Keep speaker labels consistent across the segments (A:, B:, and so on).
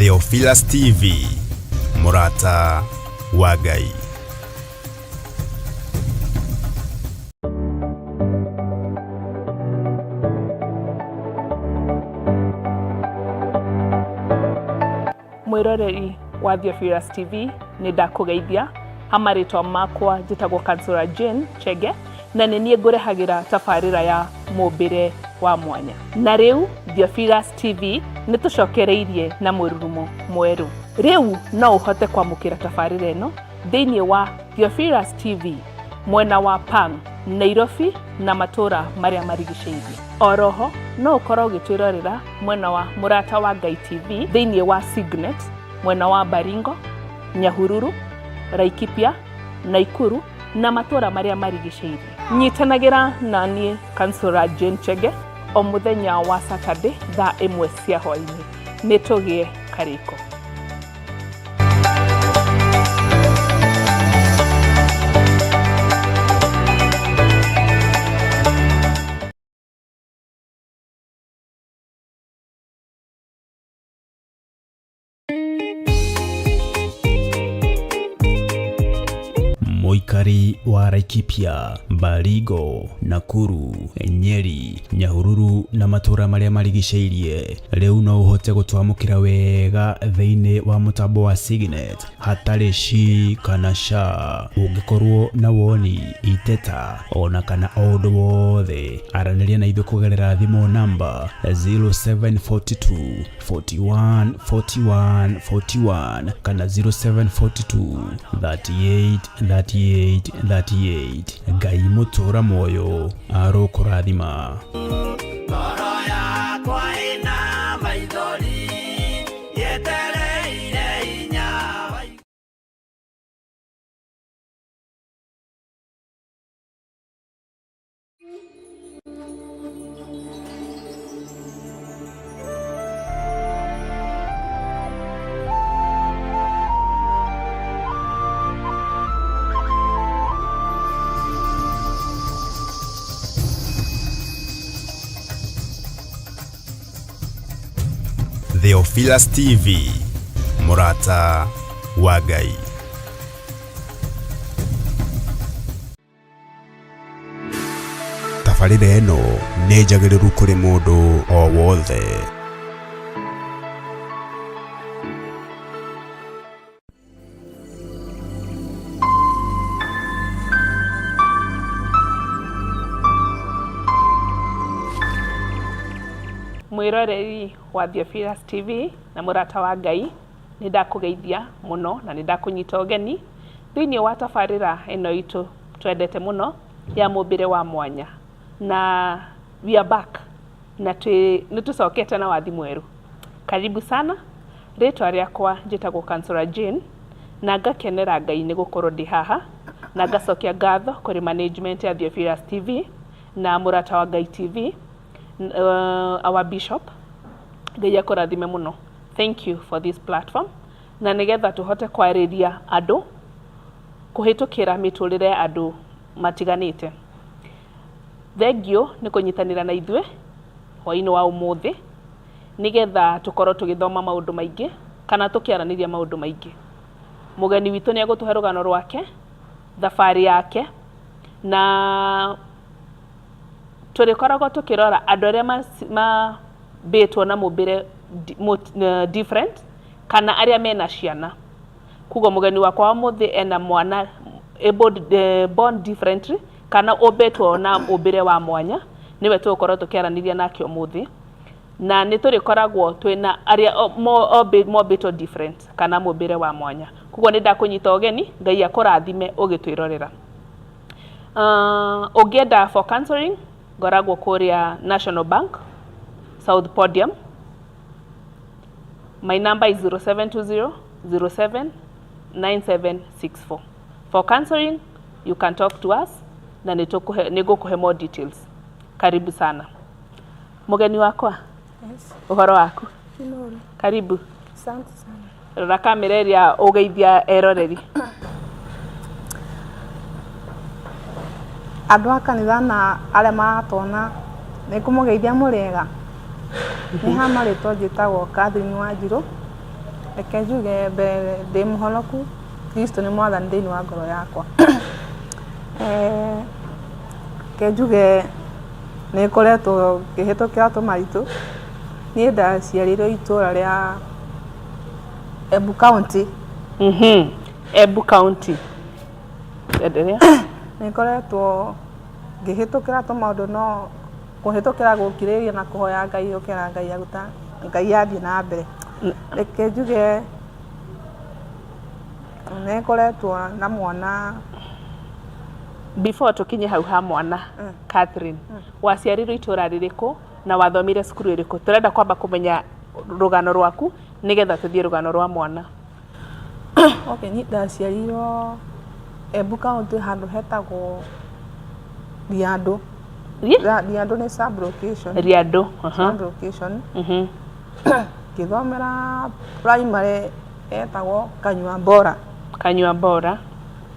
A: Theophilus TV, mũrata wa Ngai.
B: Mwĩroreri wa Theophilus TV, nĩ ndakũgeithia ha marĩtwa makwa njĩtagwo Kansũra Jane Chege na nĩ niĩ ngũrehagĩra tabarĩra ya mũmbĩre wa mwanya. Na rĩu Theophilus TV nĩ tũcokereirie na mũrurumo mwerũ. Rĩu no ũhote kwamũkĩra tabarĩra ĩno thĩinĩ wa Theophilus TV mwena wa Pang, Nairobi na matũra marĩa marigicĩirie. Oroho no ũkorwo ũgĩtwĩrorera mwena wa Mũrata wa Ngai TV thĩinĩ wa Signet mwena wa Baringo, Nyahururu, Laikipia, Naikuru na matũra marĩa marigicĩirie. Nyitanagĩra na niĩ Kansũra Jane Chege o mũthenya wa Saturday thaa ĩmwe cia hwainĩ. Nĩ tũgĩe karĩko.
A: Mũikari wa Laikipia, Baringo, Nakuru, Nyeri, Nyahururu na matũra marĩa marigicĩirie rĩu no ũhote gũtwamũkĩra wega thĩinĩ wa mũtambo wa Signet hatarĩ shi kana sha. Ũngĩkorwo na woni, iteta ona kana o ũndũ wothe, aranĩria na ithuĩ kũgerera thimũ namba 0742 41 41 41 kana 0742 38 38 38. Ngai mũtũra muoyo arokũrathima.
C: Ngoro yakwa ĩna maithori yetereire hinya wa
A: Theophilus TV, mũrata wa Ngai. Tabarĩra ĩno nĩ njagĩrĩru kũrĩ mũndũ o wothe.
B: Mwĩroreri wa Theophilus TV na mũrata wa Ngai, nĩ ndakũgeithia mũno na nĩ ndakũnyita ũgeni thĩinĩ wa tabarĩra ĩno itũ twendete mũno ya mũmbĩre wa mwanya. Na we are back na twĩ nĩ tũcokete na wathi mwerũ. Karibu sana, rĩtwa rĩakwa njĩtagwo Kansũra Jane na ngakenera Ngai nĩ gũkorwo ndĩ haha na ngacokia ngatho kũrĩ management ya Theophilus TV na mũrata wa Ngai TV, our bishop. Ngai akũrathime mũno. Thank you for this platform na nĩgetha tũhote kwarĩria andũ kũhĩtũkĩra mĩtũrĩre ya andũ matiganĩte. Thengiũ nĩ kũnyitanĩra na ithuĩ hwainĩ wa ũmũthĩ nĩgetha tũkorwo tũgĩthoma maũndũ maingĩ kana tũkĩaranĩria maũndũ maingĩ. Mũgeni witũ nĩ egũtũhe rũgano rwake, thabarĩ yake na tũrĩkoragwo tũkĩrora andũ arĩa mambĩtwo na mũmbĩre different kana arĩa mena ciana. Koguo mũgeni wakwa wa ũmũthĩ ena mwana able, born differently kana ũmbĩtwo na mũmbĩre wa mwanya, nĩwe tũgũkorwo tũkĩaranĩria nake ũmũthĩ. Na nĩ tũrĩkoragwo twĩna arĩa mombĩtwo different kana mũmbĩre wa mwanya. Koguo nĩ ndakũnyita ũgeni, Ngai akũrathime ũgĩtwĩrorera. Ũngĩenda for counseling, ngoragwo kũrĩa National Bank, South Podium. My number is 0720 07 9764. For counseling, you can talk to us na nĩ ngũkũhe more details. Karibu sana. Mũgeni wakwa,
D: Yes.
B: ũhoro waku?
D: Nĩ mũru.
B: Karibu.
D: Asante sana.
B: Rora kamera ĩrĩa ũgeithia eroreri.
D: Andũ a kanitha na arĩa maratwona nĩ ngũmũgeithia mũrĩega. Nĩ ha marĩtwa njĩtagwo Catherine Wanjirũ. Reke njuge mbere ndĩ mũhonoku, Kristo nĩ mwathani thĩinĩ wa ngoro yakwa. Reke njuge nĩ ngoretwo ngĩhĩtũkĩra tũmaritũ. Niĩ ndaciarĩirwo itũra rĩa Embu County.
B: Embu County. Endelea.
D: Nĩ ngoretwo ngĩhĩtũkĩra tũmaũndũ no kũhĩtũkĩra gũkirĩrĩria na kũhoya Ngai ũkera Ngai aruta Ngai athiĩ na mbere. Reke njuge nĩ ngoretwo na mwana.
B: Before tũkinye hau ha mwana, Catherine, waciarĩirwo itũra rĩrĩkũ na wathomire cukuru ĩrĩkũ? Tũrenda kwamba kũmenya rũgano rwaku nĩgetha tũthiĩ rũgano rwa mwana.
D: Okay, niĩ ndaciarirwo Embu County handũ hetagwo Riandũ. Riandũ nĩ sub location.
B: Riandũ.
D: Sub location. Ngĩthomera primary etagwo Kanyua Bora.
B: Kanyua Bora.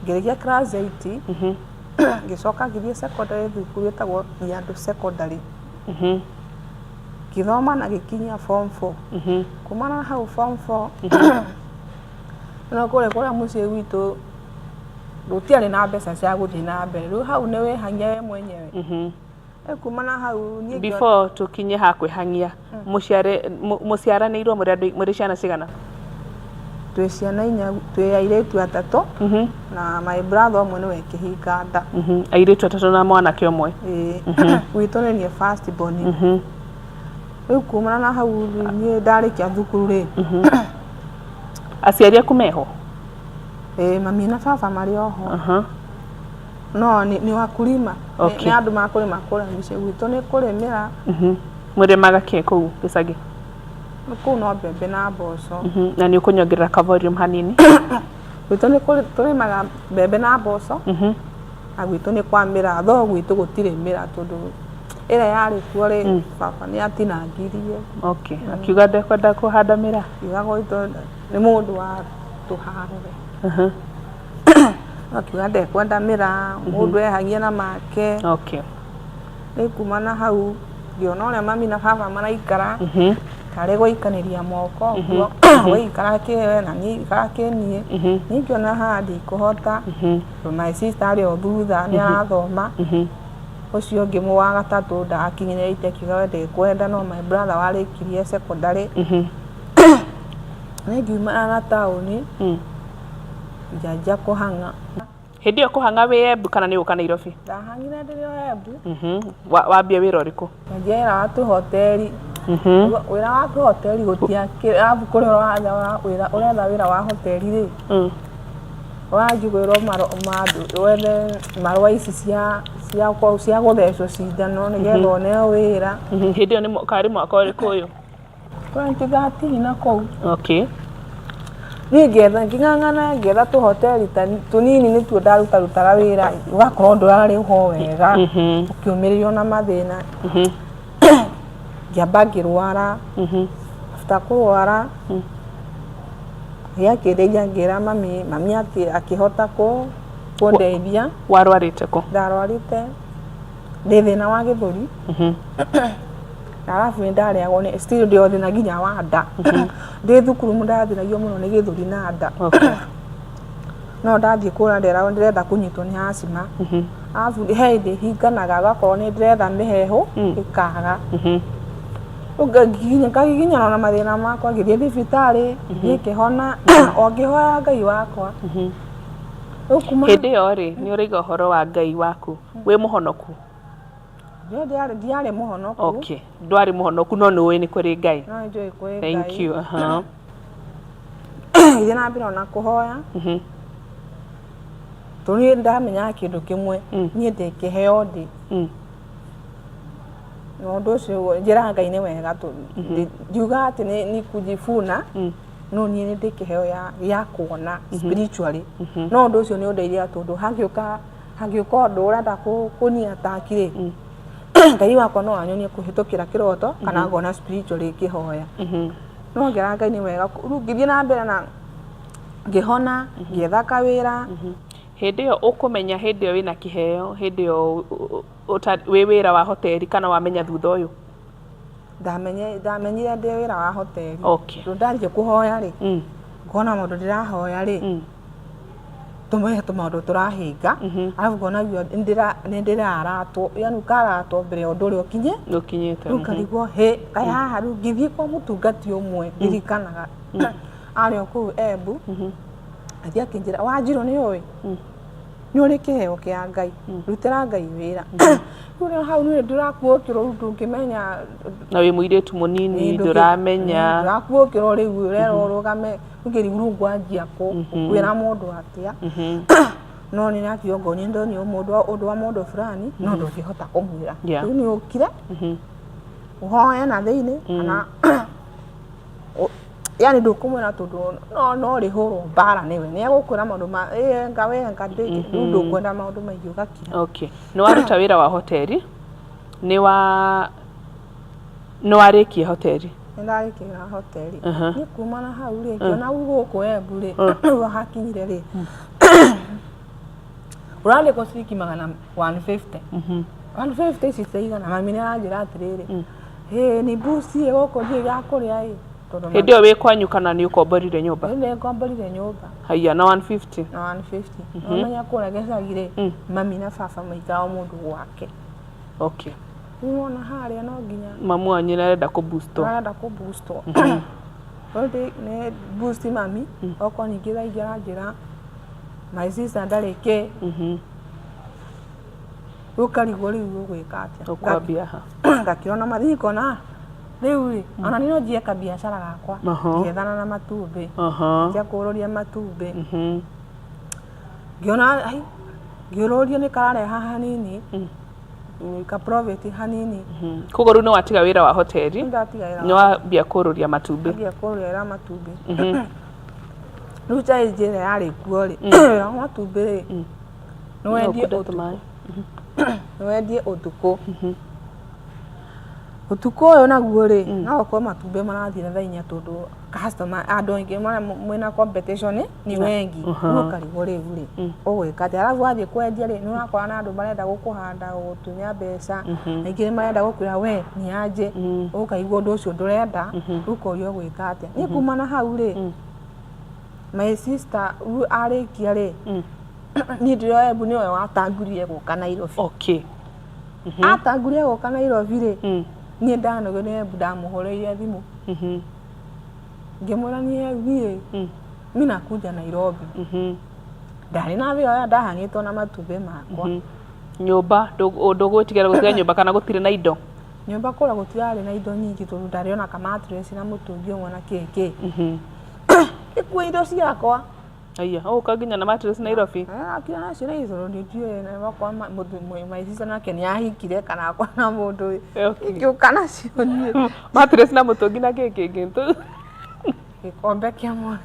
D: Ngĩrĩkia class 8, ngĩcoka ngĩthiĩ secondary thukuru ĩtagwo Riandũ Secondary. Ngĩthoma na ngĩkinyia form 4. Kumana na hau form 4, no kũrĩa kũrĩa mũciĩ gwitũ gũtiarĩ na mbeca cia gũthiĩ na mbere, rĩu hau nĩ wĩhangia we mwenyewe. Rĩu kuma na hau niĩ
B: Before tũkinye ha kwĩhangia, mũciaranĩirwo mũrĩ andũ mũrĩ ciana cigana?
D: Twĩ ciana 4, twĩ airĩtu 3 na my brother ũmwe nĩwe kĩhinga nda.
B: Airĩtu 3 na mwanake ũmwe.
D: Ĩĩ, gwitũ nĩ niĩ first born. Rĩu kumana na hau niĩ ndarĩkia thukuru rĩ.
B: Aciari aku meho?
D: Ĩĩ, mami na baba marĩ oho. No nĩ wakulima. Nĩ andũ makũrĩma kũrĩa mũciĩ gwitũ nĩ kũrĩmĩra.
B: Mũrĩmaga kĩ kũu gĩcagi?
D: Kũu no mbembe na mboco.
B: Na nĩ ũkũnyongerera ka volume hanini.
D: Gwitũ nĩ tũrĩmaga mbembe na mboco. Na gwitũ nĩ kwa mĩraa, though gwitũ gũtirĩ mĩraa tondũ ĩrĩa yarĩ kuo rĩ, baba nĩ atinangirie.
B: Okay, akiuga ndekwenda kũhanda mĩraa.
D: Akiuga gwitũ nĩ mũndũ wa tũharo. Akiuga ndekwenda mĩraa, mũndũ ehagie na make.
B: Okay.
D: Rĩu kuma na hau ngĩona ũrĩa mami na baba maraikara, tarĩ gũikanĩria moko ũguo, we ikara kĩwe na niĩ ikara kĩniĩ. Niĩ ngĩona haha ndikũhota, tondũ my sister arĩ o thutha nĩ arathoma. Ũcio ũngĩ wa gatatũ ndakinyĩrĩte akiuga we ndekwenda, no my brother warĩkirie secondary. Niĩ ngiumana na taũni ngĩanjia kũhang'a.
B: Hĩndĩ ĩyo kũhang'a wĩ Embu kana nĩ gũka Nairobi?
D: Ndahang'ire ndĩrĩ o Embu.
B: Wambia wĩra ũrĩkũ?
D: Ngĩambia wĩra wa tũhoteri. Wĩra wa tũhoteri gũtiakĩrĩ, arabu kũrĩa wĩra ũretha wĩra wa hoteri rĩ, ũranjia kwĩrwo wethe marũa ici cia cia gũthecwo cindano nĩgetha ũneo wĩra.
B: Hĩndĩ ĩyo nĩ karĩ mwaka ũrĩkũ ũyũ?
D: 2013 na kũu.
B: Okay.
D: Niĩ ngĩetha ngĩng'ang'ana ngĩetha tũhoteri tũnini nĩtuo ndarutarutaga wĩra, ũgakorwo ndũrarĩhwo wega, ũkĩũmĩrĩrio na mathĩna. Ngĩamba ngĩrwara, after kũrwara gĩakĩndeithia ngĩra mami, mami akĩhota kũndeithia.
B: Warwarĩte kũ?
D: Ndarwarĩte ndĩ thĩna wa gĩthũri. Na arabu nĩ ndarĩagwo nĩ still ndĩ o thĩna nginya wa nda. Ndĩ thukuru nĩndathĩnagio mũno nĩ gĩthũri na nda. No ndathiĩ kũrĩa nderagwo ndĩrenda kũnyitwo nĩ asthma. Arabu he hĩndĩ hinganaga ngakorwo nĩ ndĩretha mĩheehũ ĩkaga. Rĩu ngagiginyana na mathĩna makwa, ngĩthiĩ thibitarĩ, ngĩthiĩ ngĩhona, o ngĩhoyaga Ngai wakwa. Rĩu kuma
B: Hĩndĩ ĩyo rĩ, nĩ ũraiga ũhoro wa Ngai waku, wĩ mũhonoku?
D: Ndiarĩ mũhonoku.
B: Okay, ndwarĩ mũhonoku no nĩ ũĩ nĩ kũrĩ Ngai.
D: No nĩ njũĩ kwĩ Ngai.
B: Thank you.
D: Ngĩthiĩ na mbere ona kũhoya. Tondũ niĩ ndamenyaga kĩndũ kĩmwe, niĩ ndĩ kĩheo ndĩ. Na ũndũ ũcio njĩraga Ngai nĩ wega tondũ ndiugaga atĩ nĩ kujivuna, no niĩ nĩ ndĩ kĩheo gĩa kuona spiritually. No ũndũ ũcio nĩ ũndeithagia tondũ hangĩũka ũndũ ũrenda kũni attack rĩ, Ngai wakwa no anyonie kũhĩtũkĩra kĩroto kana ngona spiritually ngĩhoya. No ngĩra Ngai nĩ wega, rĩu ngĩthiĩ na mbere na ngĩhona, ngĩetha kawĩra.
B: Hĩndĩ ĩyo ũkũmenya hĩndĩ ĩyo wĩna kĩheo, hĩndĩ ĩyo wĩ wĩra wa hoteri kana wamenya thutha ũyũ?
D: Ndamenyire ndĩ wĩra wa hoteli.
B: Okay.
D: Tondũ ndathiĩ kũhoya rĩ, ngona maũndũ ndĩrahoya rĩ, tũmwe tũmaũndũ tũrahinga, arabu ngona guo nĩ ndĩraratwo, yani ũkaratwo mbere ya ũndũ ũrĩa ũkinye
B: Ũkinyĩte.
D: Rĩu ngarigwo hĩ kaĩ haha rĩu ngĩthiĩ kwa mũtungati ũmwe ndirikanaga arĩ o kũu Embu, athiĩ akĩnjĩra, Wanjirũ, nĩ ũĩ nĩ ũrĩ kĩheo kĩa Ngai, rutĩra Ngai wĩra. Rĩu rĩo hau nĩ ndĩrakuũkĩrwo, rĩu ndũngĩmenya.
B: Na wĩ mũirĩtu mũnini, ndũramenya.
D: Ndũrakuũkĩrwo, rĩu ũrerwo ũrũgame, ũkĩrigwo rĩu ngwanjia kũ, ngwĩra mũndũ atĩa? No nĩ nakĩongo nĩ ndonio mũndũ ũndũ wa mũndũ fulani, no ndũngĩhota kũmwĩra. Rĩu nĩ ũkire ũhoe na thĩinĩ kana yani ndũkũmwĩra, tondũ no rĩhũrwo mbara nĩwe, nĩ egũkwĩra maũndũ ma ĩenga wenga rĩu ndũkwenda maũndũ maingĩ, ũgakira.
B: Okay, nĩ waruta wĩra wa hoteli, nĩ warĩkia hoteli?
D: Nĩ ndarĩkia hoteli. Niĩ kuma na hau rĩ, ngĩona gũkũ Embu rĩ, rĩu hakinyire rĩ, ũrandĩkwo ciringi magana 150. 150 ici citaigana. Mami nĩ aranjĩra atĩrĩrĩ, hĩ ni mbuci ĩ gũkũ ndiũĩ gĩa kũrĩa ĩ, tondũ
B: Hĩndĩ ĩyo wĩ kwanyu kana nĩ ũkomborire nyũmba?
D: Nĩ ngomborire nyũmba.
B: Haiya, na 150?
D: Na 150. Ũmenya kũrĩa gĩcagi rĩ, mami na baba maikaraga o mũndũ gwake. Rĩu wona harĩa no nginya
B: Mamu wanyu nĩ arenda kũboostwo.
D: Arenda kũboostwo. Rĩu nĩ boost mami, okorwo ningĩ thaa ingĩ aranjĩra my sister ndarĩ kĩ. Rĩu ũkarigwo rĩu ũgwĩka atĩa.
B: Ũkwambia ha?
D: Ngakĩona mathi ngona rĩu rĩ, ona niĩ no njie kabiacara gakwa. Ngĩethana na matumbĩ, njia kũũrũria matumbĩ. Ngĩona ai ngĩũrũria nĩ karareha hanini, ka profit hanini.
B: Koguo rĩu nĩ watiga wĩra wa hoteli?
D: Ndatiga wĩra.
B: Nĩ wambia kũũrũria matumbĩ?
D: Ambia kũũrũria matumbĩ. Rĩu challenge ĩrĩa yarĩ kuo rĩ, wĩra wa matumbĩ rĩ, nĩ wendie
B: Ũkunda
D: ũtukũ.
B: tũmaĩ.
D: Nĩ wendie ũtukũ. Ũtukũ ũyũ naguo rĩ, no ũkorwo matumbĩ marathiĩ na thaa 4, tondũ customer andũ aingĩ marĩa mwĩna competition nĩ wengi. Rĩu ũkarigwo rĩu rĩ, ũgwĩka atĩa? Arabu wathiĩ kwendia rĩ, nĩ ũrakora na andũ marenda gũkũhanda, gũgũtunya mbeca, aingĩ nĩ marenda gũkwĩra we nĩ anjĩ, ũkaigua ũndũ ũcio ndũrenda, rĩu ũkorio ũgwĩka atĩa? Niĩ kuma na hau rĩ, my sister rĩu arĩkia rĩ, niĩ ndĩroya Embu, nĩwe watangurire gũka Nairobi. Atangurire gũka Nairobi rĩ, niĩ ndanogio nĩ Embu, ndamũhũrĩire thimũ, ngĩmwĩra niĩ niĩ mi nakuja Nairobi. Ndarĩ na wĩra ũrĩa ndahang'ĩtwo na matumbĩ makwa.
B: Nyũmba ndũgwĩtigĩra gũtiga nyũmba kana gũtirĩ na indo?
D: Nyũmba kũrĩa gũtirarĩ na indo nyingĩ, tondũ ndarĩ ona kamattress na mũtũngi ũmwe na kĩ kĩ. Ngĩkua indo ciakwa.
B: Aya, ũgũka nginya na mattress Nairobi?
D: Akira nacio na tondũ ndiũĩ wakwa my sister nake nĩ ahikire kana akwa na mũndũ. Ingĩũka nacio niĩ.
B: Mattress na mũtũngi na kĩ kĩngĩ?
D: Gĩkombe kĩa mwana.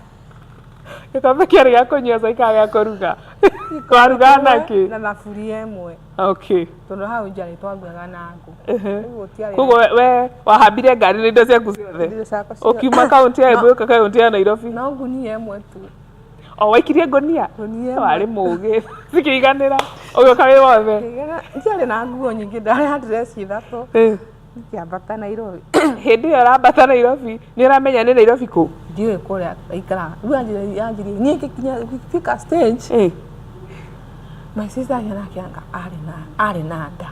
B: Gĩkombe kĩarĩ gĩa kũnyua cai kana gĩa kũruga? Warugaga nakĩ?
D: Na thaburia ĩmwe. Tondũ hau nja nĩ twarugaga na ngũ. Rĩu gũtiarĩ.
B: Koguo we wahambire ngari na indo ciaku ciothe?
D: Indo ciakwa ciothe.
B: Ũkiuma kaũntĩ ya Embu ũka kaũntĩ ya Nairobi?
D: No ngunia ĩmwe tu.
B: O waikirie ngũnia?
D: Ngũnia ĩmwe.
B: Warĩ mũgĩ, cikĩiganĩra, ũgĩũka wĩ wothe?
D: Ndiarĩ na nguo nyingĩ, ndarĩ na dress ithatũ. Ngĩambata Nairobi.
B: Hĩndĩ ĩyo ũrambata Nairobi, nĩ ũramenya nĩ Nairobi kũ?
D: Ndiũĩ kũrĩa aikaraga. Rĩu anjĩrire niĩ ngĩkinya ngĩfika stage, my sister nake anga arĩ na nda.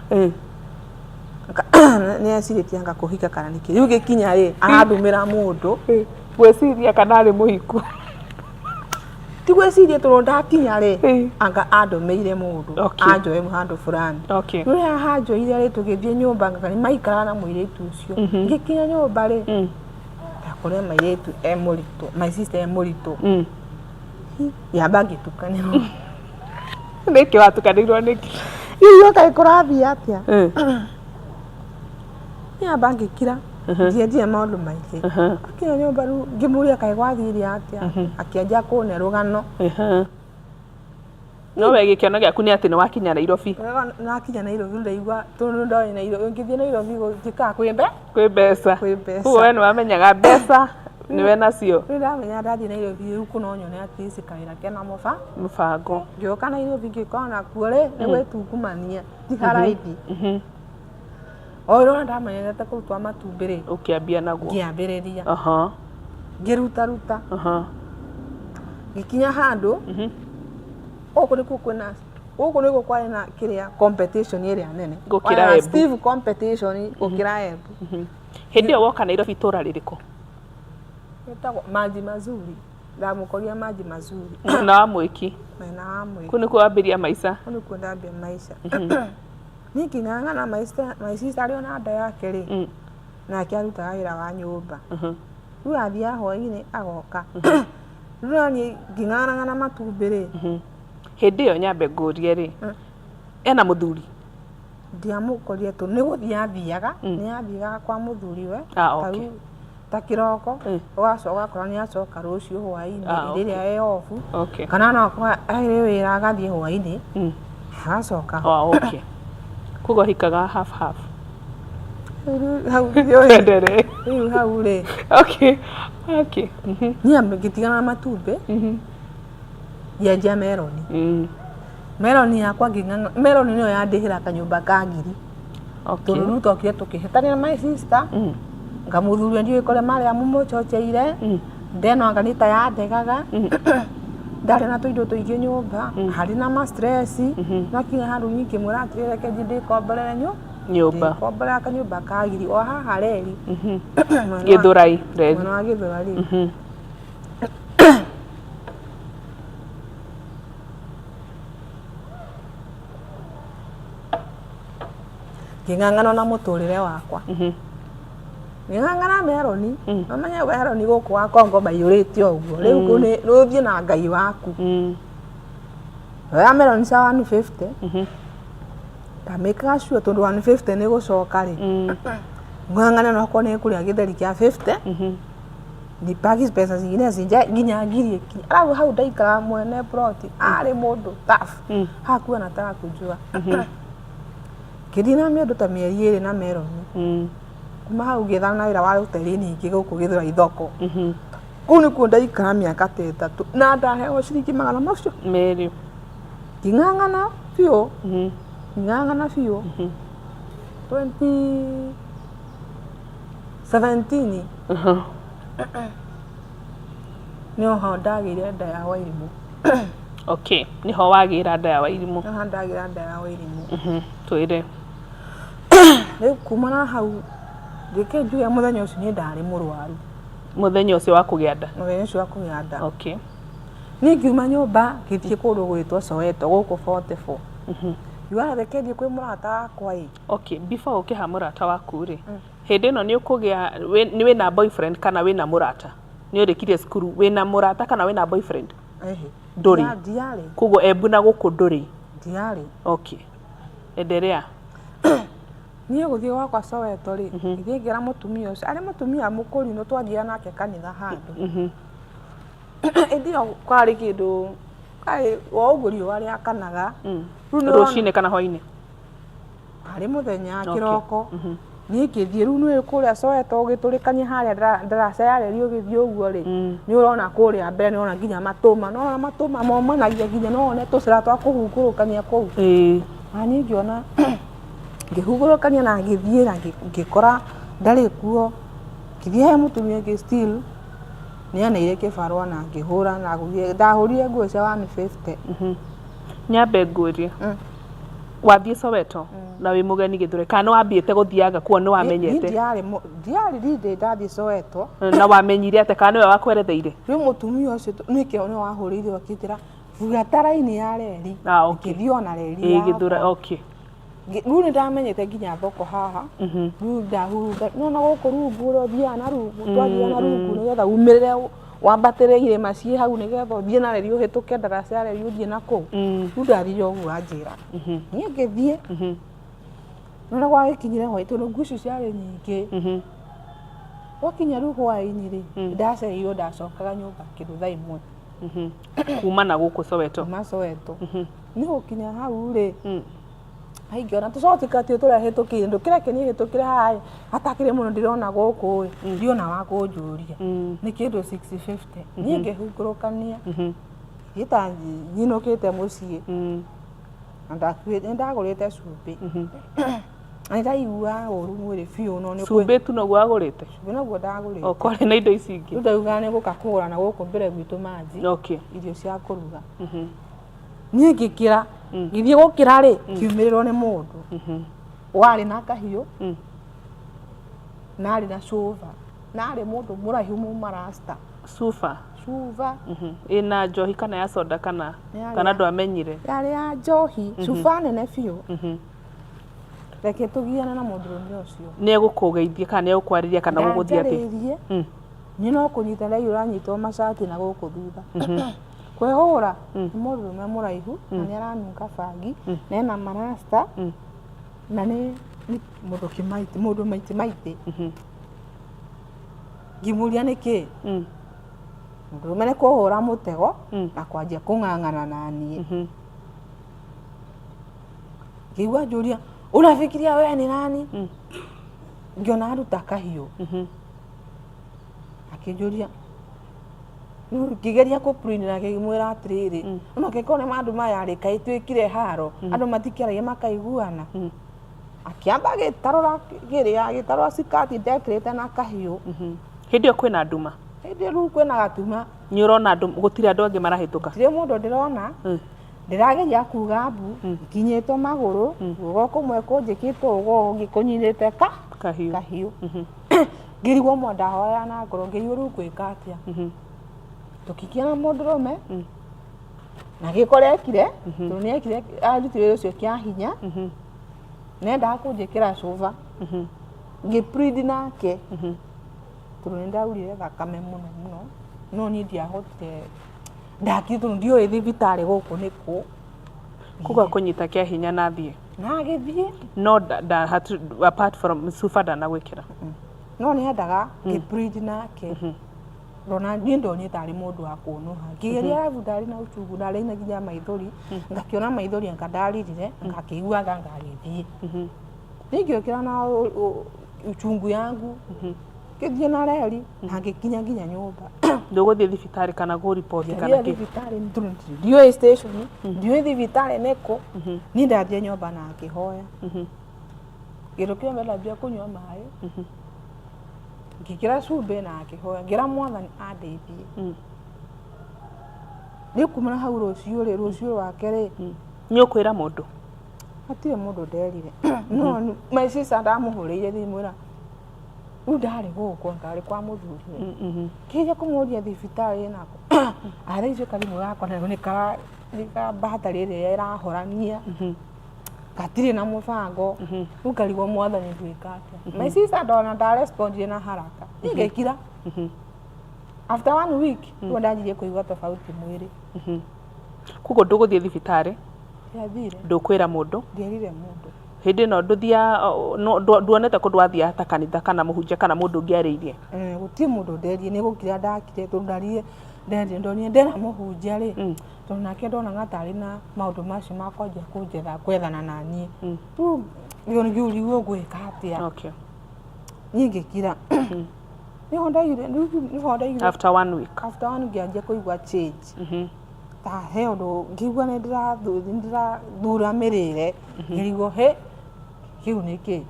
D: Nĩ ecirĩtie anga kũhika kana nĩkĩ. Rĩu ngĩkinya rĩ, arandũmĩra mũndũ.
B: Gwĩciria kana arĩ mũhiku?
D: Ti gwĩciria, tondũ ndakinya rĩ, anga andũmĩire mũndũ anjoe handũ fulani. Rĩu hanjoire rĩ, tũgĩthiĩ nyũmba, anga nĩ maikaraga na mũirĩtu ũcio. Ngĩkinya nyũmba rĩ, ndakora mairĩtu e mũritũ, my sister e mũritũ. Yamba ngĩtukanĩrwo.
B: Nĩkĩ watukanĩirwo nĩkĩ?
D: Rĩu kaĩ kũrathiĩ atĩa? Nyamba ngĩkira, ndienjire maũndũ maingĩ. Akinya nyũmba rĩu ngĩmũria kaĩ gwathire atĩa, akĩanjia kũne rũgano.
B: No we gĩkeno gĩaku nĩ atĩ nĩ wakinya Nairobi.
D: Nakinya Nairobi ndaigua tondũ ndoĩ Nairobi, ngĩthiĩ Nairobi njĩkaga kwĩ
B: Kwĩ mbeca.
D: Kwĩ mbeca.
B: Koguo we nĩ wamenyaga mbeca nĩwe nacio.
D: Rĩu ndamenya ndathiĩ Nairobi rĩu kũ no nyone at least kawĩra kena
B: mũbango.
D: Ngĩũka Nairobi ngĩkora nakuo rĩ, nĩ gwĩtungumania, ti haraithi. O ũrĩa ndamenyerete kũruta matumbĩ rĩ,
B: Ũkĩambia naguo.
D: Ngĩambĩrĩria. Ngĩrutaruta. Ngĩkinya handũ gũkũ nĩkuo kwĩna, gũkũ nĩkuo kwarĩ na kĩrĩa, competition ĩrĩa nene.
B: Gũkĩra
D: Kwarĩ na
B: Embu.
D: Steve competition gũkĩra Embu.
B: Hĩndĩ ĩyo woka Nairobi itũra rĩrĩkũ?
D: Ĩtagwo Maji Mazuri. Ndamũkorire Maji Mazuri.
B: Mwena wa Mwĩki.
D: Mwena wa Mwĩki.
B: Kũu nĩkuo wambĩria maica.
D: Kũu nĩkuo ndambia maica. Niĩ ngĩng'ang'ana, my sister arĩ ona nda yake rĩ, nake arutaga wĩra wa nyũmba. Rĩu athiaga hwainĩ agoka. Rĩu naniĩ ngĩng'ang'ana na matumbĩ rĩ.
B: Hĩndĩ ĩyo nyambe ngũrie rĩ, ena mũthuri?
D: Ndiamũkorire tondũ nĩ gũthiĩ athiaga, nĩ athiaga kwa mũthuriwe.
B: Ah, okay.
D: Ta rĩu ta kĩroko, ũgacoka ũgakora nĩ acoka rũciũ hwainĩ hĩndĩ ĩrĩa e off. Kana no akorwo arĩ wĩra agathiĩ hwainĩ, agacoka.
B: Ah, okay. Koguo ahikaga half half.
D: Rĩu hau ndiũĩ.
B: Twendelee.
D: Rĩu hau rĩ.
B: Okay.
D: Niĩ ngĩtigana na matumbĩ, ngĩanjia meroni. Meroni yakwa ngĩng'ang'ana, meroni nĩyo yandĩhĩra kanyũmba ka ngiri. Tondũ rĩu twokire tũkĩhĩtania na my sister, ngamũthuria ndiũĩ kũrĩa marĩ amũmũcoceire, ndeno anga nĩ ta yandegaga, ndarĩ na tũindo tũingĩ nyũmba, harĩ na ma stress, nakinya handũ niĩ ngĩmwĩra atĩrĩrĩ, reke thiĩ ndĩkomborere
B: Nyũmba.
D: Ndĩkomborera kanyũmba ka ngiri o haha reri.
B: Gĩthũrai reri.
D: Mwena wa Gĩthũrai. Ngĩng'ang'ana na mũtũrĩre wakwa. Ngĩng'ang'ana meroni, ũmenye meroni gũkũ wa Kongo maiyũrĩte ũguo, rĩu nĩ ũthiĩ na Ngai waku. Oya meroni cia 150, ndamĩkaga sure tondũ 150 nĩ gũcoka rĩ, ng'ang'ane no okorwo nĩ kũrĩa gĩtheri kĩa 50, nipaki pesa zingine zinje nginya ngiri ĩkinye. Arabu hau ndaikaraga mwene plot arĩ mũndũ tough, hakuwa anataka kujua. Ngĩthiĩ na mĩũndũ ta mĩeri 2 na meroni. Kuma hau ngĩethana na wĩra wa hoteli ningĩ gũkũ Gĩthũrai thoko. Kũu nĩkuo ndaikara mĩaka ta 3 na ndaheo ciringi magana macio
B: 2.
D: Ngĩng'ang'ana biũ, ngĩng'ang'ana biũ. 2017 nĩho ho ndagĩire nda ya Wairimũ.
B: Okay, nĩho wagĩra nda ya Wairimũ.
D: Nĩho ndagĩra nda ya Wairimũ.
B: Twĩre.
D: Rĩu kuma na hau, reke njuge mũthenya ũcio niĩ ndarĩ mũrwaru.
B: Mũthenya ũcio wa kũgĩa nda?
D: Mũthenya ũcio wa kũgĩa nda. Niĩ ngiuma nyũmba ngĩthiĩ kũndũ gwĩtwo Soweto gũkũ 44. Ngiuga reke thiĩ kwĩ mũrata wakwa ĩ.
B: Okay, before ũkĩha mũrata waku rĩ, hĩndĩ ĩno nĩ ũkũgĩa, nĩ wĩna boyfriend kana wĩna mũrata? Nĩ ũrĩkirie cukuru, wĩna mũrata kana wĩna boyfriend? Ndũrĩ.
D: Ndiarĩ.
B: Koguo Embu na gũkũ ndũrĩ?
D: Ndiarĩ.
B: Okay. Endelea.
D: Niĩ gũthiĩ gwakwa Soweto rĩ, ngĩthiĩ ngĩra mũtumia ũcio, arĩ mũtumia mũkũrinũ twathiaga nake kanitha handũ. Hĩndĩ ĩyo kwarĩ kĩndũ, kwarĩ o ũguo riũa rĩakanaga. Rĩu nĩ ũrona-
B: Rũcinĩ kana hwainĩ?
D: Harĩ mũthenya kĩroko. Niĩ ngĩthiĩ rĩu nĩ kũrĩa Soweto ũgĩtũrĩkania harĩa ndaraca ya reri ũgĩthiĩ ũguo rĩ, nĩ ũrona kũrĩa mbere nĩ ũrona nginya matũma, nĩ ũrona matũma momanagia nginya no wone tũcĩra twa kũhungũrũkania kũu. Na niĩ ngĩona ngĩhungũrũkania na ngĩthiĩ na ngĩkora ndarĩ kuo, ngĩthiĩ he mũtumia ũngĩ still nĩ aneire kĩbarũa na ngĩhũra na ngũrire, ndahũrire nguo cia 150.
B: Nyambe ngũrie, wathiĩ Soweto na wĩ mũgeni Gĩthũrai, kana nĩ wambiĩte gũthianga kuo nĩ wamenyete?
D: Niĩ ndiarĩ ndĩ ndathiĩ Soweto.
B: Na wamenyire atĩa, kana nĩwe wakweretheire?
D: Rĩu mũtumia ũcio nĩkĩo nĩwe wahũrĩire akĩnjĩra buata raini ya reri.
B: Ah, okay.
D: Ngĩthiĩ ona reri
B: Ĩ, Gĩthũrai,
D: yakwa.
B: okay.
D: Rĩu nĩ ndamenyete nginya thoko haha. Rĩu ndahurunga, nĩ wona gũkũ rungu ũrĩa ũthiaga na rungu, twathiaga na rungu nĩgetha umĩrĩre wambatĩre irĩma ciĩ hau nĩgetha ũthiĩ na reri ũhĩtũke ndaraca ya reri ũthiĩ na kũu. Rĩu ndathire ũguo anjĩra. Niĩ ngĩthiĩ. Nĩ gwagĩkinyire hwaĩ tondũ nguo icio ciarĩ nyingĩ. Gwakinya rĩu hwaĩ-inĩ rĩ, ndacereirwo ndacokaga nyũmba kĩndũ thaa 1.
B: Kuma na gũkũ Soweto.
D: Kuma Soweto. Niĩ gũkinya hau rĩ, aingĩona tũcotikati tũrĩa hĩtũkĩire, ndũkĩreke niĩ hĩtũkĩre haha ĩ, hatakĩrĩ mũno ndĩrona gũkũ ĩ, ndiona wa kũnjũria. Nĩ kĩndũ 650. Niĩ ngĩhungũrũkania. Thiĩ ta nyinũkĩte mũciĩ. Na nĩ ndagũrĩte cumbĩ. Na nĩndaigua ũru mwĩrĩ biũ no nĩ
B: Cumbĩ tu noguo wagũrĩte?
D: Cumbĩ noguo ndagũrĩte.
B: O kwarĩ na indo ici ingĩ?
D: Rĩu ndaugaga nĩ gũka kũgũra na gũkũ mbere gwitũ manji.
B: Okay.
D: Irio cia kũruga. Niĩ ngĩkĩra, ngĩthiĩ gũkĩra rĩ, ngiumĩrĩrwo nĩ mũndũ warĩ na kahiũ na arĩ na cuba na arĩ mũndũ mũraihu mũmarasta.
B: Cuba?
D: Cuba.
B: Ĩna njohi kana ya soda kana
D: Yarĩ
B: kana ndwamenyire?
D: Yarĩ ya njohi, cuba nene biũ. Reke tũgiane na mũndũrũme ũcio.
B: Nĩ egũkũgeithia kana nĩ egũkwarĩria kana gũgũthiĩ atĩa?
D: Ndanjarĩirie. Niĩ no kũnyita ndaigua ũranyitwo macati na gũkũ thutha. Kwĩhũra nĩ mũndũrũme mũraihu na nĩ aranunga bangi na ena marasta na nĩ mũndũ kĩmaitĩ, mũndũ maitĩ maitĩ. Ngĩmũria nĩkĩ? Mũndũrũme nĩ kũhũra mũtego na kwanjia kũng'ang'ana na niĩ. Ngĩigua njũria, unafikiria wewe ni nani? Ngĩona aruta kahiũ. Akĩnjũria, ngĩgeria kũ na ngĩmwĩra atĩrĩrĩ, no kĩkorwo nĩ mandũ maya rĩ, kaĩ twĩkire haro, andũ matikĩaragia makaiguana. Akĩamba agĩtarũra kĩrĩa, agĩtarũra cikati ndekĩrĩte na kahiũ.
B: Hĩndĩ ĩyo kwĩna nduma?
D: Hĩndĩ ĩyo rĩu kwĩna gatuma.
B: Nĩ ũrona andũ, gũtirĩ andũ angĩ marahĩtũka?
D: Gũtirĩ mũndũ ndĩrona. Ndĩrageria kuga mbu, nginyĩtwo magũrũ, guoko kũmwe kũnjĩkĩtwo ũguo ũngĩ kũnyitĩte ka
B: kahiũ.
D: Kahiũ. Ngĩrigwo mwa ndahoya na ngoro, ngĩrigwo rĩu ngwĩka atĩa. Tũkĩkia na mũndũrũme, na gĩko ekire, tondũ nĩ ekire, arutire wĩra ũcio kĩa hinya, nendaga kũnjĩkĩra cuba. Ngĩ plead nake, tondũ nĩ ndaurire thakame mũno mũno, no niĩ ndiahotire, ndakire tondũ ndiũĩ thibitarĩ gũkũ nĩ kũ.
B: Koguo akũnyita kĩa hinya na athiĩ?
D: Na agĩthiĩ.
B: No apart from cuba ndanagwĩkĩra?
D: No nĩ endaga ngĩ plead nake. Ndona niĩ ndonire tarĩ mũndũ wa kũnũha. Ngĩgeria arabu ndarĩ na uchungu, ndarĩ na nginya maithori, ngakĩona maithori anga ndaririre, ngakĩiguaga ngagĩthiĩ. Niĩ ngĩũkĩra na uchungu yangu, ngĩthiĩ na reri na ngĩkinya nginya nyũmba.
B: Ndũgũthiĩ thibitarĩ kana kũriboti kana
D: Ndiathiire
B: kĩ?
D: thibitarĩ tondũ ndiũĩ station, ndiũĩ thibitarĩ nĩkũ. Niĩ ndathire nyũmba na ngĩhoya. Kĩndũ kĩothe ndambia kũnyua maĩ, ngĩkĩra cumbĩ na ngĩhoya, ngĩra mwathani andeithie. Rĩu kumana hau rũciũ rĩ, rũciũ rwake rĩ,
B: Nĩ ũkwĩra mũndũ?
D: Hatirĩ mũndũ nderire. No my sister ndamũhũrĩire thimũ rĩu ndarĩ gũkũ ndarĩ kwa mũthuri. Kĩgeria kũmũria thibitarĩ nako atha icio kathimũ gakwa nako nĩ ka battery ĩrĩa ĩrahorania, gatirĩ na mũbango. Rĩu ngarigwo mwathani ngwĩka atĩa. My sister ndona ndarespondire na haraka, niĩ ngĩkira. After one week nĩguo ndanjirie kũigua tofauti mwĩrĩ.
B: Koguo ndũgũthiĩ thibitarĩ?
D: Ndiathire.
B: Ndũkwĩra mũndũ?
D: Ndierire mũndũ.
B: Hĩndĩ ĩno ndũthiaga, nduonete kũndũ wathiaga ta kanitha kana mũhunjia kana mũndũ ũngĩ arĩirie?
D: Gũtirĩ mũndũ nderire, nĩ gũkira ndakire tondũ ndarire nderire ndonire ndera mũhunjia rĩ, tondũ nake ndonaga tarĩ na maũndũ macio ma kwanjia kũnjetha kwethana na niĩ. Rĩu ngĩũrigwo ngwĩka atĩa. Niĩ ngĩkira. Nĩho ndaigire, nĩho ndaigire.
B: After one week.
D: After one ngĩanjia kũigua change. Ta he ũndũ ngĩigua nĩ ndĩrathura mĩrĩre, ngĩrigwo he kĩu nĩ kĩ.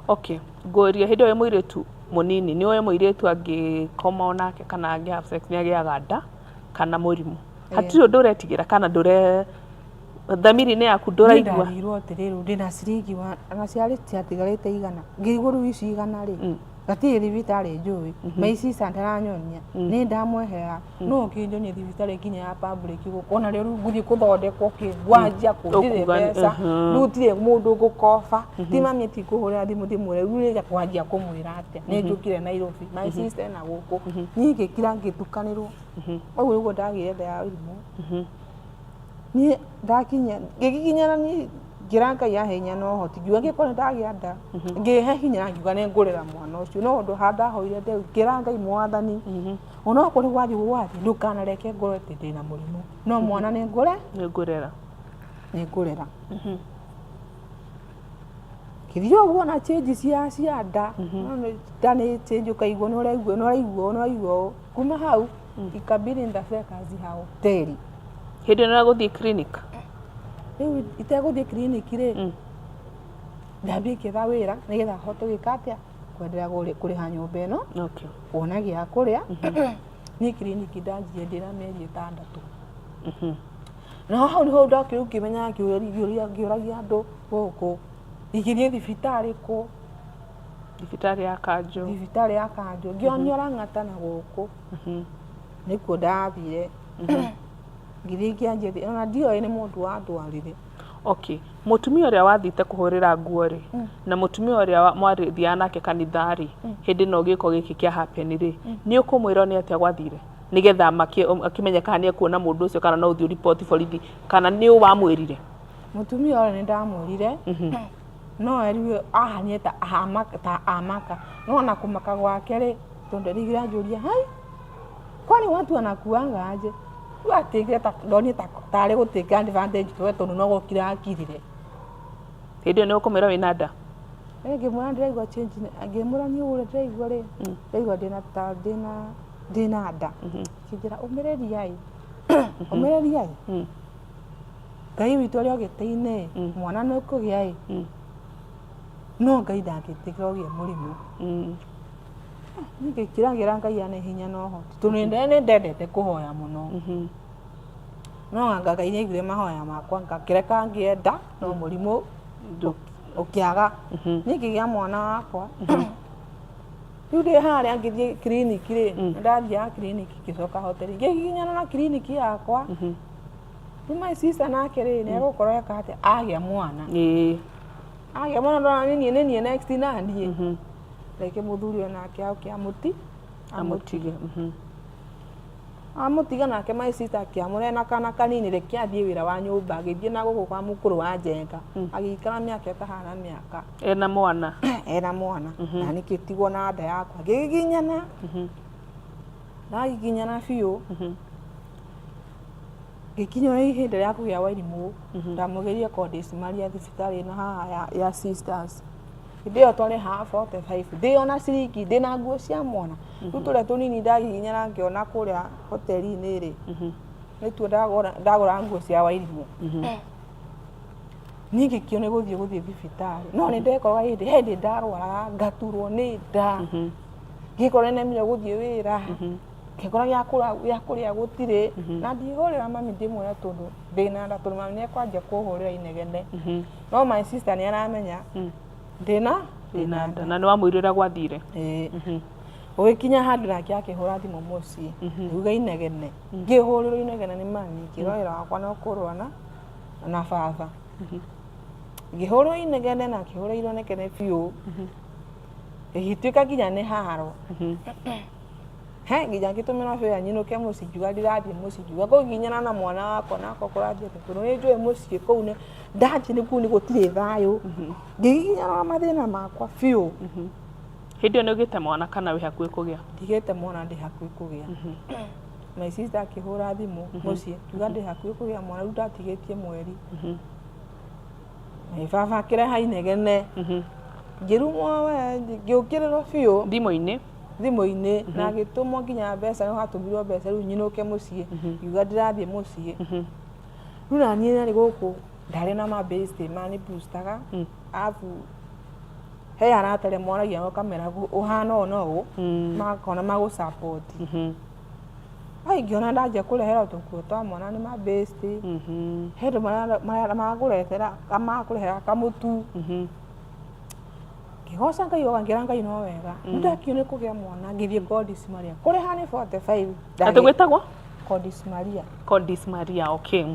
B: Okay, ngũria hĩndĩ ĩyo wĩ mũirĩtu mũnini, nĩ ũĩ mũirĩtu angĩkoma onake kana angĩ have sex nĩ agĩaga nda kana mũrimũ? Hatirĩ ũndũ ũretigĩra kana ndũre thamiri-inĩ yaku ndũraigua?
D: Ndarigirwo atĩrĩrĩ, ndĩna ciringi na ciarĩ ciatigarĩte 100, ngĩrigwo rĩu ici 100 rĩ, gatirĩ thibitarĩ njũĩ, my sister ndaranyonia, nĩ ndamweherera, no ũkĩnjonie thibitarĩ nginya ya public gũkũ, ona rĩo rĩu ngũthiĩ kũthondekwo kĩ, ngwanjia kũ, ndirĩ mbeca, rĩu gũtirĩ mũndũ ngũkoba, ti mami tikũhũrĩra thimũ ndĩmwĩre, rĩu rĩ kwanjia kũmwĩra atĩa, nĩ njũkire Nairobi, my sister ena gũkũ, niĩ ngĩkira ngĩtukanĩrwo, ũguo nĩguo ndagĩire nda ya ũrimũ. Niĩ ndakinya, ngĩgĩkinya na niĩ ngĩra Ngai ahe hinya na ũhoti, ngiuga angĩkorwo nĩ ndagĩa nda, ngĩhe hinya na ngiuga nĩ ngũrera mwana ũcio, no ũndũ ha ndahoire ngĩra Ngai mwathani, onokorwo nĩ gwathiĩ gwathiĩ, ndũkanareke ngorwo atĩ ndĩna mũrimũ, no mwana nĩ ngũre?
B: Nĩ ngũrera.
D: Nĩ ngũrera. Ngĩthiĩ ũguo na change cia nda, nda nĩ change ũkaigua nĩ ũraigua nĩ ũraigua nĩ ũraigua ũũ. Kuma hau ikabidi nitafute kazi ya hoteli.
B: Hĩndĩ ĩno gũthiĩ clinic?
D: Rĩu itegũthiĩ clinic rĩ, Ndambie ngĩetha wĩra nĩgetha hote gwĩka atĩa, kwenderea kũrĩha nyũmba ĩno, kuona gĩa kũrĩa. Niĩ kiriniki ndanjirie ndĩna mĩeri 6. Na hau nĩho ndokire ngĩmenya, ngĩũragia andũ gũkũ ingĩthiĩ thibitarĩ kũ.
B: Thibitarĩ ya kanjũ.
D: Thibitarĩ ya kanjũ ngĩonio Lang'ata na gũkũ nĩkuo ndathire, ngĩthiĩ ngĩanjia, ona ndioĩ nĩ mũndũ wandwarire.
B: Okay, mũtumia ũrĩa wathiĩte kũhũrĩra nguo rĩ, na mũtumia ũrĩa mwarĩthiaga nake kanitha rĩ, hĩndĩ ĩno gĩko gĩkĩ kĩa happen rĩ, nĩ ũkũmwĩra nĩ atĩa gwathire, nĩgetha akĩmenye kana nĩ ekuona mũndũ ũcio, kana no ũthiĩ ũriboti borithi, kana nĩ ũ wamwĩrire?
D: Mũtumia ũrĩa nĩ ndamwĩrire, no erirwe ahanire ta ta amaka, no ona kũmaka gwake rĩ, tondũ erigire anjũria, "Hai, kwani watu wanakuanga aje?" Rĩu atĩkire ta ndonire ta tarĩ gũ take advantage we, tondũ no gũkira akirire.
B: Hĩndĩ ĩyo nĩ ũkũmwĩra wĩna nda?
D: Ngĩmwĩra ndĩraigua change, ngĩmwĩra niĩ ũrĩa ndĩraigua rĩ, ndĩraigua ndĩna ta ndĩna nda. Akĩnjĩra, "Ũmĩrĩriai, ũmĩrĩriai, Ngai witũ arĩ o gĩtĩ-inĩ, mwana nĩ ũkũgĩa ĩ, no Ngai ndangĩtĩkĩra ũgĩe mũrimũ." Niĩ ngĩkiragĩra Ngai ane hinya na ũhoti, tondũ nĩ ndendete kũhoya mũno, no anga Ngai nĩ aiguire mahoya makwa, ngakĩreka ngĩe nda, no mũrimũ ũkĩaga. Niĩ ngĩgĩa mwana wakwa. Rĩu ndĩ harĩa ngĩthiĩ kiriniki rĩ, ndathiaga kiriniki, ngĩcoka hoteli, ngĩgiginyana na kiriniki yakwa. Rĩu my sister nake rĩ, nĩ egũkorwo eka atĩa agĩa mwana? Agĩa mwana, ndona nĩ niĩ, nĩ niĩ next na niĩ reke mũthuri ũyũ nake oke
B: amũtige.
D: Amũtiga nake my sister akĩamũra ena kana kanini, reke athiĩ wĩra wa nyũmba, agĩthiĩ na gũkũ kwa mũkũrũ wa Njenga, agĩikara mĩaka ĩtahana mĩaka.
B: Ena mwana.
D: Ena mwana, na nĩkĩtigwo na nda yakwa, ngĩgiginyana, ndagiginyana biũ, ngĩkinywo nĩ ihinda rĩa kũgĩa Wairimũ. Ndamũgĩrire Codis Maria, thibitarĩ ĩno haha ya sisters. Hĩndĩ ĩyo twarĩhaga 45, ndĩ ona ciringi, ndĩna nguo cia mwana, rĩu tũrĩa tũnini ndagiginyana ngĩona kũrĩa hoteli-inĩ rĩ, nĩtuo ndagũra, ndagũra nguo cia Wairimũ. Niĩ ngĩkio nĩ gũthiĩ thibitarĩ, no nĩ ndekoraga hĩndĩ ndarwaraga ngaturwo nĩ nda, ngĩkora nĩnemire gũthiĩ wĩra, ngĩkora gĩa kũrĩa gũtirĩ, na ndihũrĩra mami ndĩmwĩre tondũ ndĩna nda, tondũ mami nĩekwanjia kũhũrĩra inegene, no my sister nĩ aramenya ndĩna
B: Wĩna nda, na nĩ wamwĩrire ũrĩa gwathire?
D: Ĩĩ. Gũgĩkinya handũ nake akĩhũra thimũ mũciĩ, ngiuga inegene, ngĩhũrĩrwo inegene nĩ mami, ngĩrwo wĩra wakwa no kũrũa na baba. Ngĩhũrwo inegene na akĩhũrĩirwo inegene biũ, ĩgĩtuĩka nginya nĩ haro. He nginya ngĩtũmĩrwo bĩa nyinũke mũciĩ, ngiuga ndirathiĩ mũciĩ, ngiuga kũgiginyana na mwana wakwa nako kũrathiĩ atĩa, tondũ nĩ njũĩ mũciĩ kũu nĩ ndathiĩ nĩ kũu nĩ gũtirĩ thayũ. Ngĩgiginyana na mathĩna makwa biũ.
B: Hĩndĩ ĩyo nĩ ũgĩte mwana kana wĩ hakuhĩ kũgĩa?
D: Ndigĩte mwana, ndĩ hakuhĩ kũgĩa. My sister akĩhũra thimũ mũciĩ, ngiuga ndĩ hakuhĩ kũgĩa mwana, rĩu ndatigĩtie mweri. Na baba akĩreha inegene, ngĩrumwo we, ngĩũkĩrĩrwo biũ.
B: Thimũ-inĩ?
D: Thimũ-inĩ, na agĩtũmwo nginya mbeca, nĩ hatũmirwo mbeca rĩu nyinũke mũciĩ, ngiuga ndirathiĩ mũciĩ. Rĩu na niĩ narĩ gũkũ ndarĩ na mabĩcĩ mani boostaga, arabu he arata arĩa moragia ũkamera ũhana ũũ na ũũ, makona magũ support. Ai, ngĩona ndanjia kũreherwo tũkuo twa mwana nĩ mabĩcĩ, he andũ magũretera, makũrehera kamũtu. Ngĩgoca Ngai oga, ngĩra Ngai no wega. Rĩu ndakio nĩ kũgĩa mwana, ngĩthiĩ Codis Maria, kũrĩha nĩ 45.
B: Atĩ gwĩtagwo?
D: Codis Maria.
B: Codis Maria, okay.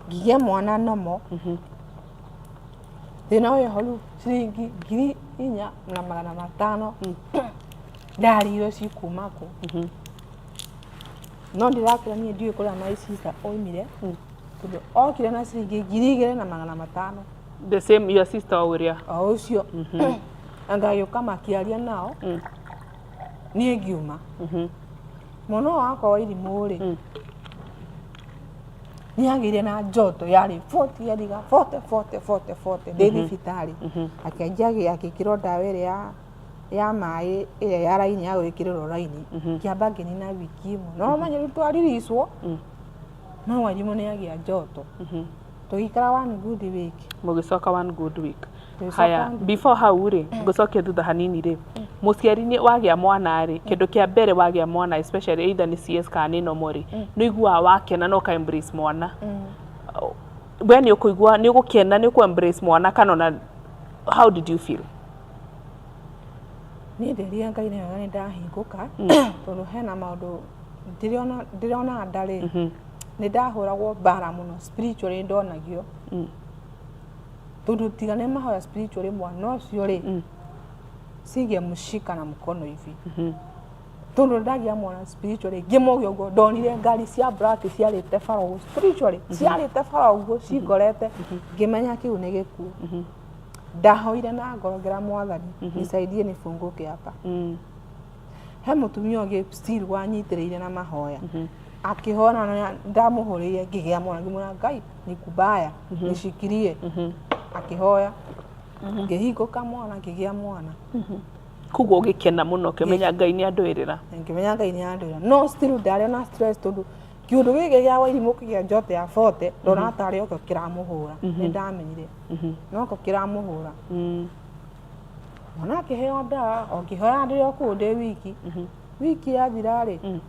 D: Ngĩgĩa mwana nomo, thĩna ũyũ ho rĩu ciringi 4500 ndarĩirwo cikuma kũ, no ndĩrakĩra niĩ ndiũĩ kũrĩa my sister oimire, tondũ okire na ciringi 2500.
B: The same your sister o ũrĩa?
D: O ũcio. Anga agĩũka makĩaria nao, niĩ ngiuma. Mwana ũyũ wakwa wa irimũ rĩ, nĩ agĩire na njoto yarĩ 40, yariga 40 40 40 40 ndĩ thibitarĩ. Akĩanjia agĩkĩrwo ndawa ĩrĩa ya maĩ, ĩrĩa ya raini, ya gwĩkĩrĩrwo raini, ngĩamba ngĩnina wiki ĩmwe, no manya rĩu twaririswo, no Wairimũ nĩ agĩa njoto. Tũgĩikara one good week.
B: Mũgĩcoka one good week.
D: Tũgĩcoka
B: Haya, before hau rĩ, ngũcokia thutha hanini rĩ, mũciari nĩ wagĩa mwana rĩ, kĩndũ kĩa mbere wagĩa mwana, especially either nĩ CS kana nĩ normal rĩ, nĩ ũiguaga wakena na ũka embrace mwana. We nĩ ũkũigua nĩ ũgũkena, nĩ ũkũ embrace mwana, kana ona how did you feel?
D: Niĩ nderire Ngai nĩ wega nĩ ndahingũka, tondũ hena maũndũ ndĩrona ndĩrona nda rĩ, nĩ ndahũragwo mbara mũno spiritually, ndonagio tondũ tiga nĩ mahoya spiritually, mwana ũcio rĩ singemshika na mkono hivi, tondũ ndagĩa mwana spiritually ngĩmũgĩa ũguo ndonire ngari cia black ciarĩte bara ũguo, spiritually ciarĩte bara ũguo cingorete, ngĩmenya kĩu nĩ gĩkuũ. Ndahoire na ngoro ngĩra Mwathani, "Nisaidie nifunguke hapa." He mũtumia ũngĩ still wanyitĩrĩire na mahoya akĩhona, na ndamũhũrĩire ngĩgĩa mwana, ngĩmwĩra, "Ngai ni kubaya, nishikirie." Akĩhoya ngĩhingũka mwana, ngĩgĩa mwana.
B: Koguo ũgĩkena mũno, ũkĩmenya Ngai nĩ andũĩrĩra.
D: Ngĩmenya Ngai nĩ andũĩra, no still ndarĩ na stress tondũ kĩũndũ gĩkĩ gĩa Wairimũ kĩgĩa njote ya 40, ndona tarĩ okĩo kĩramũhũra. Nĩ ndamenyire noko kĩramũhũra. Mwana akĩheo ndawa, o ngĩhoya ndĩ o kũu ndĩ wiki. Wiki yathira rĩ,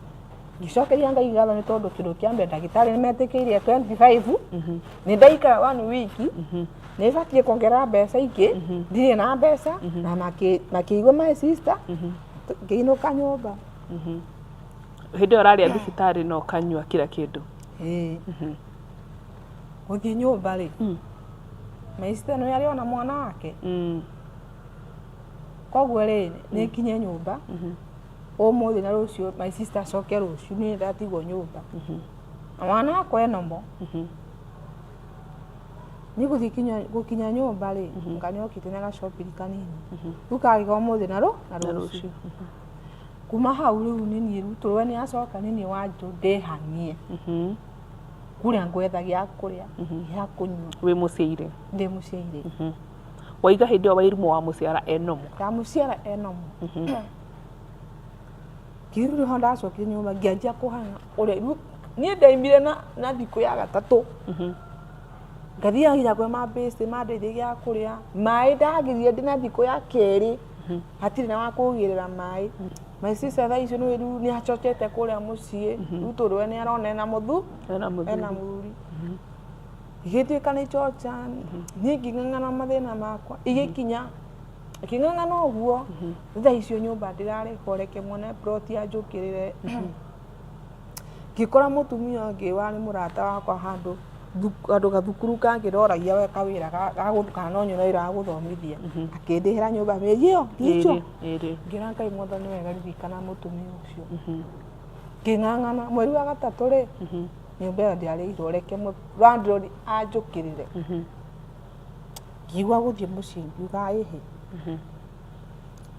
D: ngĩcokeria Ngai ngatho nĩ tondũ kĩndũ kĩa mbere ndagĩtarĩ nĩ metĩkĩirie 25, nĩ ndaikara one week, nĩ batiĩ kuongerera mbeca ingĩ, ndirĩ na mbeca, na makĩigua my sister, ngĩinũka nyũmba.
B: Hĩndĩ ĩyo ũrarĩa thibitarĩ na ũkanyua kila kĩndũ?
D: Ĩĩ. Gũthiĩ nyũmba rĩ, my sister nĩ arĩ ona mwana wake. Koguo rĩ, nĩ nginye nyũmba ũmũthĩ na rũciũ my sister acoke rũciũ, niĩ ndatigwo nyũmba na mwana wakwa enomo. Niĩ gũthiĩ kinya gũkinya nyũmba rĩ, nga nĩokĩte na gacopiri kanini, rĩu kagĩka ũmũthĩ na
B: na
D: rũciũ.
B: Rũciũ.
D: Kuma hau rĩu nĩ niĩ rĩu tũrwe nĩ acoka, nĩ niĩ wanjũ ndĩhang'ie kũrĩa ngwetha gĩa kũrĩa, gĩa kũnyua.
B: Wĩ mũciaire?
D: Ndĩ mũciaire.
B: Waiga hĩndĩ ĩyo Wairimũ wa mũciara enomo?
D: Ndamũciara enomo. Kĩu rĩu ndacokire nyũmba ngĩanjia kũhang'a ũrĩa rĩu niĩ ndaimire na thikũ ya gatatũ, ngathiaga nginya kwĩ mambĩcĩ mandeithie gĩa kũrĩa, maĩ ndagĩrire ndĩna thikũ ya kerĩ, hatirĩ na wa kũgĩrĩra maĩ. My sister thaa icio nĩ rĩu nĩ acokete kũrĩa mũciĩ rĩu, tondũ we nĩ arona ena mũthu
B: Ena mũthuri.
D: Ena mũthuri. Igĩtuĩka nĩ chocha, niĩ ngĩng'ang'ana mathĩna makwa, igĩkinya ngĩng'ang'ana ũguo. Thaa icio nyũmba ndĩrarĩhwo, reke mwene plot anjũkĩrĩre. Ngĩkora mũtumia ũngĩ warĩ mũrata wakwa handũ handũ gathukuru kangĩ ndoragia we kawĩra kana no nyone wĩra wa gũthomithia, akĩndĩhĩra nyũmba mĩeri ĩyo icio.
B: Ĩrĩ.
D: Ngĩra Ngai, "Mwathani wega, ririkana mũtumia ũcio." Ngĩng'ang'ana mweri wa gatatũ rĩ, nyũmba ĩyo ndĩarĩhirwo, reke landlord anjũkĩrĩre. Ngĩigua gũthiĩ mũciĩ, ngiuga ĩhĩ,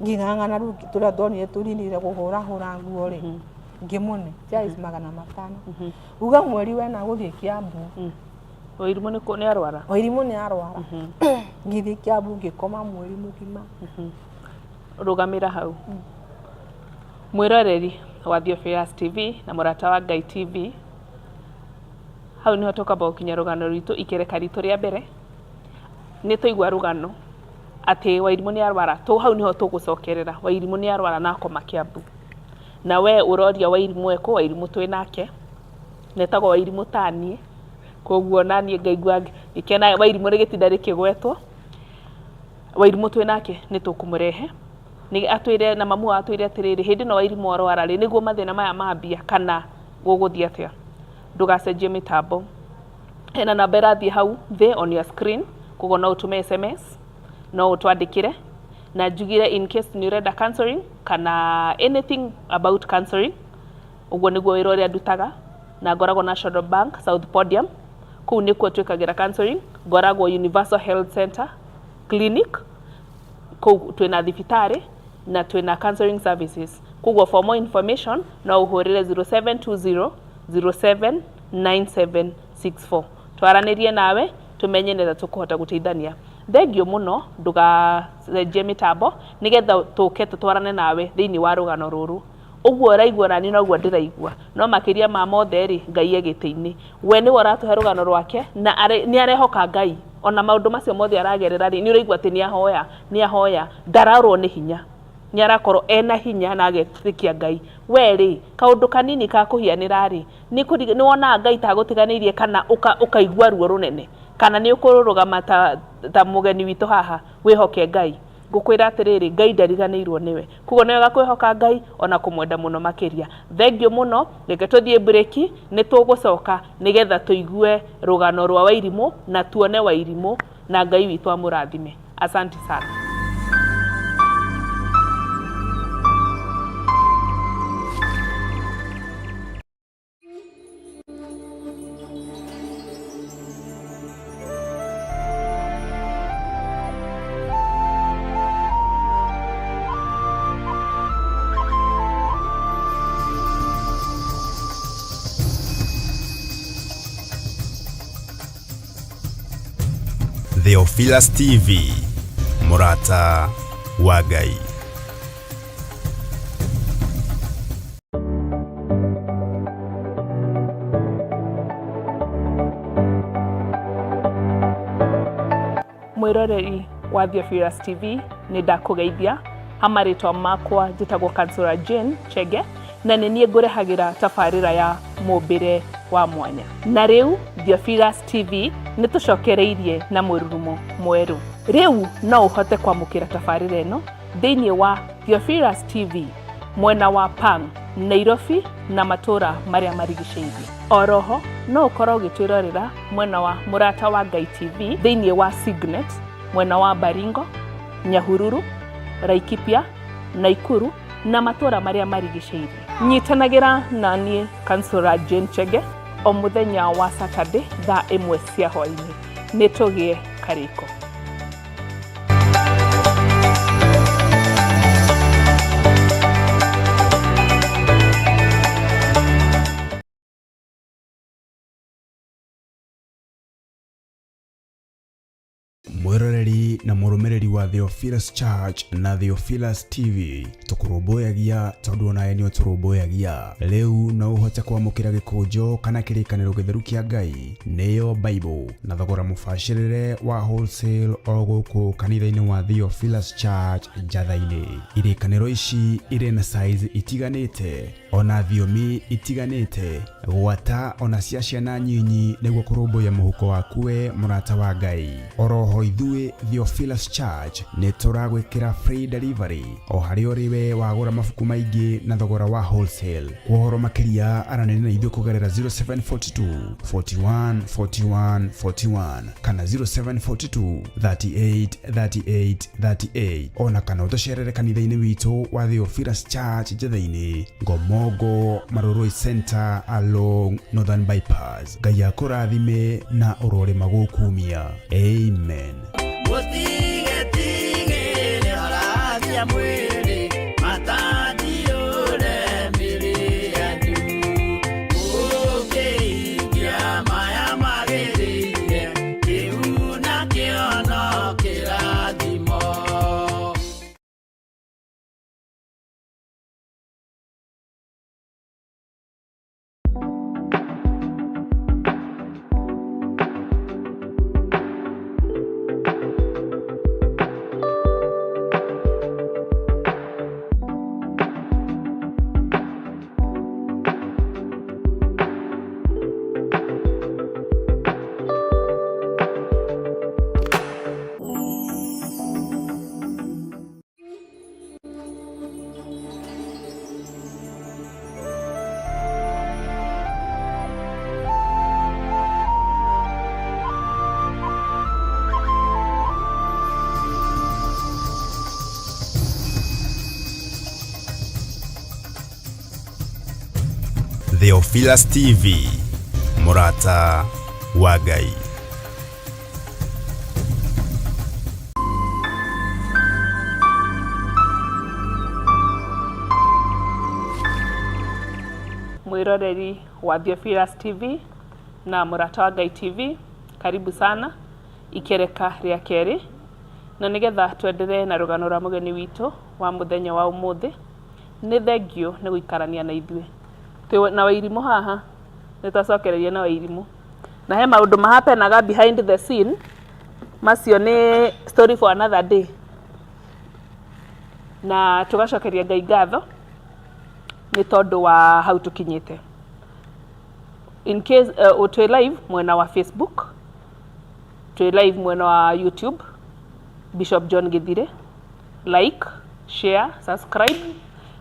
D: ngĩng'ang'ana rĩu tũrĩa ndonire tũninire kũhũrahũra nguo rĩ, ngĩmũne ciarĩ 500, uga mweri wena gũthiĩ Kiambu.
B: Wairimũ nĩ arwara?
D: Wairimũ nĩ arwara. Ngĩthiĩ Kiambu, ngĩkoma mweri mũgima.
B: Rũgamĩra hau. Mwĩroreri wa Theophilus TV na Mũrata wa Ngai TV, hau nĩho tũkamba gũkinya rũgano rwitũ, ikereka ritũ rĩa mbere. Nĩ twaigua rũgano atĩ Wairimũ nĩ arwara tũ, hau nĩho tũgũcokerera. Wairimũ nĩ arwara na akoma Kiambu, na we ũroria Wairimũ ekũ? Wairimũ twĩ nake, netagwo Wairimũ taniĩ, koguo naniĩ ngaigua ngĩkena Wairimũ rĩgĩtinda rĩkĩgwetwo. Wairimũ twĩ nake, nĩ tũkũmũrehe nĩ atwĩre, na mamu wao atwĩre atĩrĩrĩ, hĩndĩ ĩno Wairimũ arwara rĩ, nĩguo mathĩna maya mambia kana gũgũthiĩ atĩa. Ndũgacenjie mĩtambo, hena namba ĩrathiĩ hau thĩ on your screen, koguo no ũtũme SMS, no ũtwandĩkĩre na njugire in case nĩ ũrenda counseling kana anything about counseling. Ũguo nĩguo wĩra ũrĩa ndutaga, na ngoragwo National Bank South Podium, kũu nĩkuo twĩkagĩra counseling. Ngoragwo Universal Health Center Clinic, kũu twĩna thibitarĩ na twĩna counseling services. Koguo for more information no ũhũrĩre 0720 079764, twaranĩrie nawe tũmenye nĩgetha tũkũhota gũteithania. Thengio mũno, ndũgacenjie mĩtambo nĩgetha tũke tũtwarane nawe thĩinĩ wa rũgano rũrũ. Ũguo ũraigua naniĩ noguo ndĩraigua. No makĩria ma mothe rĩ, Ngai e gĩtĩ-inĩ. We nĩwe ũratũhe rũgano rwake na nĩ arehoka Ngai. Ona maũndũ macio mothe aragerera rĩ, nĩ ũraigua atĩ nĩ ahoya, nĩ ahoya, ndarorwo nĩ hinya. Nĩ arakorwo ena hinya na agetĩkia Ngai. We rĩ, kaũndũ kanini kakũhianĩra rĩ, nĩ wonaga Ngai ta agũtiganĩirie kana ũkaigua ruo rũnene? Kana nĩ ũkũrũgama ta mũgeni witũ haha wĩhoke Ngai? Ngũkwĩra atĩrĩrĩ, Ngai ndariganĩirwo nĩwe. Koguo nĩ wega kwĩhoka Ngai ona kũmwenda mũno makĩria. Thengiũ mũno, reke tũthiĩ mburĩki, nĩ tũgũcoka nĩgetha tũigue rũgano rwa Wairimũ na tuone Wairimũ na Ngai witũ amũrathime. Asante sana.
A: Theophilus TV, mũrata wa Ngai.
B: Mwĩroreri wa Theophilus TV, nĩ ndakũgeithia ha marĩtwa makwa, njĩtagwo Kansũra Jane Chege na nĩ niĩ ngũrehagĩra tabarĩra ya mũmbĩre wa mwanya. Na rĩu Theophilus TV nĩ tũcokereirie na mũrurumo mwerũ. Rĩu no ũhote kwamũkĩra tabarĩra ĩno thĩinĩ wa Theophilus TV mwena wa Pang, Nairobi na matũra marĩa marigicĩirie. Oroho no ũkorwo ũgĩtwĩrorera mwena wa Mũrata wa Ngai TV thĩinĩ wa Signet mwena wa Baringo, Nyahururu, Laikipia, Naikuru na matũra marĩa marigicĩirie. Nyitanagĩra na niĩ Kansũra Jane Chege o mũthenya wa Saturday thaa 1 cia hwaĩ-inĩ. Nĩ tũgĩe karĩko.
A: Mwĩroreri na mũrũmĩrĩri wa Theophilus Church na Theophilus TV, tũkũrũmbũyagia tondũ onawe nĩ ũtũrũmbũyagia. Rĩu no ũhote kwamũkĩra gĩkũnjo kana kĩrĩkanĩro gĩtheru kĩa Ngai, nĩyo Bible, na thogora mũbacĩrĩre wa wholesale o gũkũ kanitha-inĩ wa Theophilus Church Njatha-inĩ. Irĩkanĩro ici irĩ na size itiganĩte ona thiomi itiganĩte, gwata ona cia ciana nyinyi, nĩguo kũrũmbũiya mũhuko waku we mũrata wa Ngai. Oroho ithuĩ Theophilus Church nĩ tũragwĩkĩra free delivery o harĩa ũrĩ we wagũra mabuku maingĩ na thogora wa wholesale. Kwa ũhoro makĩria aranĩria na ithuĩ kũgerera 0742 41 41 41 kana 0742 38 38 38, ona kana ũtũcerere kanitha-inĩ witũ wa Theophilus Church Njatha-inĩ, Ngomongo Marurui Center along Northern Bypass. Ngai akũrathime na ũrorĩma gũkumia. Amen.
C: Mũtigetigĩre orathia mwĩrĩ, matandiũre mĩrĩ yanyu. Mũngĩhingia maya magĩrĩire, kĩu nakĩo no kĩrathimo.
A: Theophilus TV, mũrata wa Ngai.
B: Mwĩroreri wa Theophilus TV na mũrata wa Ngai TV, karibu sana ikereka rĩa kerĩ, na nĩgetha twenderee na rũgano rwa mũgeni witũ wa mũthenya wa ũmũthĩ. Nĩ thengio nĩ gũikarania na ithuĩ. Twĩ na Wairimũ haha, nĩ twacokereria na Wairimũ. Na he maũndũ mahapenaga behind the scene, macio nĩ story for another day. Na tũgacokeria Ngai ngatho nĩ tondũ wa hau tũkinyĩte. In case twĩ live mwena wa Facebook, twĩ live mwena wa YouTube, Bishop John Githire. Like, share, subscribe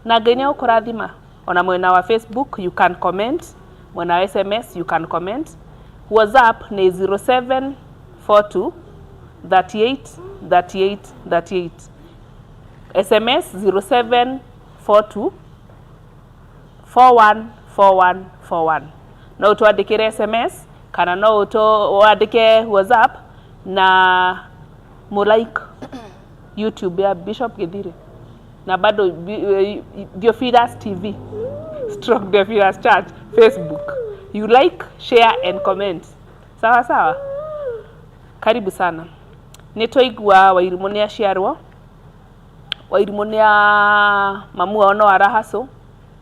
B: na Ngai nĩ egũkũrathima. Ona mwena wa Facebook you can comment, mwena wa SMS you can comment. WhatsApp nĩ 0742 38 38 38. SMS 0742 414141. No ũtwandĩkĩre SMS kana no wandĩke WhatsApp na mũ like YouTube ya Bishop Githire na bado Theophilus TV stroke Theophilus Church Facebook. You like, share and comment. Sawa sawa. Karibu sana. Nĩ twaigua Wairimũ nĩ aciarwo. Wairimũ nĩ a mamu wao no arahacũ.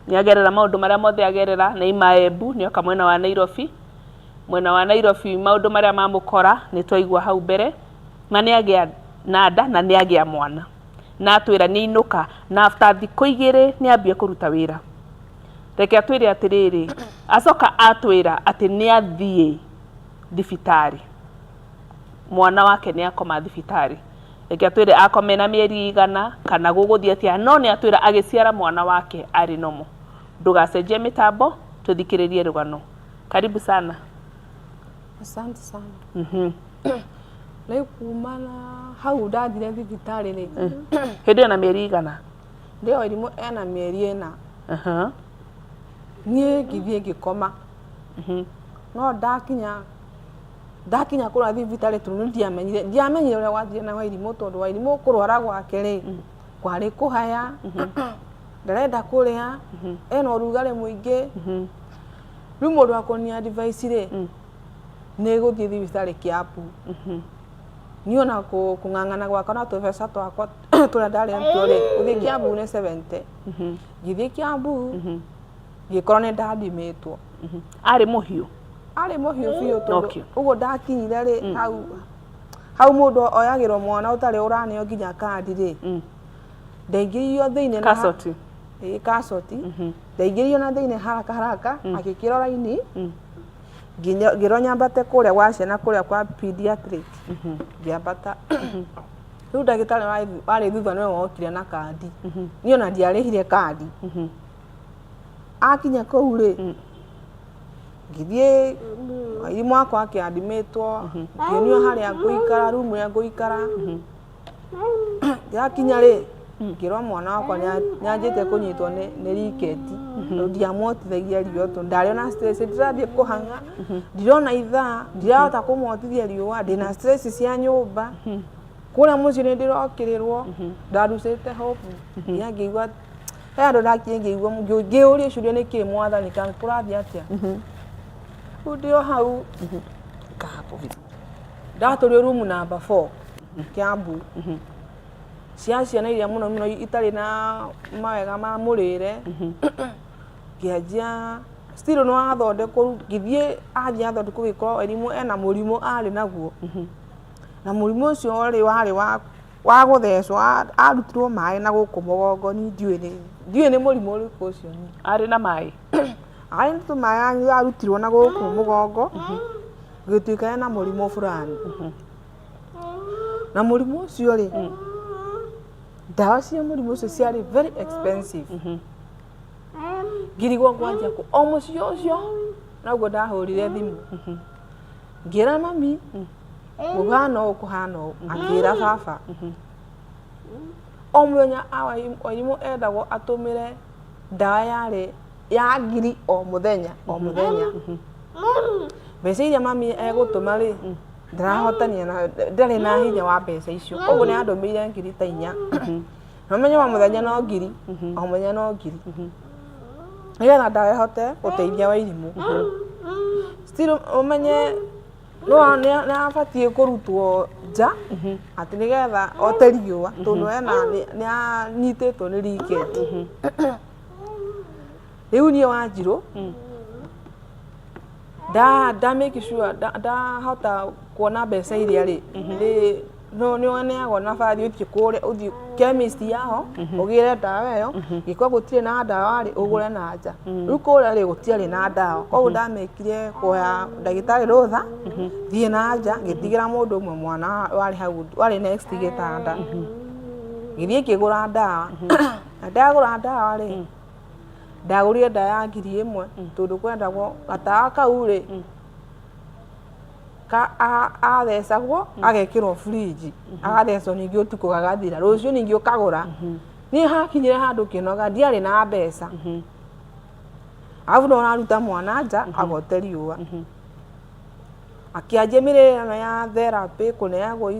B: Nĩ agerera maũndũ marĩa mothe agerera. Nĩ aima Embu, nĩ oka mwena wa Nairobi. Mwena wa Nairobi maũndũ marĩa mamũkora nĩ twaigua hau mbere. Na nĩ agĩa na nda na nĩ agĩa mwana. Na atwĩra nĩ ainũka na after thikũ igĩrĩ nĩ ambia kũruta wĩra. Reke atwĩre atĩrĩrĩ, acoka atwĩra atĩ nĩ athiĩ thibitarĩ. Mwana wake nĩ akoma thibitarĩ. Reke atwĩre akome na mĩeri igana kana gũgũthiĩ atĩa, no nĩ atwĩra agĩciara mwana wake arĩ normal. Ndũgacenjie mĩtambo, tũthikĩrĩrie rũgano. Karibu sana.
D: Asante sana. Rĩu kuma na hau ndathire thibitarĩ rĩ,
B: Hĩndĩ ĩyo na mĩeri igana?
D: Ndĩ Wairimũ ena mĩeri 4. Niĩ ngĩthiĩ ngĩkoma. No ndakinya kũrĩa thibitarĩ tondũ nĩ ndiamenyire ũrĩa gwathire na Wairimũ tondũ Wairimũ kũrwara gwake rĩ, kwarĩ kũhaya, ndarenda kũrĩa, ena ũrugarĩ mũingĩ. Rĩu mũndũ akũnia advice rĩ, nĩ gũthiĩ thibitarĩ Kiambu. Niĩ ona kũng'ang'ana gwakwa na tũbeca twakwa tũrĩa ndarĩ natuo rĩ, gũthiĩ Kiambu nĩ 70. Ngĩthiĩ Kiambu, ngĩkorwo nĩ ndandimĩtwo.
B: Arĩ mũhiũ?
D: Arĩ mũhiũ biũ tondũ ũguo ndakinyire rĩ, hau mũndũ oyagĩrwo mwana ũtarĩ ũraneo nginya kandi rĩ, ndaingĩririo thĩinĩ na
B: Kasoti.
D: Ĩĩ, kasoti. Ndaingĩririo na thĩinĩ haraka haraka, agĩkĩrwo raini, ngĩrwo nyambate kũrĩa gwa ciana kũrĩa kwa pediatric. Ngĩambata. Rĩu ndagĩtarĩ warĩ thutha nĩwe wokire na kandi. Niĩ ona ndiarĩhire kandi. Akinya kũu rĩ, ngĩthiĩ Wairimũ wakwa akĩandimĩtwo, ngĩonio harĩa ngũikara, rumu ĩrĩa ngũikara. Ndakinya rĩ, ngĩrwo mwana wakwa nĩ anjĩtie kũnyitwo nĩ riketi. Tondũ ndiamwotithagia riũa tondũ ndarĩ ona stress, ndĩrathiĩ kũhang'a, ndirona ithaa, ndirahota kũmwotithia riũa, ndĩna stress cia nyũmba. Kũrĩa mũciĩ nĩ ndĩrokĩrĩrwo, ndarucĩte hope. Nginya ngĩigua, he handũ ndakinya ngĩigua ngĩũria ciũria nĩkĩ mwathani kana kũrathiĩ atĩa. Rĩu ndĩ o hau, ndatũrio room number 4 Kiambu. Cia ciana iria mũno mũno itarĩ na mawega ma mũrĩre. Ngĩanjia still no athondekwo, ngĩthiĩ athiĩ athondekwo gĩkorwo Wairimũ ena mũrimũ arĩ naguo. Na mũrimũ ũcio warĩ wa gũthecwo, arutirwo maĩ na gũkũ mũgongo, niĩ ndiũĩ nĩ mũrimũ ũrĩkũ ũcio niĩ.
B: Arĩ na maĩ?
D: Arĩ na tũmaĩ arutirwo na gũkũ mũgongo, gũgĩtuĩka ena mũrimũ fulani. Na mũrimũ ũcio rĩ, ndawa cia mũrimũ ũcio ciarĩ very expensive. Ngĩrigwo ngwanjia kũ. O mũciĩ ũcio noguo ndahũrire thimũ. Ngĩra mami, kũhana ũũ kũhana ũũ, akĩra baba. O mũthenya Wairimũ endagwo atũmĩre ndawa yarĩ ya ngiri o mũthenya o mũthenya. Mbeca iria mami egũtũma rĩ, ndarahotania na ndarĩ na hinya wa mbeca icio. Koguo nĩ andũmĩire ngiri ta 4. Na ũmenye o mũthenya no ngiri, o mũthenya no ngiri. Nĩgetha ndawa ĩhote gũteithia Wairimũ. Still ũmenye No nĩ abatiĩ kũrutwo nja atĩ nĩgetha ote riũa tondũ ena nĩ anyitĩtwo nĩ rickets. Rĩu niĩ Wanjirũ nda make sure ndahota kuona mbeca iria rĩ, nĩ no nĩ ũneagwo nabathi ũthiĩ kũrĩa ũthiĩ chemist yao ũgĩre ndawa ĩyo, ingĩkorwo gũtirĩ na ndawa rĩ, ũgũre na nja. Rĩu kũrĩa rĩ gũtiarĩ na ndawa, koguo ndamĩkire kuoya ndagĩtarĩ rũtha thiĩ na nja ngĩtigĩra mũndũ ũmwe mwana warĩ hau warĩ next gĩtanda. Ngĩthiĩ ngĩgũra ndawa, na ndagũra ndawa rĩ, ndagũrire ndawa ya 1000 tondũ kwendagwo gatawa kau rĩ, athecagwo agekĩrwo fridge, agathecwo ningĩ ũtukũ gagathira, rũciũ ningĩ ũkagũra. Niĩ hakinyire handũ ngĩnoga ndiarĩ na mbeca, arabu no ũraruta mwana nja agote riũa. Akĩanjia mĩrĩre ĩno ya therapy kũneagwo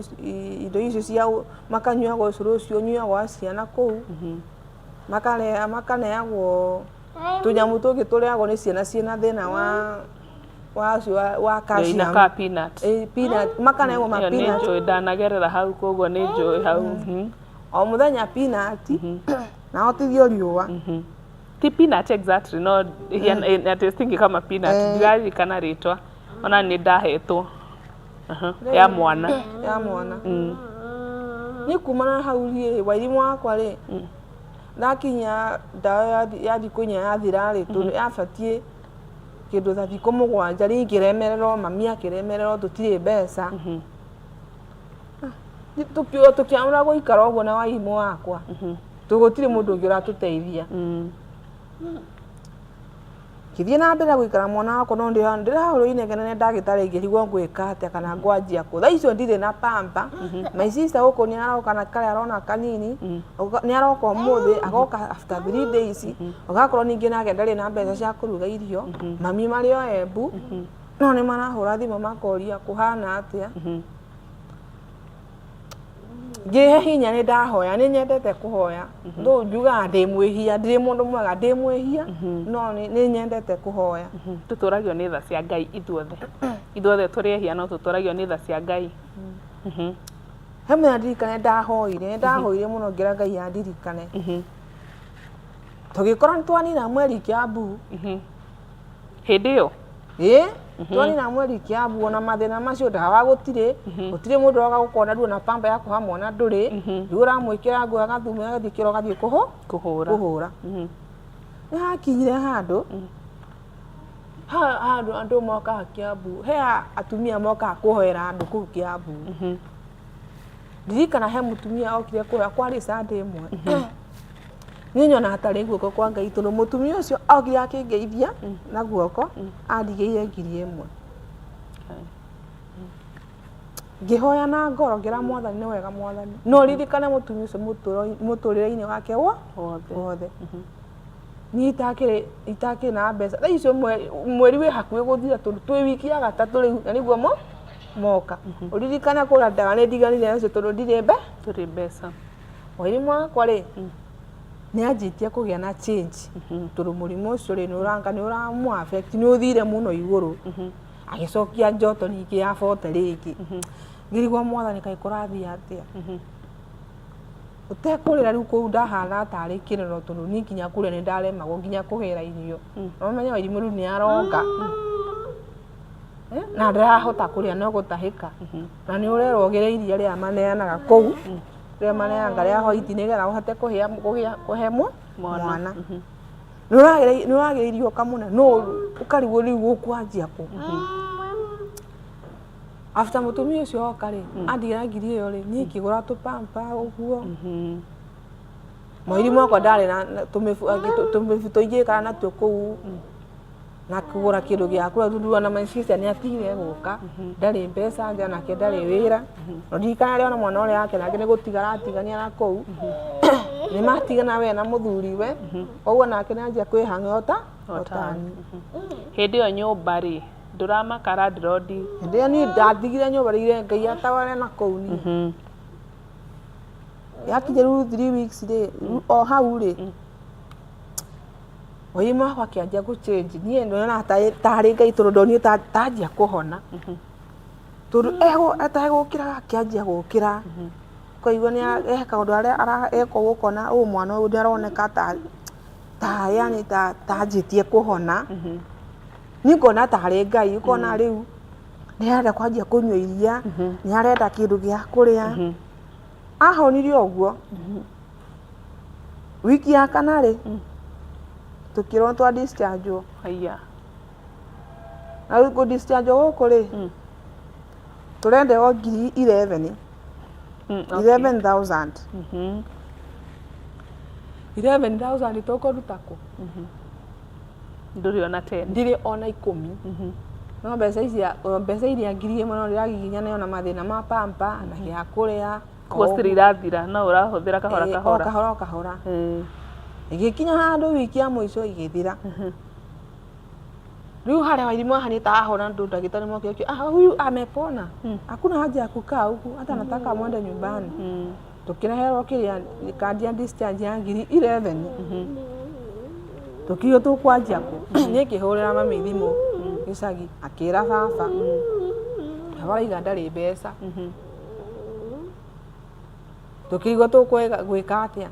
D: indo icio cia makanyuagwo ũcũrũ ũcio ũnyuagwo wa ciana kũu, makaneagwo tũnyamũ tũngĩ tũrĩagwo nĩ ciana ciĩna thĩna wa wa ũcio wa
B: calcium. Inakaa peanut.
D: Ĩ, peanut makaneagwo ma
B: Ĩyo nĩ
D: peanut.
B: njũĩ, ndanagerera hau koguo nĩ njũĩ hau.
D: O mũthenya peanut na otithio riũa.
B: Ti peanut exactly no ĩhiana tasting kama peanut, ndiraririkana rĩtwa ona nĩ ndahetwo. Aha, ya mwana.
D: Ya mwana. Niĩ kumana na hau rĩ, wairimũ wakwa rĩ, ndakinya ndawa ya thikũ 4 yathira rĩ, tondũ yabatiĩ kĩndũ ta thikũ 7 rĩ, ngĩremererwo, mami akĩremererwo tũtirĩ mbeca. Tũkĩamũra gũikara ũguo na wairimũ wakwa, tondũ gũtirĩ mũndũ ũngĩ ũratũteithia. Ngĩthiĩ na mbere gũikara mwana wakwa no ndĩrahũrwo inegene nĩ ndagĩtarĩ ngĩrigwo ngwĩka atĩa kana ngwanjia kũ. Thaa icio ndirĩ na pamper, my sister gũkũ nĩ aroka na karĩa arona kanini, nĩ aroka ũmũthĩ, agoka after 3 days, ũgakorwo ningĩ nake ndarĩ na mbeca cia kũruga irio, mami marĩ o Embu, no nĩ marahũra thimũ makoria kũhana atĩa. Ngĩhe hinya nĩ ndahoya, nĩ nyendete kũhoya, though njugaga ndĩ mwĩhia, ndirĩ mũndũ mwega, ndĩ mwĩhia, no nĩ nyendete kũhoya.
B: Tũtũragio nĩ tha cia Ngai ithuothe. Ithuothe tũrĩ ehia no tũtũragio nĩ tha cia Ngai.
D: He mũthenya ndirikane ndahoire, nĩ ndahoire mũno ngĩra Ngai andirikane. Tũgĩkorwo nĩ twanina mweri Kiambu.
B: Hĩndĩ ĩyo?
D: Ĩĩ, twanina mweri Kiambu ona mathĩna macio ndawa gũtirĩ, gũtirĩ mũndũ ũroka gũkona rĩu ona pamba ya kũha mwana ndũrĩ, rĩu ũramwĩkĩra nguo agathuma agathiĩ kĩoro agathiĩ
B: kũhũra.
D: Kũhũra. Nĩ hakinyire handũ, handũ andũ mokaga Kiambu, he atumia mokaga kũhoera andũ kũu Kiambu. Ndirikana he mũtumia okire kũhoya kwarĩ Sunday ĩmwe. Niĩ nyonaga tarĩ guoko kwa Ngai tondũ mũtumia ũcio okire akĩngeithia na guoko andigĩire 1000. Ngĩhoya na ngoro ngĩra Mwathani nĩ wega Mwathani. No ririkane mũtumia ũcio mũtũrĩre-inĩ wake wothe. Niĩ itakĩrĩ na mbeca. Thaa icio mweri wĩ hakuhĩ gũthira tondũ twĩ wiki ya gatatũ rĩu na nĩguo moka. Ũririkane kũgũra ndawa nĩ ndiganire nacio tondũ ndirĩ
B: Ndũrĩ mbeca.
D: Mwarimũ wakwa rĩ, nĩ anjĩtie kũgĩa na change tondũ mũrimũ ũcio rĩ, nĩ ũranga nĩ ũramũ affect nĩ ũthire mũno igũrũ. Agĩcokia njoto ningĩ ya 40 rĩngĩ. Ngĩrigwo Mwathani kaĩ kũrathiĩ atĩa. Ũtekũrĩra rĩu kũu ndahana tarĩ kĩrĩro tondũ niĩ nginya kũrĩa nĩ ndaremagwo nginya kũgĩra irio. No ũmenye Wairimũ rĩu nĩ aronga. Na ndarahota kũrĩa no gũtahĩka. Na nĩ ũrerwo ũgĩre iria rĩrĩa maneanaga kũu, rĩrĩa maneanaga rĩa white nĩgetha ũhote kũhĩa kũgĩa kũhe mwana. Nĩ ũragĩra irio ũkamũne no ũkarigwo rĩu ũkwanjia kũ. After mũtumia ũcio oka rĩ, andigĩra ngiri ĩyo rĩ, niĩ ngĩgũra tũ pamper ũguo. Mweri mwakwa ndarĩ na tũmĩbuto ingĩkara natuo kũu na kũgũra kĩndũ gĩa kũrĩa tondũ ona my sister nĩ atigire gũka, ndarĩ mbeca nja nake ndarĩ wĩra. Na ndirikana rĩ ona mwana ũrĩa wake nake nĩ gũtiga aratigania na kũu. Nĩ matigana we na mũthuriwe, koguo nake nĩ anjia kwĩhang'a o tani.
B: Hĩndĩ ĩyo nyũmba rĩ, ndũramaka landlord?
D: Hĩndĩ ĩyo niĩ ndatigire nyũmba ndigire Ngai ataware na kũu niĩ. Yakinya rĩu 3 weeks rĩ, o hau rĩ, mũrimũ wakwa akĩanjia gũ change. Niĩ ndonaga tarĩ Ngai tondũ ndonire tanjia kũhona. Tondũ ategũkĩraga akĩanjia gũkĩra, ũkaigua he kaũndũ eka ũguo ũkona ũyũ mwana ũyũ nĩ aroneka ta yaani ta anjĩtie kũhona. Niĩ ngona tarĩ Ngai, ũkona rĩu nĩ arenda kwanjia kũnyua iria, nĩ arenda kĩndũ gĩa kũrĩa. Ahonire o ũguo, wiki ya kana rĩ, tũkĩrwo nĩ twa discharge wo. Na rĩu kũ discharge gũkũ rĩ, tũrendeo ngiri 11, 11,000. 11,000 tũkũruta kũ?
B: Ndũrĩ ona 10.
D: Ndirĩ ona 10. No mbeca ici, mbeca iria 1000 no ndĩragiginyana nayo na mathĩna ma pamper na gĩa kũrĩa.
B: Koguo citirĩ irathira, no ũrahũthĩra kahora kahora.
D: O kahora o kahora. Ĩgĩkinya handũ wiki ya mũico ĩgĩthira. Rĩu harĩa Wairimũ ahanĩte ta ahona ndũ ndagĩtarĩ mokire akiuga, ah, huyu amepona. Hakuna haja ya kukaa huku, hata nataka mwende nyumbani. Tũkĩreherwo kĩrĩa kandi ya discharge ya ngiri 11. Tũkiuga tũkwanjia kũ? Niĩ ngĩhũrĩra mami thimũ gĩcagi akĩra baba. Baba arauga ndarĩ mbeca. Tũkĩigua tũgwĩka atĩa?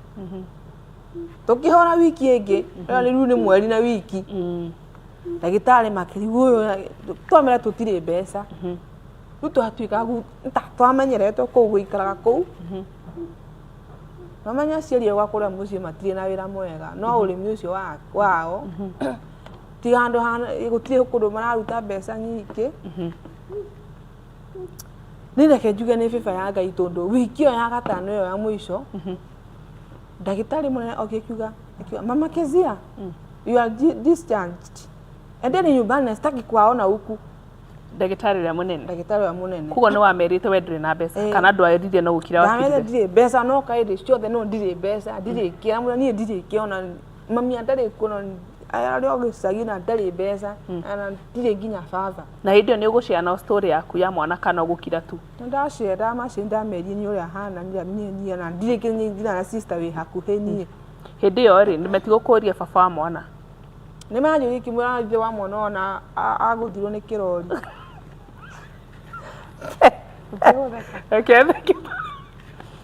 D: Tũkĩhora wiki ĩngĩ, ĩyo rĩu nĩ mweri na wiki. Ndagĩtarĩ makĩrigwo ũyũ, twamera tũtirĩ mbeca. Rĩu twatuĩka ta twamenyeretwo kũu gũikaraga kũu. Wamenya aciari akwa kũrĩa mũciĩ matirĩ na wĩra mwega, no ũrĩmi ũcio wao, ti handũ gũtirĩ kũndũ mararuta mbeca nyingĩ. Niĩ reke njuge nĩ favor ya Ngai tondũ wiki ĩyo ya gatano ĩyo ya mũico, ndagĩtarĩ mũnene okire akiuga, Mama Kezia, you are discharged. Endeni nyumbani na sitaki kuwaona huku.
B: Ndagĩtarĩ ũrĩa mũnene?
D: Ndagĩtarĩ ũrĩa mũnene.
B: Koguo nĩ wamerĩte we ndũrĩ na mbeca kana ndweririe no gũkira
D: wakirire?
B: Ndamerire
D: ndirĩ mbeca no kaĩndĩ ciothe no ndirĩ mbeca, ndirĩ kĩ, ndamwĩra niĩ ndirĩ kĩ ona mami ndarĩ kuo na arĩ o gĩcagi na ndarĩ mbeca na ndirĩ nginya baba.
B: Na hĩndĩ ĩyo nĩ ũgũshare story yaku ya mwana kana ũgũkira tu?
D: Nĩ ndashare ndamaciria ndameria niĩ ũrĩa hana niĩ na ndirĩ nginya na sister wĩ hakuhĩ niĩ.
B: Hĩndĩ ĩyo rĩ, metigũkũria baba wa mwana?
D: Nĩ manjũririe ngĩmwĩra ithe wa mwana ona agũthirwo nĩ kĩrori.
B: Reke theke.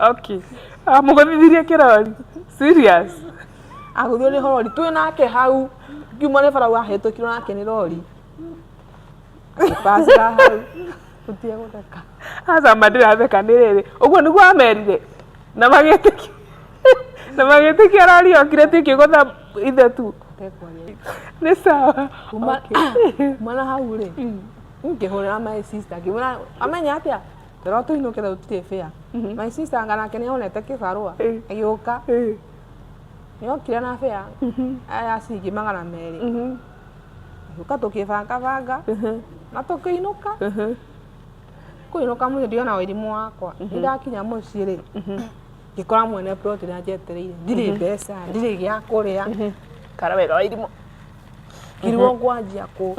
B: Okay. Amũgũthithirie kĩrori? Serious?
D: Agũthirwo nĩ rori twĩ nake hau ngiuma nĩ bara ahĩtũkirwo nake nĩ rori. Akĩpacĩra hau. Tũtige gũtheka.
B: Aca ma ndĩratheka nĩ rĩrĩ. Ũguo nĩguo amerire? Na magĩtĩkia na magĩtĩkia rori yokire ti ĩkĩgũtha ithe tu? Nĩ sawa.
D: Kuma na hau rĩ, ngĩhũrĩra my sister ngĩmwĩra amenya atĩa tũrĩa tũinũke tũtirĩ fare. My sister anga nake nĩ onete kĩbarũa agĩũka. Nĩ okire na fare ya ciringi 200. Agĩũka tũkĩbanga banga na tũkĩinũka. Kũinũka mũciĩ ndiona ũirimũ wakwa. Nĩ ndakinya mũciĩ rĩ, ngĩkora mwene plot nĩ anjetereire. Ndirĩ mbeca, ndirĩ gĩa kũrĩa.
B: Kara wega Wairimũ.
D: Ngĩrigwo ngwanjia kũ.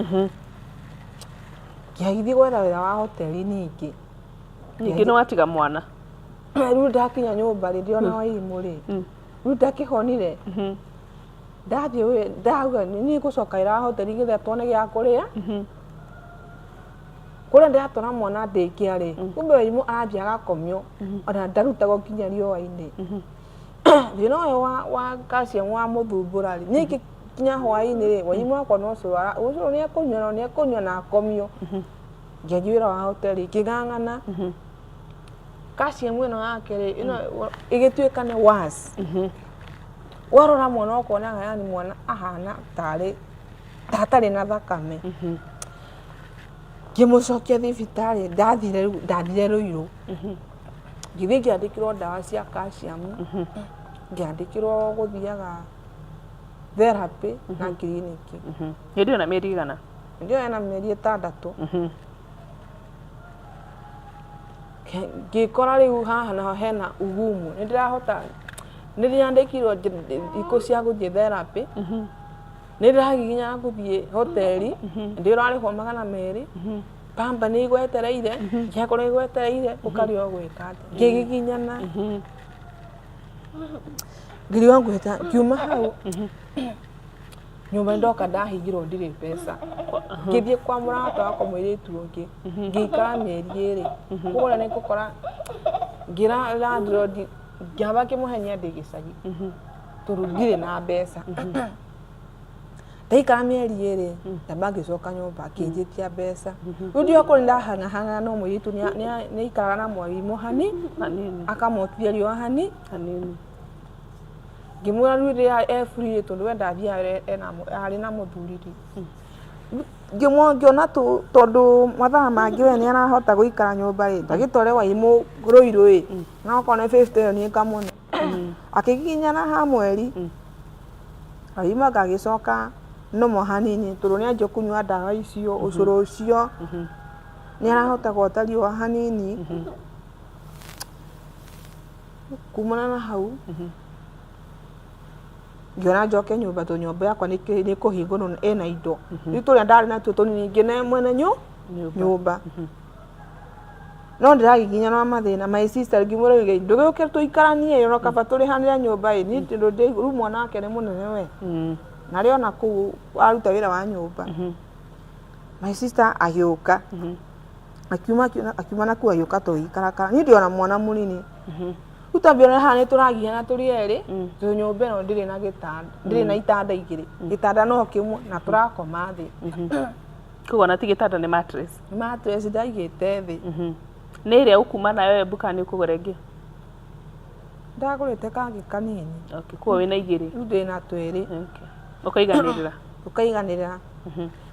D: Ngĩagithie gwetha wĩra wa hoteli ningĩ.
B: Ningĩ nĩ watiga mwana?
D: Rĩu ndakinya nyũmba rĩ, ndĩrona Wairimũ rĩ, rĩu ndakĩhonire. Ndathiĩ ndauga niĩ ngũcoka wĩra wa hoteli nĩgetha tuone gĩa kũrĩa. Kũrĩa ndĩratwara mwana daycare rĩ, kumbe Wairimũ arathiĩ agakomio, ona ndarutagwo nginya riũa-inĩ. Thĩna ũyũ wa calcium wamũthumbũra rĩ, niĩ nginya hwaĩ-inĩ rĩ, Wairimũ wakwa no cũrũ, ũcũrũ nĩ ekũnyua na nĩ ekũnyua na akomio. Ngĩanjia wĩra wa hoteli, ngĩng'ang'ana. Calcium ĩno yake rĩ, ĩno ĩgĩtuĩka nĩ worse. Warora mwana ũkonaga yani mwana ahana tarĩ ta atarĩ na thakame. Ngĩmũcokia thibitarĩ, ndathire rĩu ndathire Ruiru. Ngĩthiĩ ngĩandĩkĩrwo ndawa cia calcium, ngĩandĩkĩrwo gũthiaga therapy na kiriniki.
B: Hĩndĩ ĩyo na mĩeri igana?
D: Hĩndĩ ĩyo ena mĩeri 6. Ngĩkora rĩu haha naho hena ugumu, nĩ ndĩrahota, nĩ ndĩrandĩkirwo thikũ cia gũthiĩ therapy, nĩ ndĩragiginyana gũthiĩ hoteli, ndĩ ũrarĩhwo 200, pamba nĩ igwetereire, gĩakũrĩa igwetereire, ũkarigwo gwĩka atĩa. Ngĩgiginyana, ngĩrigwo ngwĩka, ngiuma hau, Nyũmba ndoka ndahingirwo ndirĩ mbeca. Ngĩthiĩ kwa mũrata wakwa mũirĩtu ũngĩ, ngĩikara mĩeri 2. Kũgũra nĩ ngũkora ngĩra landlord, ngĩamba ngĩmũhenia ndĩ gĩcagi tondũ ndirĩ na mbeca. Ndaikara mĩeri 2, ngĩamba ngĩcoka nyũmba akĩnjĩtia mbeca. Rĩu ndiokorwo nĩ ndahang'ahang'aga no mũirĩtu nĩ aikaraga na mwarimũ hani,
B: Hanini.
D: akamotithia riũa hani.
B: Hanini.
D: Ngĩmwĩra rĩu rĩrĩa e free tondũ we ndathiaga arĩ na mũthuri rĩ, ngĩona tondũ mathaa mangĩ we nĩ arahota gũikara nyũmba rĩ, ndagĩtware Wairimũ Ruiru ĩ, na okorwo nĩ fifty ĩyo niĩ ngamũne. Akĩgiginyana ha mweri, Wairimũ anga agĩcoka normal hanini tondũ nĩ anjia kũnyua ndawa icio, ũcũrũ ũcio, nĩ arahota gwota riũa hanini. Kumana na hau ngĩona njoke nyũmba tondũ nyũmba yakwa nĩ kũhingũrwo ĩna indo. Rĩu tũrĩa ndarĩ natuo tũnini ngĩne mwene nyũmba. No ndĩragiginyana na mathĩna, my sister ngĩmwĩra ndũgĩũke tũikaranie ĩ ona kaba tũrĩhanĩre nyũmba ĩ, niĩ tondũ rĩu mwana wake nĩ mũnene we, na arĩ ona kũu aruta wĩra wa nyũmba. My sister agĩũka. Akiuma akiuma na kũu agĩũka tũgĩikarakara. Niĩ ndĩ ona mwana mũnini. Rĩu tambia haha nĩ tũragiana tũrĩ erĩ, tondũ nyũmba ĩno ndĩrĩ na gĩtanda, ndĩrĩ na itanda igĩrĩ. Gĩtanda no kĩmwe na tũrakoma thĩ.
B: Koguo ona ti gĩtanda nĩ mattress.
D: Nĩ mattress ndaigĩte thĩ.
B: Nĩ ĩrĩa ũkuma nayo Embu kana nĩ ũkũgũra ĩngĩ?
D: Ndagũrĩte kangĩ kanini.
B: Okay, koguo wĩna igĩrĩ.
D: Rĩu ndĩna twĩrĩ.
B: Okay. Ũkaiganĩrĩra.
D: Ũkaiganĩrĩra.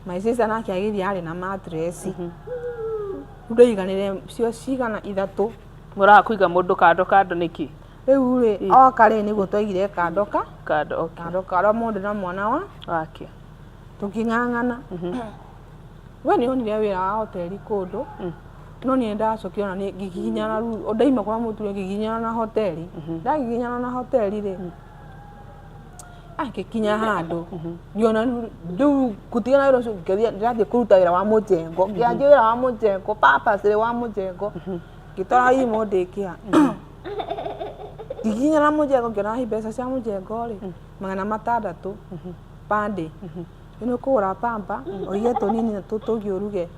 D: My sister nake agĩthiĩ arĩ na mattress. Rĩu ndaiganĩrĩre cio cigana ithatũ.
B: Mũraga kũiga mũndũ kando kando nĩkĩ?
D: Rĩu rĩ, oka rĩ nĩguo twaigire kando ka
B: Kando, okay.
D: Kando kando mũndũ na mwana wa
B: wake.
D: Tũkĩng'ang'ana. We nĩ onire wĩra wa hoteli kũndũ, no niĩ ndacokire ona niĩ ngĩgiginyana rĩu, ndaima kwa mũthuri ngĩgiginyana na hoteli. Ndagiginyana na hoteli rĩ, ngĩkinya handũ ngĩona rĩu ngũtigana na wĩra ũcio ngĩthiĩ ndĩrathiĩ kũruta wĩra wa mũjengo. Ngĩanjia wĩra wa mũjengo purposely wa mũjengo, ngĩtwara imũ ndĩkĩa. Ngĩkinya na mũjengo ngĩona hi mbeca cia mũjengo rĩ, 600 per day. Nĩ ũkũgũra pamba ũige tũnini na tũtũ ũthiĩ ũruge.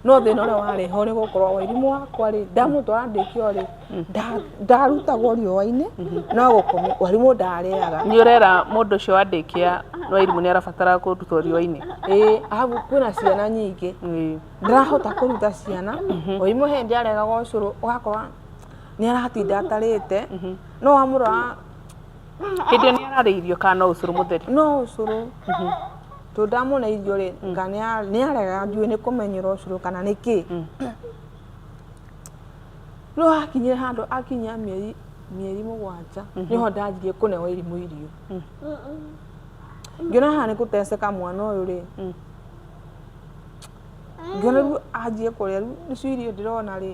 D: No thĩna ũrĩa warĩ ho nĩ gũkorwo Wairimũ wakwa rĩ, ndamũtwara ndĩkĩo rĩ, ndarutagwo riũa-inĩ no gũkomio, Wairimũ ndarĩaga.
B: Nĩ ũrera mũndũ ũcio wa daycare Wairimũ nĩ arabatara kũrutwo riũa-inĩ?
D: Ĩĩ, arabu kwĩna ciana nyingĩ, ndarahota kũruta ciana, Wairimũ he hĩndĩ aregaga ũcũrũ ũgakora nĩ aratinda atarĩte, no wamũrora
B: Hĩndĩ ĩyo nĩ ararĩa irio kana no ũcũrũ mũtheri?
D: No ũcũrũ. Tondũ ndamũne irio rĩ, nga nĩ aregaga ndiũĩ nĩ kũmenyera ũcũrũ kana nĩ kĩ. Rĩu hakinyire handũ akinyia mĩeri 7 nĩho ndanjirie kũne Wairimũ irio. Ngĩona haha nĩ gũteceka mwana ũyũ rĩ, ngĩona rĩu anjie kũrĩa rĩu icio irio ndĩrona rĩ,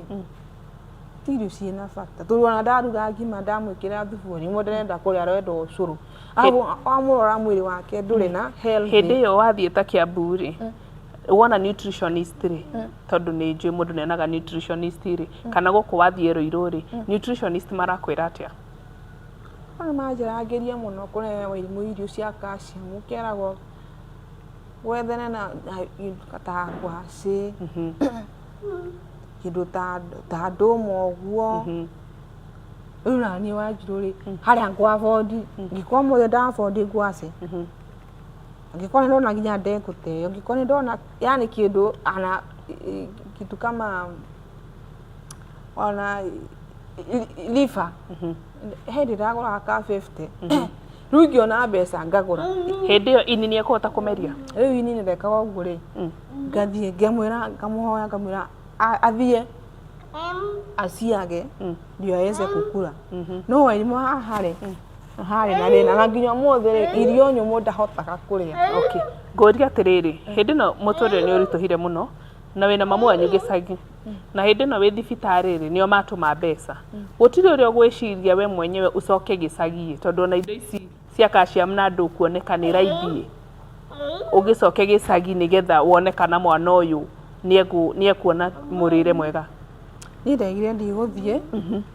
D: ti irio ciĩna bata. Tondũ ona ndaruga ngima ndamwĩkĩra thubu Wairimũ ndarenda kũrĩa arenda ũcũrũ. Wamũrora mwĩrĩ wake ndũrĩ na healthy.
B: Hĩndĩ ĩyo wathiĩ ta Kiambu rĩ, wona nutritionist rĩ, tondũ nĩ njũĩ mũndũ nĩ onaga nutritionist rĩ, kana gũkũ wathiĩ Ruiru rĩ, nutritionist marakwĩra atĩa?
D: Nĩ manjĩrangĩria mũno kũhe Wairimũ irio cia calcium, ũkeragwo wethane na ta ngwacĩ, kĩndũ ta ndũma ũguo. Rĩu naniĩ Wanjirũ rĩ, harĩa ngũ avoid, ingĩkorwo ũmũthĩ nda avoid ngwacĩ, angĩkorwo nĩ ndona nginya ndengũ ta ĩyo, angĩkorwo nĩ ndona yani kĩndũ ana kitu kama ona liver, he hĩndĩ ndagũraga ka 50, rĩu ingĩona mbeca ngagũra.
B: Hĩndĩ ĩyo ini nĩ ekũhota kũmeria?
D: Rĩu ini nĩ ndekaga ũguo rĩ, ngathiĩ ngamwĩra ngamũhoya ngamwĩra athiĩ aciage ndio aweze kukula. No Wairimũ haha rĩ, harĩ na thĩna na nginya ũmũthĩ rĩ, irio nyũmũ ndahotaga kũrĩa.
B: Okay. Ngũria atĩrĩrĩ, hĩndĩ ĩno mũtũrĩre nĩ ũritũhire mũno na wĩna mamu wanyu gĩcagi na hĩndĩ ĩno wĩ thibitarĩ rĩ, nĩo matũma mbeca. Gũtirĩ ũrĩa ũgwĩciria we mwenyewe ũcoke gĩcagi ĩ, tondũ ona indo ici cia calcium na ndũkuoneka nĩ raithi ĩ, ũgĩcoke gĩcagi nĩgetha wone kana mwana ũyũ nĩ ekuona mũrĩre mwega.
D: Niĩ ndaigire ndigũthiĩ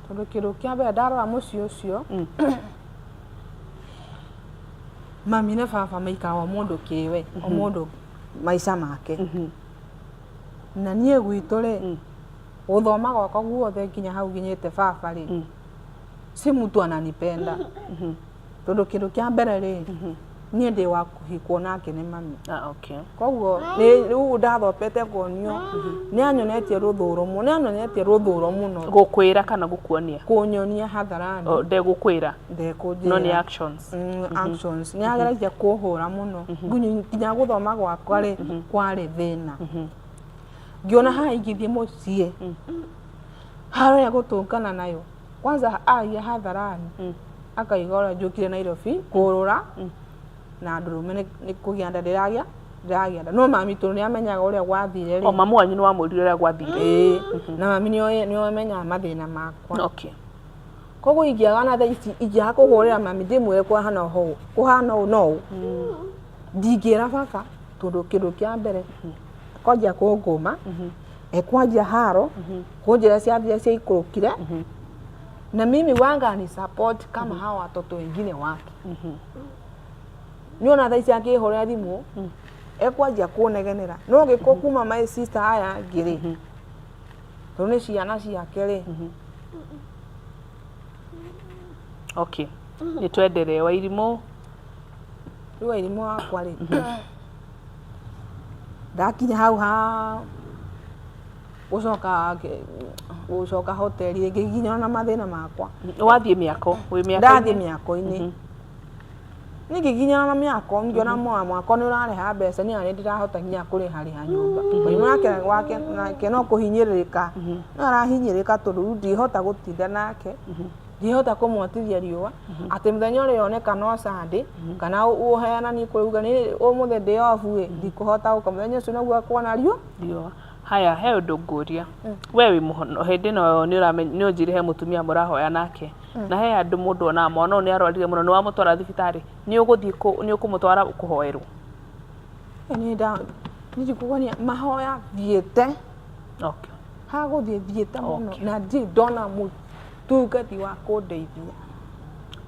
D: tondũ kĩndũ kĩa mbere ndarora mũciĩ ũcio. Mami na baba maikaraga o mũndũ kĩwe, o mũndũ maica make. Na niĩ gwitũ rĩ, gũthoma gwakwa guothe nginya hau nginyĩte baba rĩ, si mtu ananipenda. Tondũ kĩndũ kĩa mbere rĩ, niĩ ndĩ wa kũhikwo nake nĩ mami.
B: Ah, okay.
D: Koguo nĩ rĩu ndathopete kuonio, nĩ anyonetie rũthũro mũno, nĩ anyonetie rũthũro mũno.
B: Gũkwĩra kana gũkuonia?
D: Kũnyonia hadharani.
B: Oh, ndegũkwĩra?
D: Ndekũnjĩra.
B: No nĩ actions.
D: Actions. Nĩ ageragia kũhũra mũno. Nginya gũthoma gwakwa rĩ, kwarĩ thĩna. Ngĩona haha ingĩthiĩ mũciĩ, harĩa gũtũngana nayo, kwanza aragia hadharani, akaiga ũrĩa njũkire Nairobi kũrũra, na ndũrũme nĩ kũgĩa nda ndĩragĩa, ndĩragĩa nda. No mami tondũ nĩ amenyaga ũrĩa gwathire rĩ.
B: O mamu wanyu nĩ wamwĩrire ũrĩa gwathire?
D: Ĩĩ, na mami nĩ amenyaga mathĩna makwa.
B: Okay.
D: Koguo ingĩaga na thaa ici, ingĩaga kũhũrĩra mami ndĩmwĩre kũhana ũũ, kũhana ũũ na ũũ, ndingĩra baba tondũ kĩndũ kĩa mbere kwanjia kũngũma, ekwanjia haro, kũnjĩra ciathire ciaikũrũkire, na mimi wanga ni support kama hawa watoto wengine wake. Nĩwona thaa ici akĩhũrĩra thimũ, ekwanjia kũnegenera. No gĩko kuma my sister aya angĩ rĩ, tondũ nĩ ciana ciake rĩ.
B: Okay. Nĩ twenderee Wairimũ.
D: Rĩu Wairimũ wakwa rĩ, ndakinya hau ha gũcoka gũcoka hoteli ngĩginyana na mathĩna makwa.
B: Wathiĩ mĩako, wĩ mĩako-inĩ?
D: Ndathiĩ mĩako-inĩ. Niĩ ngĩginyana na mĩako ngĩona mwako nĩ ũrareha mbeca niĩ ona nĩ ndĩrahota nginya kũrĩha rĩha nyũmba. Mũrimũ wake wake nake no kũhinyĩrĩrĩka, no arahinyĩrĩrĩka tondũ rĩu ndihota gũtinda nake, ndihota kũmwotithia riũa, atĩ mũthenya ũrĩa oneka no Sunday, kana ũheananie kũrĩ uge niĩ ũmũthĩ ndĩ off ĩ, ndikũhota gũka mũthenya ũcio naguo akuona riũa.
B: Riũa. Haya, he ũndũ ngũria. We wĩ mũhono, hĩndĩ ĩno nĩ ũramenya, nĩ ũnjĩre he mũtumia mũrahoya nake. Na he andũ mũndũ onaga mwana ũyũ nĩ arwarire mũno, nĩ wamũtwara thibitarĩ, nĩ ũgũthiĩ kũ, nĩ ũkũmũtwara kũhoerwo?
D: Niĩ nda, niĩ ndikũgania mahoya thiĩte.
B: Okay.
D: Ha gũthiĩ thiĩte mũno
B: Okay.
D: na ndirĩ ndona mũtungati wa kũndeithia.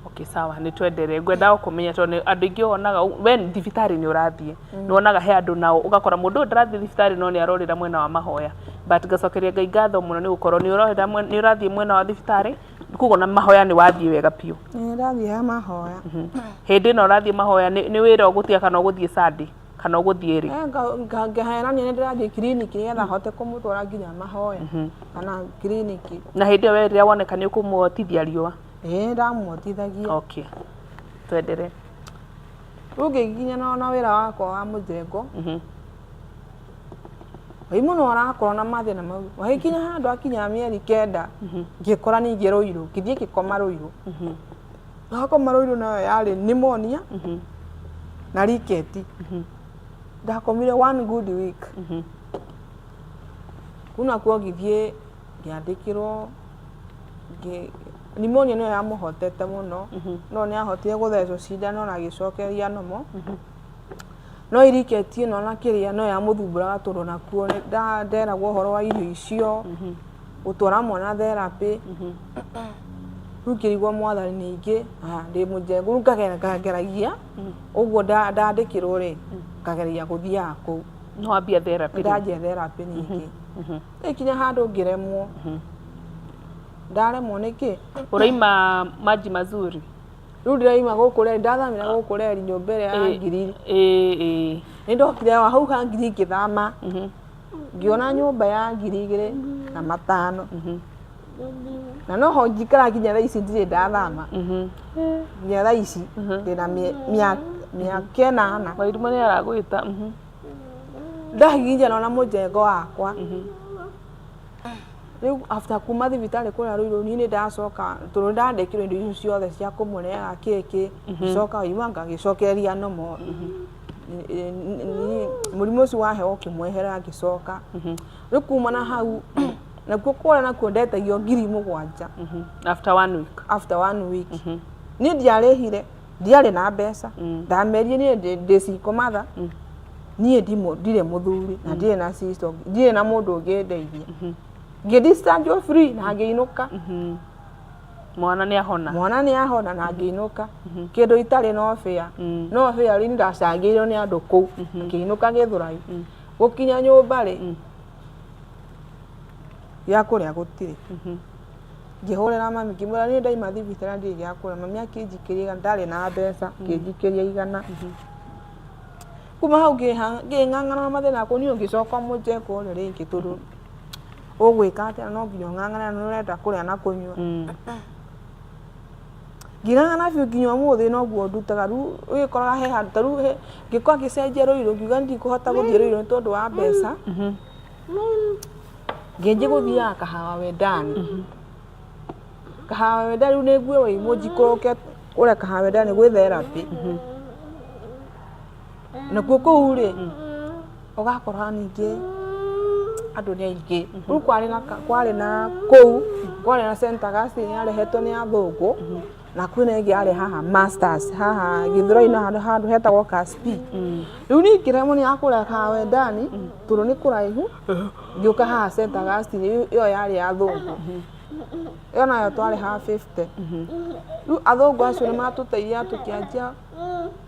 B: Okay, sawa nĩ twenderee ngwendaga kũmenya tondũ andũ aingĩ wonaga we thibitarĩ nĩ ũrathiĩ nĩ wonaga he andũ nao ũgakora mũndũ ũyũ ndarathiĩ thibitarĩ no nĩ arorĩra mwena wa mahoya but ngacokeria Ngai ngatho mũno nĩ gũkorwo nĩ ũrorĩra nĩ ũrathiĩ mwena wa thibitarĩ koguo na mahoya nĩ wathiĩ wega biũ.
D: Nĩ ndathiĩ ha mahoya.
B: Hĩndĩ ĩno ũrathiĩ mahoya nĩ wĩra ũgũtiga kana ũgũthiĩ Sunday kana ũgũthiĩ rĩ?
D: Ngaheanania nĩ ndĩrathiĩ kiriniki nĩgetha hote kũmũtwara nginya mahoya kana kiriniki.
B: Na hĩndĩ ĩyo we rĩrĩa woneka nĩ ũkũmuotithia riũa?
D: Ĩĩ ndamuotithagia.
B: Okay. Twenderee.
D: Rĩu ngĩgiginyana na wĩra wakwa wa mũjengo. Ngai mũno arakorwo na mathĩna mau. Wagĩkinya handũ akinya mĩeri kenda, ngĩkora ningĩ Rũirũ, ngĩthiĩ ngĩkoma Rũirũ. Ndakoma Rũirũ nayo yarĩ pneumonia na rickets. Ndakomire one good week. Kũu nakuo ngĩthiĩ ngĩandĩkĩrwo pneumonia nĩyo yamũhotete mũno, no nĩ ahotire gũthecwo cindano na agĩcokeria normal. No rickets ĩno na kĩrĩa no yamũthumbũraga tondũ nakuo nderagwo ũhoro wa irio icio, gũtwara mwana therapy. Rĩu ngĩrigwo mwathani ningĩ ndĩ mũjengu rĩu ngageragia ũguo ndandĩkĩrwo rĩ, ngageria gũthiaga kũu.
B: Nĩ wambia therapy rĩu?
D: Ndanjia therapy ningĩ. Ĩkinya handũ ngĩremwo. Ndaremwo nĩkĩ?
B: Ũraima maji mazuri?
D: Rĩu ndĩraima gũkũ reri, ndathamĩra gũkũ reri nyũmba ĩrĩa ya ngiri.
B: Ĩĩ.
D: Nĩ ndokire hau ha ngiri ngĩthama. Ngĩona nyũmba ya 2500. Na noho njikaraga nginya thaa ici ndirĩ ndathama. Nginya thaa ici ndĩna mĩaka ĩnana.
B: Wairimũ nĩ aragwĩta.
D: Ndahihinyana na mũjengo wakwa. Rĩu after kuma thibitarĩ kũrĩa Rũirũ niĩ nĩ ndacoka tondũ nĩ ndandĩkĩrwo indo icio ciothe cia kũmũrĩaga kĩkĩ, ngĩcoka ima ngagĩcokereria normal. Mũrimũ ũcio wa heho ũkĩmweherera ngĩcoka. Rĩu kuma na hau nakuo kũrĩa nakuo ndetagio 7000.
B: After one week?
D: After one week. Niĩ ndiarĩhire, ndiarĩ na mbeca. Ndamerire niĩ ndĩ single mother, niĩ ndirĩ mũthuri na ndirĩ na sister, ndirĩ na mũndũ ũngĩndeithia. Ngĩ discharge free na ngĩinũka.
B: Mwana nĩ ahona.
D: Mwana nĩ ahona na ngĩinũka. Kĩndũ itarĩ no bĩa. No bĩa rĩ ndacangĩirwo nĩ andũ kũu. Ngĩinũka Gĩthũrai. Gũkinya nyũmba rĩ, gĩa kũrĩa gũtirĩ. Ngĩhũrĩra mami ngĩmwĩra niĩ ndaima thibitarĩ ndirĩ gĩa kũrĩa. Mami akĩnjikĩria igana, ndarĩ na mbeca, akĩnjikĩria igana. Kuma hau ngĩng'ang'ana na mathĩna makwa, niĩ ngĩcoka mũnjeko ũrĩa rĩngĩ tondũ ũgwĩka atĩa no nginya ũng'ang'ane na nĩ ũrenda kũrĩa na kũnyua. Ngĩng'ang'ana biũ nginya ũmũthĩ noguo ndutaga, rĩu ũgĩkoraga he handũ ta rĩu ngĩkorwo ngĩcenjia Ruiru ngiuga ndikũhota gũthiĩ Ruiru nĩ tondũ wa mbeca, ngĩanjia gũthiaga Kahawa Wendani. Kahawa Wendani rĩu nĩ ngue Waimũ njikũrũke kũrĩa Kahawa Wendani gwĩ therapy. Nakuo kũu rĩ, ũgakora ningĩ andũ nĩ aingĩ. Rĩu kwarĩ na kwarĩ na kũu kwarĩ na Saint Augustine yarehetwo nĩ athũngũ, na kwĩna ĩngĩ yarĩ haha Masters haha Gĩthũrai-inĩ handũ handũ hetagwo Kaspi. Rĩu niĩ ngĩremwo nĩ ya kũrĩa Kawendani tondũ nĩ kũraihu, ngĩũka haha Saint Augustine ĩyo yarĩ ya athũngũ. Ĩyo nayo twarĩhaga 50. Rĩu athũngũ acio nĩ matũteithirie tũkĩanjia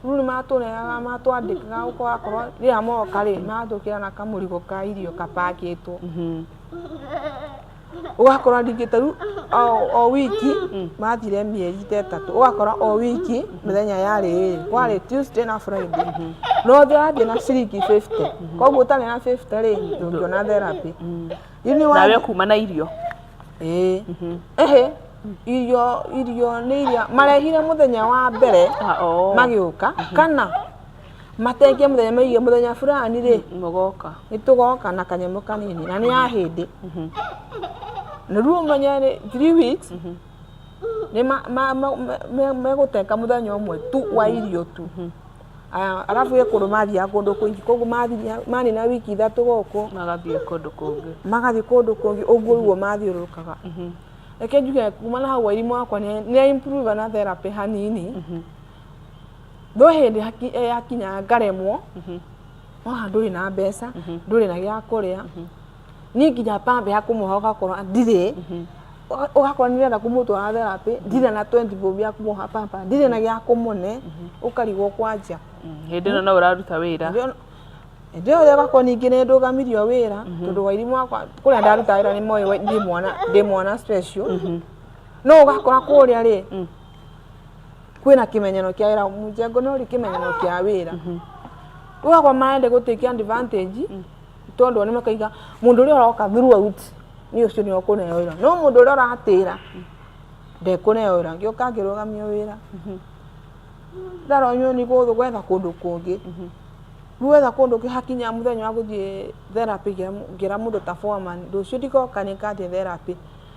D: Rĩu nĩ matũrehaga matwandĩkaga ũgakorwo rĩrĩa moka rĩ, maratũkĩra na kamũrigo ka irio gabangĩtwo. Ũgakora ningĩ ta rĩu o wiki mathire mĩeri ta ĩtatũ, ũgakora o wiki mĩthenya yarĩ ĩrĩ, kwarĩ Tuesday na Friday. Na ũthiĩ ũrathiĩ na ciringi 50, koguo ũtarĩ na 50 rĩ, ndũngĩona therapy.
B: Rĩu nĩ Nawe kuma na irio.
D: Ĩĩ. Ĩhĩ, irio irio nĩ iria marehire mũthenya wa mbere
B: Ah, oh.
D: magĩũka kana matengie mũthenya maige mũthenya fulani rĩ
B: Mũgoka.
D: nĩ tũgoka na kanyamũ kanini na nĩ ya hĩndĩ na rĩu ũmenye nĩ 3 weeks nĩ megũtenga mũthenya ũmwe tu wa irio tu. Aya, arabu he kũndũ mathiaga kũndũ kũingĩ koguo mathiĩ manina wiki 3 gũkũ
B: Magathiĩ kũndũ kũngĩ.
D: Magathiĩ kũndũ kũngĩ, ũguo ũguo mathiũrũrũkaga. Reke njuge kuma na hau Wairimũ wakwa nĩ improve na therapy hanini, no hĩndĩ yakinya ngaremwo, wona ndũrĩ na mbeca, ndũrĩ na gĩa kũrĩa, niĩ nginya pamba ya kũmũhe ũgakora ndirĩ, ũgakora nĩ ũrenda kũmũtwara therapy, ndirĩ na 20 bob ya kũmũha pamba, ndirĩ na gĩa kũmũne, ũkarigwo kwanjia.
B: Hĩndĩ ĩno no ũraruta wĩra.
D: Hĩndĩ ĩyo ũgakora ningĩ nĩ ndũgamirio wĩra, tondũ Wairimũ wakwa kũrĩa ndarutaga wĩra nĩ moĩ ndĩ mwana special, no ũgakora kũrĩa rĩ, kwĩna kĩmenyano kĩa wĩra, mũjengo no ũrĩ kĩmenyano kĩa wĩra. Ũgakora marenda gũ take advantage, tondũ nĩ makaiga mũndũ ũrĩa ũroka throughout nĩ ũcio nĩ ũkũneo wĩra, no mũndũ ũrĩa ũratĩra ndekũneo wĩra. Ngĩũka ngĩrũgamio wĩra, ndaronywo nĩ gwetha kũndũ kũngĩ. Rĩu wetha kũndũ kũngĩ hakinya mũthenya wa gũthiĩ therapy, ngĩra mũndũ ta foreman, rũciũ ndigoka nĩ ngathiĩ therapy,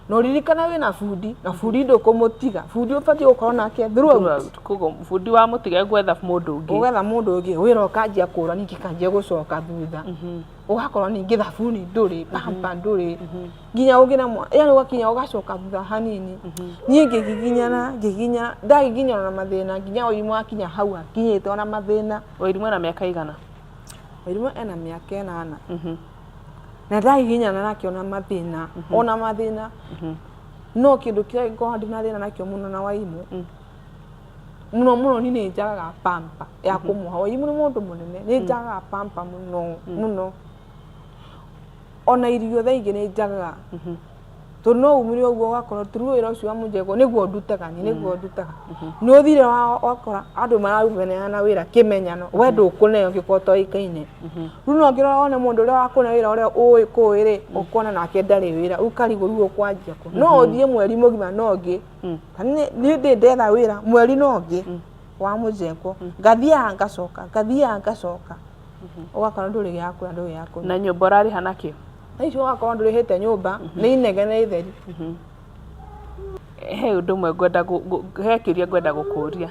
D: na ũririkane wĩna bundi na bundi ndũkũmũtiga, bundi ũbatiĩ gũkorwo nake throughout.
B: Koguo bundi wamũtiga gwetha mũndũ ũngĩ.
D: Ũgetha mũndũ ũngĩ, wĩra ũkanjia kũra, ningĩ kanjia gũcoka thutha, ũgakorwo ningĩ thabuni ndũrĩ, pamba ndũrĩ, nginya ũngĩremwo, yani ũgakinya ũgacoka thutha hanini. Niĩ ngĩgiginyana ngĩgiginyana, ndagiginyana na mathĩna nginya Wairimũ akinya hau akinyĩte ona mathĩna.
B: Wairimũ ena mĩaka igana?
D: Wairimũ ena mĩaka 8. Na ndagiginyana nake ona mathĩna, ona mathĩna, no kĩndũ kĩrĩa ngoragwo ndĩna thĩna nakĩo mũno na Wairimũ mũno mũno, niĩ nĩ njagaga pamper ya kũmũha. Wairimũ nĩ mũndũ mũnene, nĩ njagaga pamper mũno mũno, ona irio thaa ingĩ nĩ njagaga, tondũ no umire ũguo ũgakorwo turu wĩra ũcio wa mũjengo nĩguo ndutaga, niĩ nĩguo ndutaga. Nĩ ũthire wakora andũ maraumeneana wĩra kĩmenyano, we ndũkũneo angĩkorwo ũtoĩkaine. Rĩu no ũngĩrora wone mũndũ ũrĩa wakũne wĩra ũrĩa ũĩ kũĩ rĩ, ũkona nake ndarĩ wĩra, rĩu ũkarigwo rĩu ũkwanjia kũ. No ũthiĩ mweri mũgima no ũngĩ, niĩ ndĩ ndetha wĩra mweri no ũngĩ wa mũjengo, ngathiaga ngacoka, ngathiaga ngacoka, ũgakora ndũrĩ gĩa kũrĩa, ndũrĩ gĩa kũnyua.
B: Na nyũmba ũrarĩha nakĩ?
D: Thaa icio ũgakorwo ndũrĩhĩte nyũmba, nĩ inegene itheri.
B: He ũndũ ũmwe ngwenda he kĩũria ngwenda gũkũria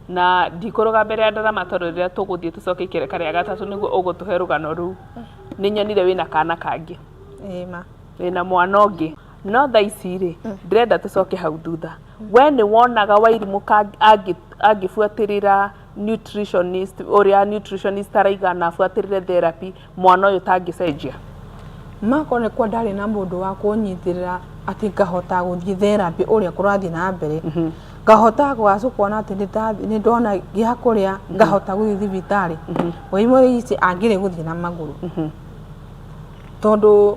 B: na ndikũrũga mbere ya ndarama tondũ rĩrĩa tũgũthiĩ tũcoke ikereka rĩa gatatũ nĩguo ũgũtũhe rũgano rũu. Nĩ nyonire wĩna kana kangĩ.
D: Ĩĩ ma.
B: Wĩna mwana ũngĩ, no thaa ici rĩ, ndĩrenda tũcoke hau thutha. We nĩ wonaga Wairimũ angĩbuatĩrĩra nutritionist, ũrĩa nutritionist araiga na abuatĩrĩre therapy, mwana ũyũ tangĩcenjia?
D: Makorwo nĩ kwa ndarĩ na mũndũ wa kũnyitĩrĩra. Atĩ ngahota gũthiĩ therapy ũrĩa kũrathiĩ na mbere, ngahota gũgacoka kuona atĩ nĩ ndona gĩa kũrĩa, ngahota gũthiĩ thibitarĩ. Wairimũ thaa ici angĩrĩ gũthiĩ na magũrũ, tondũ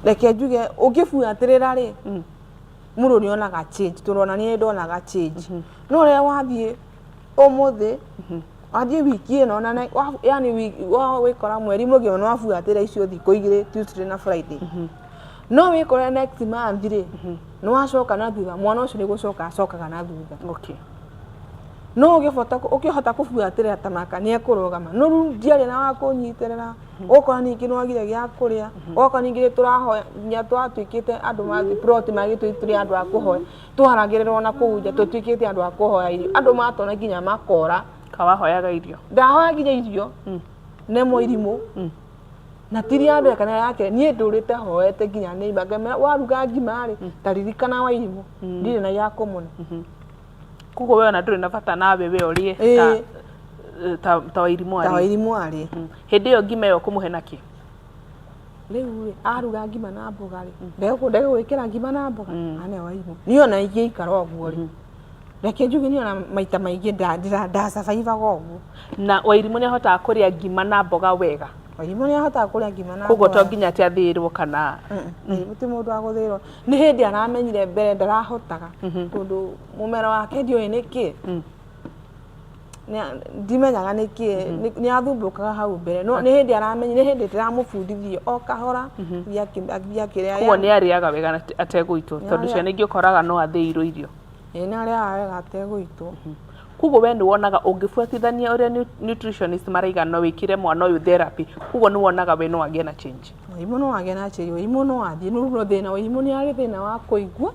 D: reke njuge ũngĩbuatĩrĩra rĩ, mũndũ nĩ onaga change, tondũ ona niĩ nĩ ndonaga change. No rĩrĩa wathiĩ ũmũthĩ, wathiĩ wiki ĩno na yani wĩkora mweri mũgima nĩ wabuatĩrĩra icio thikũ igĩrĩ, Tuesday na Friday, no wĩkore next month rĩ, nĩ wacoka na thutha. Mwana ũcio nĩ gũcoka acokaga na thutha. No ũngĩbota ũkĩhota kũbuatĩrĩra ta maka nĩ ekũrũgama. No rĩu ndiarĩ na wa kũnyitĩrĩra, ũgakora ningĩ nĩ wagire gĩa kũrĩa, ũgakora ningĩ nĩ tũrahoya nginya twatuĩkĩte andũ mathiĩ plot magĩtũĩ tũrĩ andũ a kũhoya, twaragĩrĩrwo na kũu nja tũtuĩkĩte andũ a kũhoya irio, andũ matona nginya makora.
B: Kawahoyaga irio?
D: Ndahoya nginya irio nemo irimũ, na ti rĩa mbere kana rĩa kerĩ. Niĩ ndũrĩte hoete nginya neighbor ngamera, waruga ngima rĩ, ta ririkana wa irimũ ndirĩ na gĩa kũmũne.
B: Koguo we ona ndũrĩ na bata nawe we ũrĩe ta Wairimũ
D: ta
B: arĩ.
D: Wairimũ arĩ.
B: Hĩndĩ ĩyo ngima ĩyo ũkũmũhe nakĩ?
D: Rĩu rĩ, aruga ngima na mboga rĩ, ndegwĩkĩra ngima na mboga ane Wairimũ. Niĩ ona ingĩikara ũguo rĩ, reke njuge niĩ ona maita maingĩ ndacabaibaga ũguo.
B: Na Wairimũ nĩ ahotaga kũrĩa ngima na mboga wega?
D: Wairimũ nĩ ahotaga kũrĩa ngima na
B: Koguo
D: mboga.
B: To nginya atĩ athĩĩrwo kana?
D: Wairimũ ti mũndũ wa gũthĩrwo. Nĩ hĩndĩ aramenyire, mbere ndarahotaga, tondũ mũmero wake ndiũĩ nĩkĩ, ndimenyaga nĩkĩ nĩ athumbũkaga hau mbere, no nĩ hĩndĩ aramenyire, nĩ hĩndĩ ndĩramũbundithia o kahora athiĩ akĩrĩa.
B: Koguo nĩ arĩaga wega na ategũitwo, tondũ ciana ingĩ ũkoraga no athĩirwo irio.
D: Ĩĩ, nĩ arĩaga wega ategũitwo.
B: Koguo we nĩ wonaga ũngĩbuatithania ũrĩa nutritionist maraiga no wĩkĩre mwana ũyũ therapy, koguo nĩ wonaga we no agĩe na change?
D: Wairimũ no agĩe na change, Wairimũ no athiĩ no no thĩna Wairimũ nĩ arĩ thĩna wa kũigua.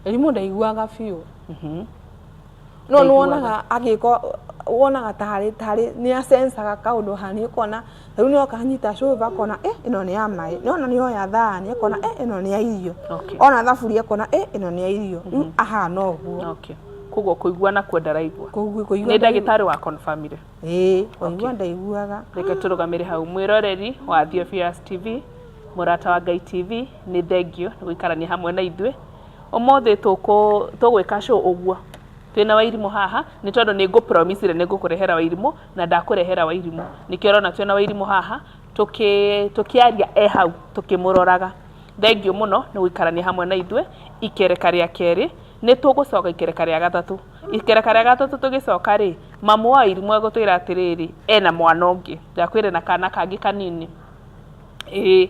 D: Wairimũ ndaiguaga biũ, no nĩ wonaga agĩka, wonaga tarĩ nĩ acencaga kaũndũ hanini, ũkona rĩu nĩ oka anyita cuba akona, eh, ĩno nĩ ya maĩ, nĩona nĩ oya thani akona, eh, ĩno nĩ ya irio, ona thaburia akona, eh, ĩno nĩ ya irio. Rĩu ahana ũguo.
B: Okay. Koguo kũigua nakuo ndaraigua?
D: Kũigua.
B: Nĩ ndagĩtarĩ wa confirmire?
D: Ĩĩ, kũigua ndaiguaga.
B: Reke tũrũgamĩre hau. Mwĩroreri wa Theophilus TV, mũrata wa Ngai TV, nĩ thengio nĩ gũikarania hamwe na ithuĩ ũmũthĩ. Tũgwĩka show ũguo twĩna Wairimũ haha nĩ tondũ nĩ ngũpromisire nĩ ngũkũrehera Wairimũ na ndakũrehera Wairimũ. Nĩkĩo ũrona twĩna Wairimũ haha tũkĩaria e hau tũkĩmũroraga. Thengio mũno nĩ gũikarania hamwe na ithuĩ ikereka rĩa kerĩ. Nĩ tũgũcoka ikereka rĩa gatatũ. Ikereka rĩa gatatũ tũgĩcoka rĩ, mamu wa Wairimũ egũtwĩra atĩrĩrĩ, ena mwana ũngĩ, ndakwĩra na kana kangĩ kanini. Ĩĩ,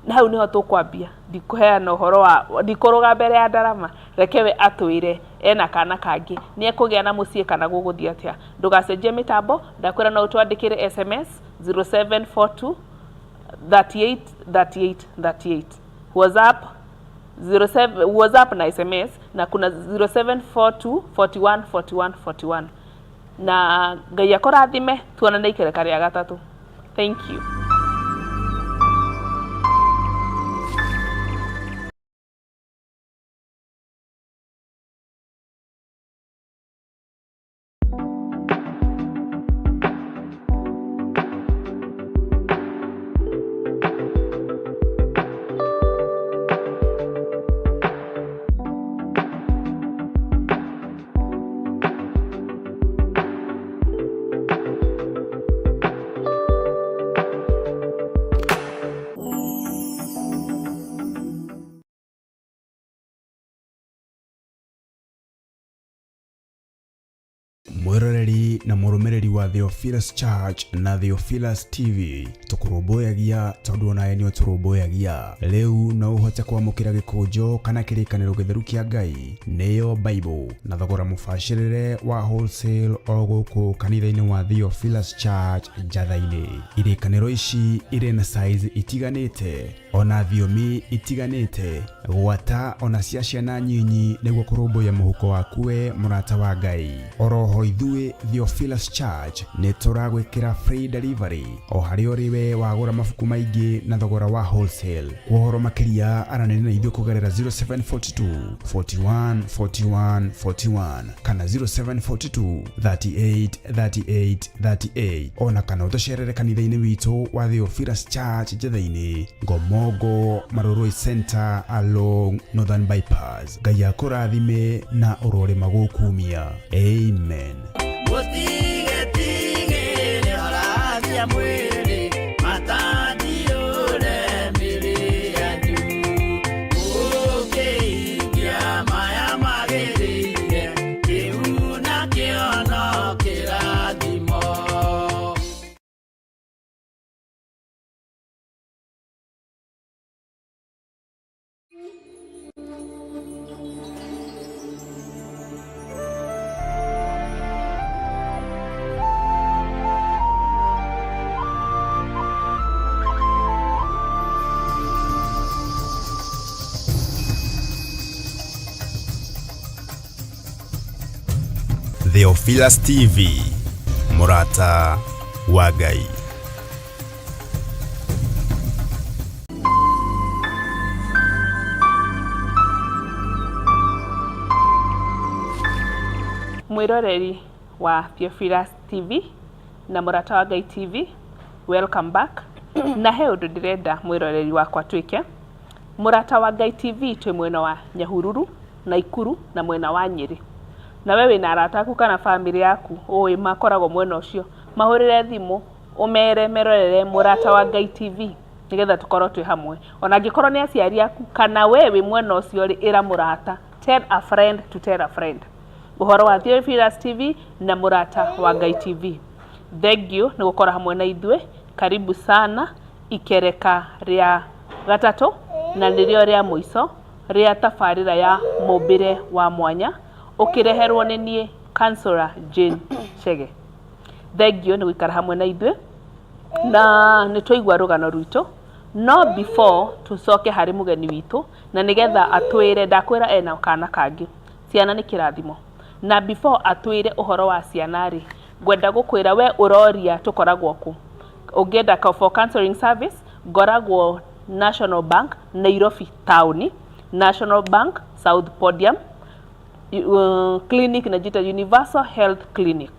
B: hau nĩho tũkwambia. Ndikũheana ũhoro wa ndikũrũga mbere ya ndarama, reke we atwĩre ena kana kangĩ, nĩ ekũgĩa na mũciĩ kana gũgũthiĩ atĩa. Ndũgacenjie mĩtambo. Ndakwĩra no ũtwandĩkĩre SMS 0742 38 38 38, WhatsApp 07, WhatsApp na SMS, na kuna 0742 41 41 41. Na Ngai akũrathime, tuonane ikereka rĩa gatatũ. Thank you.
A: Mwĩroreri na mũrũmĩrĩri wa Theophilus Church na Theophilus TV, tũkũrũmbũyagia tondũ onawe nĩ ũtũrũmbũyagia. Rĩu no ũhote kwamũkĩra gĩkũnjo kana kĩrĩkanĩro gĩtheru kĩa Ngai, nĩyo Bible, na thogora mũbacĩrĩre wa wholesale o gũkũ kanitha-inĩ wa Theophilus Church Njatha-inĩ. Irĩkanĩro ici irĩ na size itiganĩte ona thiomi itiganĩte, gwata ona cia ciana nyinyi, nĩguo kũrũmbũiya mũhuko waku we mũrata wa Ngai. Oroho ithuĩ. Ithuĩ Theophilus Church nĩ tũragwĩkĩra free delivery o harĩa ũrĩ we wagũra mabuku maingĩ na thogora wa wholesale. Kwa ũhoro makĩria aranĩria na ithuĩ kũgerera 0742 41 41 41 kana 0742 38 38 38 ona kana ũtũcerere kanitha-inĩ witũ wa Theophilus Church Njetha-inĩ, Ngomongo, Marurui Center along Northern Bypass. Ngai akũrathime na ũrorĩma gũkumia. Amen.
C: Mũtigetigĩre orathia mwĩrĩ, matandiũre mĩĩrĩ yanyu. Mũkĩhingia maya magĩrĩire, kĩu nakĩo no kĩrathimo.
A: Theophilus TV, mũrata wa Ngai.
B: Mwĩroreri wa Theophilus TV na mũrata wa Ngai TV, welcome back. Na he ũndũ ndĩrenda mwĩroreri wakwa twĩke. Mũrata wa Ngai TV twĩ mwena wa Nyahururu, Naikuru na mwena wa Nyĩrĩ. Na we wĩna arata aku kana bamĩrĩ yaku ũĩ makoragwo mwena ũcio, mahũrĩre thimũ ũmere merorere Mũrata wa Ngai TV nĩgetha tũkorwo twĩ hamwe. Ona angĩkorwo nĩ aciari aku kana we wĩ mwena ũcio rĩ, ĩra mũrata, tell a friend to tell a friend ũhoro wa Theophilus TV na Mũrata wa Ngai TV. Thengiũ nĩ gũkorwo hamwe na ithuĩ, karibu sana ikereka rĩa gatatũ na nĩrĩo rĩa mũico rĩa tabarĩra ya mũmbĩre wa mwanya ũkĩreherwo nĩ niĩ Councillor Jane Chege. Thengiũ nĩ gũikara hamwe na ithuĩ na nĩ twaigua rũgano rwitũ no before tũcoke harĩ mũgeni witũ na nĩgetha atwĩre ndakwĩra ena kana kangĩ ciana nĩ kĩrathimo na before atwĩre ũhoro wa ciana rĩ ngwenda gũkwĩra we ũroria tũkoragwo kũ ũngĩenda for counseling service ngoragwo National Bank Nairobi taũni National Bank South Podium clinic inajiita Universal Health Clinic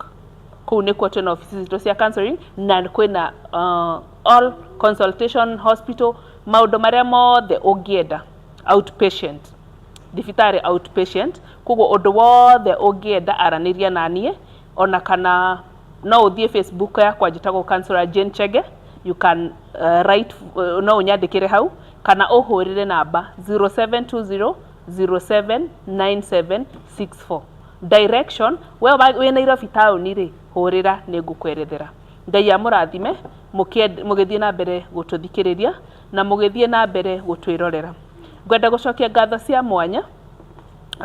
B: kũu nĩkuo twĩna ofici citũ cia counseling na kwĩna all consultation hospital maũndũ marĩa mothe ũngĩenda outpatient thibitarĩ outpatient koguo ũndũ wothe ũngĩenda aranĩria na niĩ ona kana no ũthiĩ Facebook yakwa njĩtagwo Counselor Jane Chege you can write no ũnyandĩkĩre hau kana ũhũrĩre namba 0720 079764 direction we wĩ Nairobi taũni rĩ hũrĩra nĩ ngũkwerethera Ngai amũrathime mũgĩthiĩ na mbere gũtũthikĩrĩria na mũgĩthiĩ na mbere gũtwĩrorera ngwenda gũcokia ngatho cia mwanya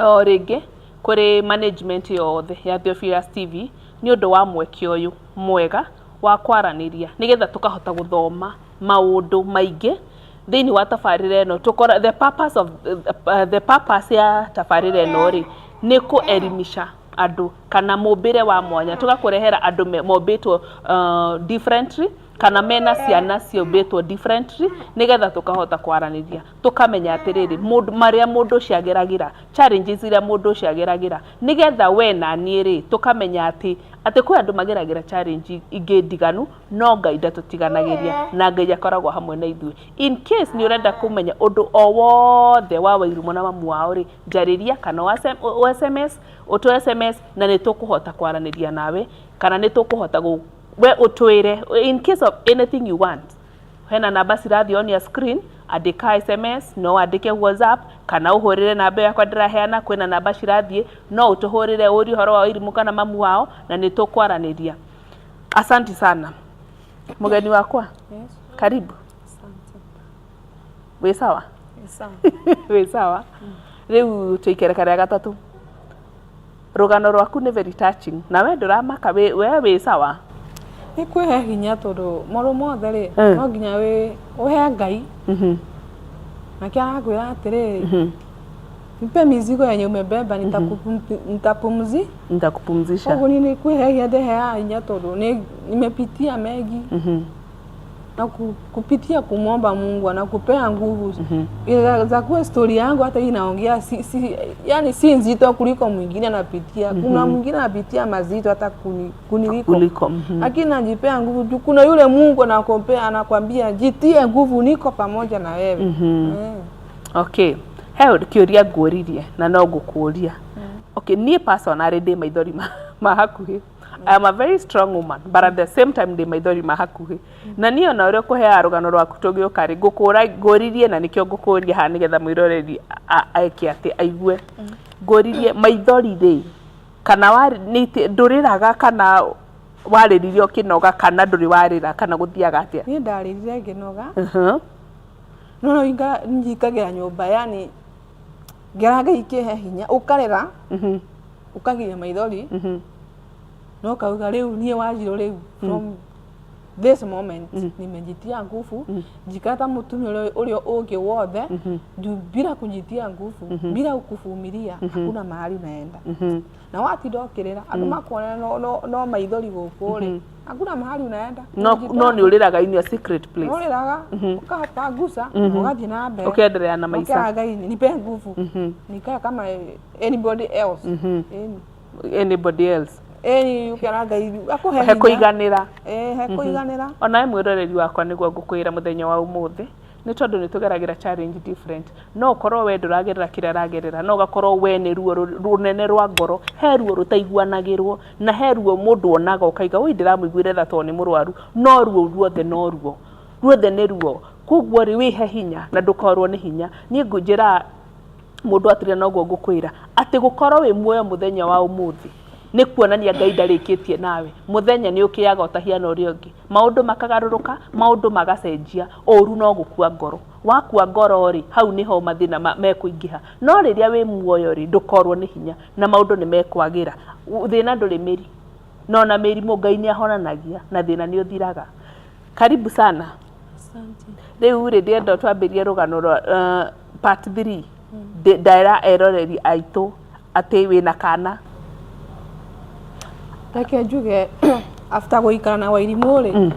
B: o rĩngĩ kũrĩ management yothe ya Theophilus TV nĩ ũndũ wa mweke ũyũ mwega wa kwaranĩria nĩgetha tũkahota gũthoma maũndũ maingĩ thĩinĩ wa tabarĩra ĩno tũkora the purpose of the purpose ya tabarĩra ĩno rĩ nĩ kũelimisha andũ kana mũmbĩre wa mwanya tũgakũrehera andũ mombĩtwo differently kana mena ciana ciũmbĩtwo differently nĩgetha tũkahota kwaranĩria tũkamenya atĩrĩrĩ mũndũ marĩa mũndũ ũcio ageragĩra challenges iria mũndũ ũcio ageragĩra nĩgetha we na niĩ rĩ tũkamenya atĩ atĩ kwĩ andũ mageragĩra challenge ingĩ ndiganu no Ngai ndatũtiganagĩria na Ngai akoragwo hamwe na ithuĩ in case nĩ ũrenda kũmenya ũndũ o wothe wa Wairimu na mamu wao rĩ njarĩria kana o SMS ũtũ SMS na nĩ tũkũhota kwaranĩria nawe kana nĩ tũkũhota we ũtwĩre in case of anything you want hena namba cirathiĩ on your screen andĩka SMS no wandĩke WhatsApp kana ũhũrĩre namba ĩyo yakwa ndĩraheana kwĩna namba cirathiĩ no ũtũhũrĩre ũrie ũhoro wa Wairimu kana mamu wao na nĩ tũkwaranĩria asanti sana mũgeni wakwa
D: Yes.
B: karibu
D: Asante.
B: wĩ sawa
D: Sawa.
B: wĩ sawa rĩu tũikereka rĩa gatatũ rũgano rwaku nĩ very touching na we ndũramaka we wĩ sawa
D: Nĩ kwĩhe hinya tondũ maũndũ mothe rĩ no nginya wĩ ũhe Ngai nake arakwĩra atĩrĩrĩ Nipe mizigo yenye umebeba nitapumzi
B: Nitakupumzisha.
D: Koguo niĩ nĩ kwĩhegia ndeheaga hinya tondũ nĩ nimepitia mengi na kupitia kumwomba Mungu anakupea nguvu za kuwa story yangu hata hii inaongea si, yani si nzito kuliko mwingine anapitia. Kuna mwingine anapitia mazito hata kuniliko
B: Kuliko.
D: Lakini najipea nguvu juu kuna yule Mungu anakumpea, anakwambia jitie nguvu, niko pamoja na wewe.
B: Okay, he kĩũria ngũririe na no ngũkũria. Okay, niĩ personally ndĩ maithori ma hakuhĩ. I am a very strong woman, but at the same time ndĩ maithori ma hakuhĩ. Na niĩ ona ũrĩa ũkũheaga rũgano rwaku tũgĩũka rĩ, ngũkũra ngũririe na nĩkĩo ngũkũria haha nĩgetha mwĩroreri eke atĩ aigue. Ngũririe maithori rĩ, kana warĩ ndũrĩraga kana warĩrire ũkĩnoga kana ndũrĩ warĩra kana gũthiaga atĩa?
D: Niĩ ndarĩrire ngĩnoga. No no inga njikagĩra nyũmba, yani ngĩra Ngai kĩhe hinya, ũkarĩra, ũkagiria maithori, no kauga rĩu niĩ Wanjirũ rĩu from this moment nimejitia nguvu, njikara ta mũtumia ũrĩa ũngĩ wothe, juu bila kujitia nguvu, bila kuvumilia, hakuna mahali unaenda. Na watinda ũkĩrĩra andũ makuona no maithori gũkũ rĩ, hakuna mahali unaenda.
B: No no nĩ ũrĩraga in your secret place.
D: Ũrĩraga ũkapanguca na ũgathiĩ na mbere.
B: Ũkenderea na maica.
D: Ũkera Ngai nipe nguvu nikae kama anybody else. Ĩni.
B: Anybody else.
D: Ĩni, ũkera Ngai akũhe
B: he
D: hinya.
B: Kũiganĩra.
D: Ĩ, he kũiganĩra.
B: Onawe mwĩroreri wakwa, nĩguo ngũkwĩra mũthenya wa ũmũthĩ nĩ tondũ nĩ tũgeragĩra challenge different. No ũkorwo we ndũragerera kĩrĩa aragerera, no ũgakorwo we nĩ ruo rũnene rwa ngoro. He ruo rũtaiguanagĩrwo na he ruo mũndũ onaga ũkaiga ui ndĩramũiguĩre tha tondũ nĩ mũrwaru, no ruo ruothe no ruo ruothe nĩ ruo. Koguo rĩ, wĩhe hinya na ndũkorwo nĩ hinya. Niĩ ngũnjĩra mũndũ atĩrĩ, noguo ngũkwĩra atĩ gũkorwo wĩ muoyo mũthenya wa ũmũthĩ nĩ kuonania Ngai ndarĩkĩtie nawe. Mũthenya nĩ ũkĩaga ũtahiana ũrĩa ũngĩ, maũndũ makagarũrũka, maũndũ magacenjia. Ũru no gũkua ngoro. Wakua ngoro rĩ, hau nĩho mathĩna mekũingĩha. No rĩrĩa wĩ muoyo rĩ, ndũkorwo nĩ hinya na maũndũ nĩ mekwagĩra. Thĩna ndũrĩ mĩri, no na mĩrimũ Ngai nĩ ahonanagia na thĩna nĩ ũthiraga. Karibu sana.
D: Asante.
B: Rĩu rĩ, ndĩrenda twambĩrie rũgano rwa part 3. Ndera eroreri aitũ atĩ wĩna kana.
D: Reke njuge after gũikara na Wairimũ rĩ,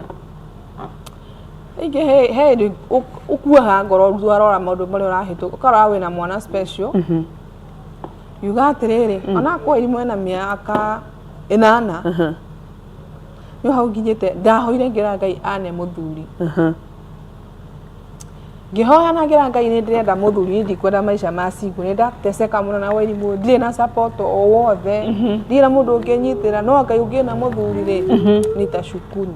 D: rĩngĩ he hĩndĩ ũkuaga ngoro warora maũndũ marĩa ũrahĩtũka, ũkarora wĩna mwana special, yuga atĩrĩrĩ, onakorwo Wairimũ ena mĩaka 8, nĩ hau nginyĩte ndahoire ngĩra Ngai ane mũthuri. Ngĩhoya na ngĩra Ngai nĩ ndĩrenda mũthuri, niĩ ndikwenda maica ma single, nĩ ndateseka mũno na Wairimũ, ndirĩ na support o wothe, ndirĩ na mũndũ ũngĩnyitĩra, no Ngai ũngĩna mũthuri rĩ, nitashukuru.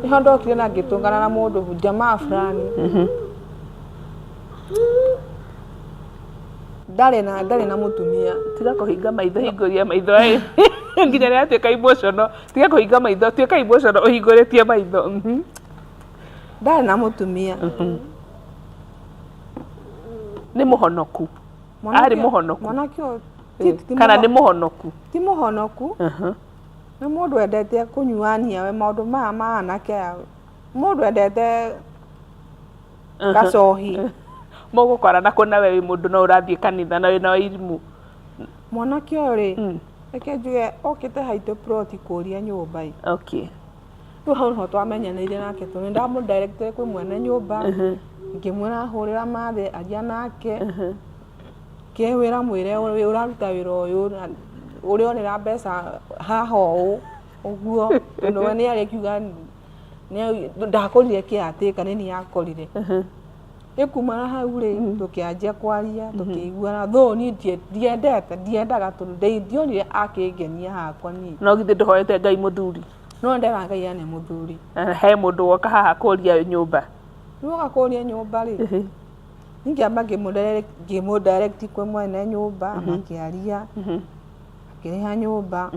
D: Nĩho ndokire na ngĩtũngana na mũndũ jamaa fulani ndarĩ na mũtumia.
B: Tiga kũhinga maitho, hingũria maitho ĩ nginya rĩrĩa tuĩka emotional. Tiga kũhinga maitho, tuĩka emotional ũhingũrĩtie maitho.
D: Ndarĩ na mũtumia.
B: Nĩ mũhonoku?
D: Mwanake-
B: Arĩ mũhonoku?
D: Mwanake ũyũ ti
B: Kana nĩ mũhonoku?
D: Ti mũhonoku. Nĩ mũndũ endete kũnyuania we maũndũ maya ma anake aya, mũndũ endete gacohi.
B: Mũgũkorana kũna we wĩ mũndũ no ũrathiĩ kanitha na wĩna wairimũ?
D: Mwanake ũyũ rĩ, reke njuge okĩte haitũ plot kũria nyũmba ĩ. Rĩu hau nĩho twamenyanĩire nake tondũ nĩ ndamũdirectire kwĩ mwene nyũmba, ngĩmwĩra hũrĩra mathe aria nake kĩwĩra, mwĩre ũraruta wĩra ũyũ na ũrĩonera mbeca haha ũũ ũguo, tondũ we nĩ arĩkiuga ndakũrire kĩatĩka nĩ niĩ akorire. Rĩu kumana hau rĩ, tũkĩanjia kwaria, tũkĩiguana, though niĩ ndiendete, ndiendaga tondũ ndionire akĩngenia hakwa niĩ.
B: No githĩ ndũhoete Ngai mũthuri?
D: No ndera Ngai ane mũthuri.
B: Na he mũndũ woka haha kũria nyũmba?
D: Rĩu oka kũria nyũmba rĩ, ningĩamba ngĩmũ direct kwĩ mwene nyũmba, makĩaria, akĩrĩha nyũmba.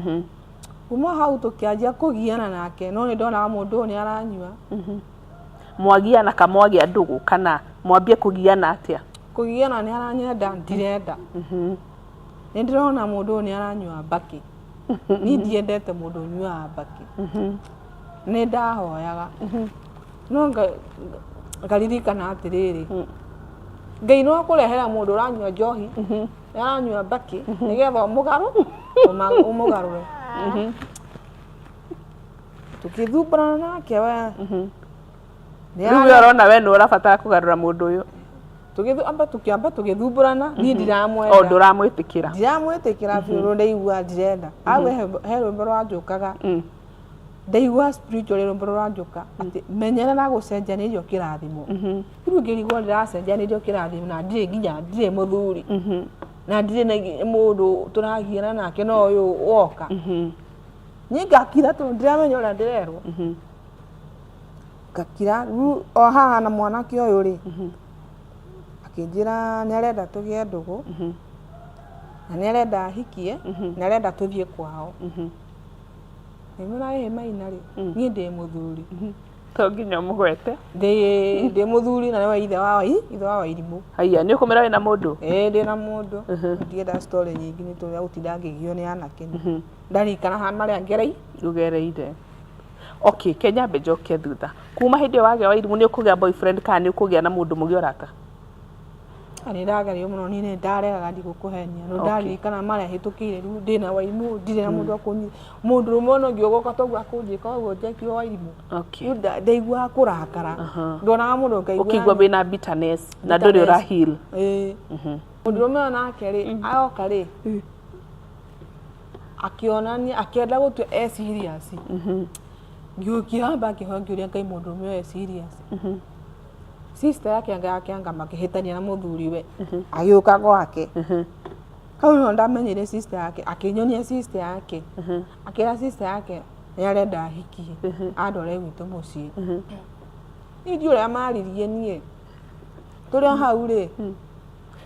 D: Kuma hau tũkĩanjia kũgiana nake, no nĩ ndonaga mũndũ ũyũ nĩ aranyua.
B: Mwagiana kamwagĩa ndũgũ kana mwambie kũgiana atĩa?
D: Kũgiana nĩ aranyenda, ndirenda. Nĩ ndĩrona mũndũ ũyũ nĩ aranyua mbakĩ, niĩ ndiendete mũndũ ũnyuaga mbakĩ. Nĩ ndahoyaga no ngaririkana atĩrĩrĩ, Ngai no akũrehera mũndũ ũranyua njohi na aranyua mbakĩ nĩgetha ũmũgarũ ũmũgarũre. Tũkĩthumbũrana nake we.
B: Rĩu we ũrona we nĩ ũrabatara kũgarũra mũndũ ũyũ.
D: Tũgĩamba tũkĩamba tũgĩthumbũrana, niĩ ndiramwenda.
B: O ndũramwĩtĩkĩra.
D: Ndiramwĩtĩkĩra biũ rĩu ndaigua ndirenda. Hau he rwĩmbo rwanjũkaga. Ndaigua spiritually rwĩmbo rũranjũka atĩ menyerera gũcenjanĩrio kĩrathimo. Rĩu ngĩrigwo ndĩracenjanĩrio kĩrathimo na ndirĩ nginya ndirĩ mũthuri. Na ndirĩ na mũndũ tũragiana nake no ũyũ woka. Niĩ ngakira tondũ ndiramenya ũrĩa ndĩrerwo. Ngakira rĩu o haha na mwanake ũyũ rĩ, akĩnjĩra nĩ arenda tũgĩe ndũgũ, na nĩ arenda hikie, nĩ arenda tũthiĩ kwao. Ngĩmwĩra ĩ Maina rĩ, niĩ ndĩ mũthuri.
B: To nginya ũmũgwete.
D: Ndĩ ndĩ mũthuri na nĩwe ithe wa ithe wa Wairimũ.
B: Haiya, nĩ ũkũmwĩra wĩna mũndũ?
D: Ĩĩ ndĩ na mũndũ. Ndienda story nyingĩ nĩ tondũ ya gũtinda ngĩgio nĩ anake. Ndarikana ha marĩa ngerei.
B: Ũgereire. Okay, ke nyambe njoke thutha. Kuma hĩndĩ ĩyo wagĩa Wairimũ nĩ ũkũgĩa boyfriend kana nĩ ũkũgĩa na mũndũ mũgĩe ũrata?
D: Nĩ ndagerio mũno niĩ nĩ ndaregaga ndigũkũhenia no ndaririkana marĩa hĩtũkĩire rĩu ndĩna Wairimũ ndirĩ na mũndũ wa kũnyi mũndũrũme ona ũngĩ ũgoka toguo akũnjĩka ũguo njekirwo Wairimũ. Rĩu ndaiguaga kũrakara ndonaga mũndũ ngaigua
B: Ũkĩigua wĩna bitterness na ndũrĩ ũra heal.
D: Ĩĩ. Mũndũrũme ũyũ nake rĩ aroka rĩ akĩonania akĩenda gũtua e serious. Ngĩamba ngĩhoya ngĩũria Ngai mũndũrũme ũyũ e serious. Sister yake anga yake anga makĩhĩtania na mũthuriwe agĩũka gwake. Hau nĩho ndamenyire sister yake akĩnyonia sister yake akĩra sister yake nĩ arenda ahikie andware gwitũ mũciĩ. Niĩ ndiũĩ ũrĩa maririe niĩ tũrĩ o hau rĩ.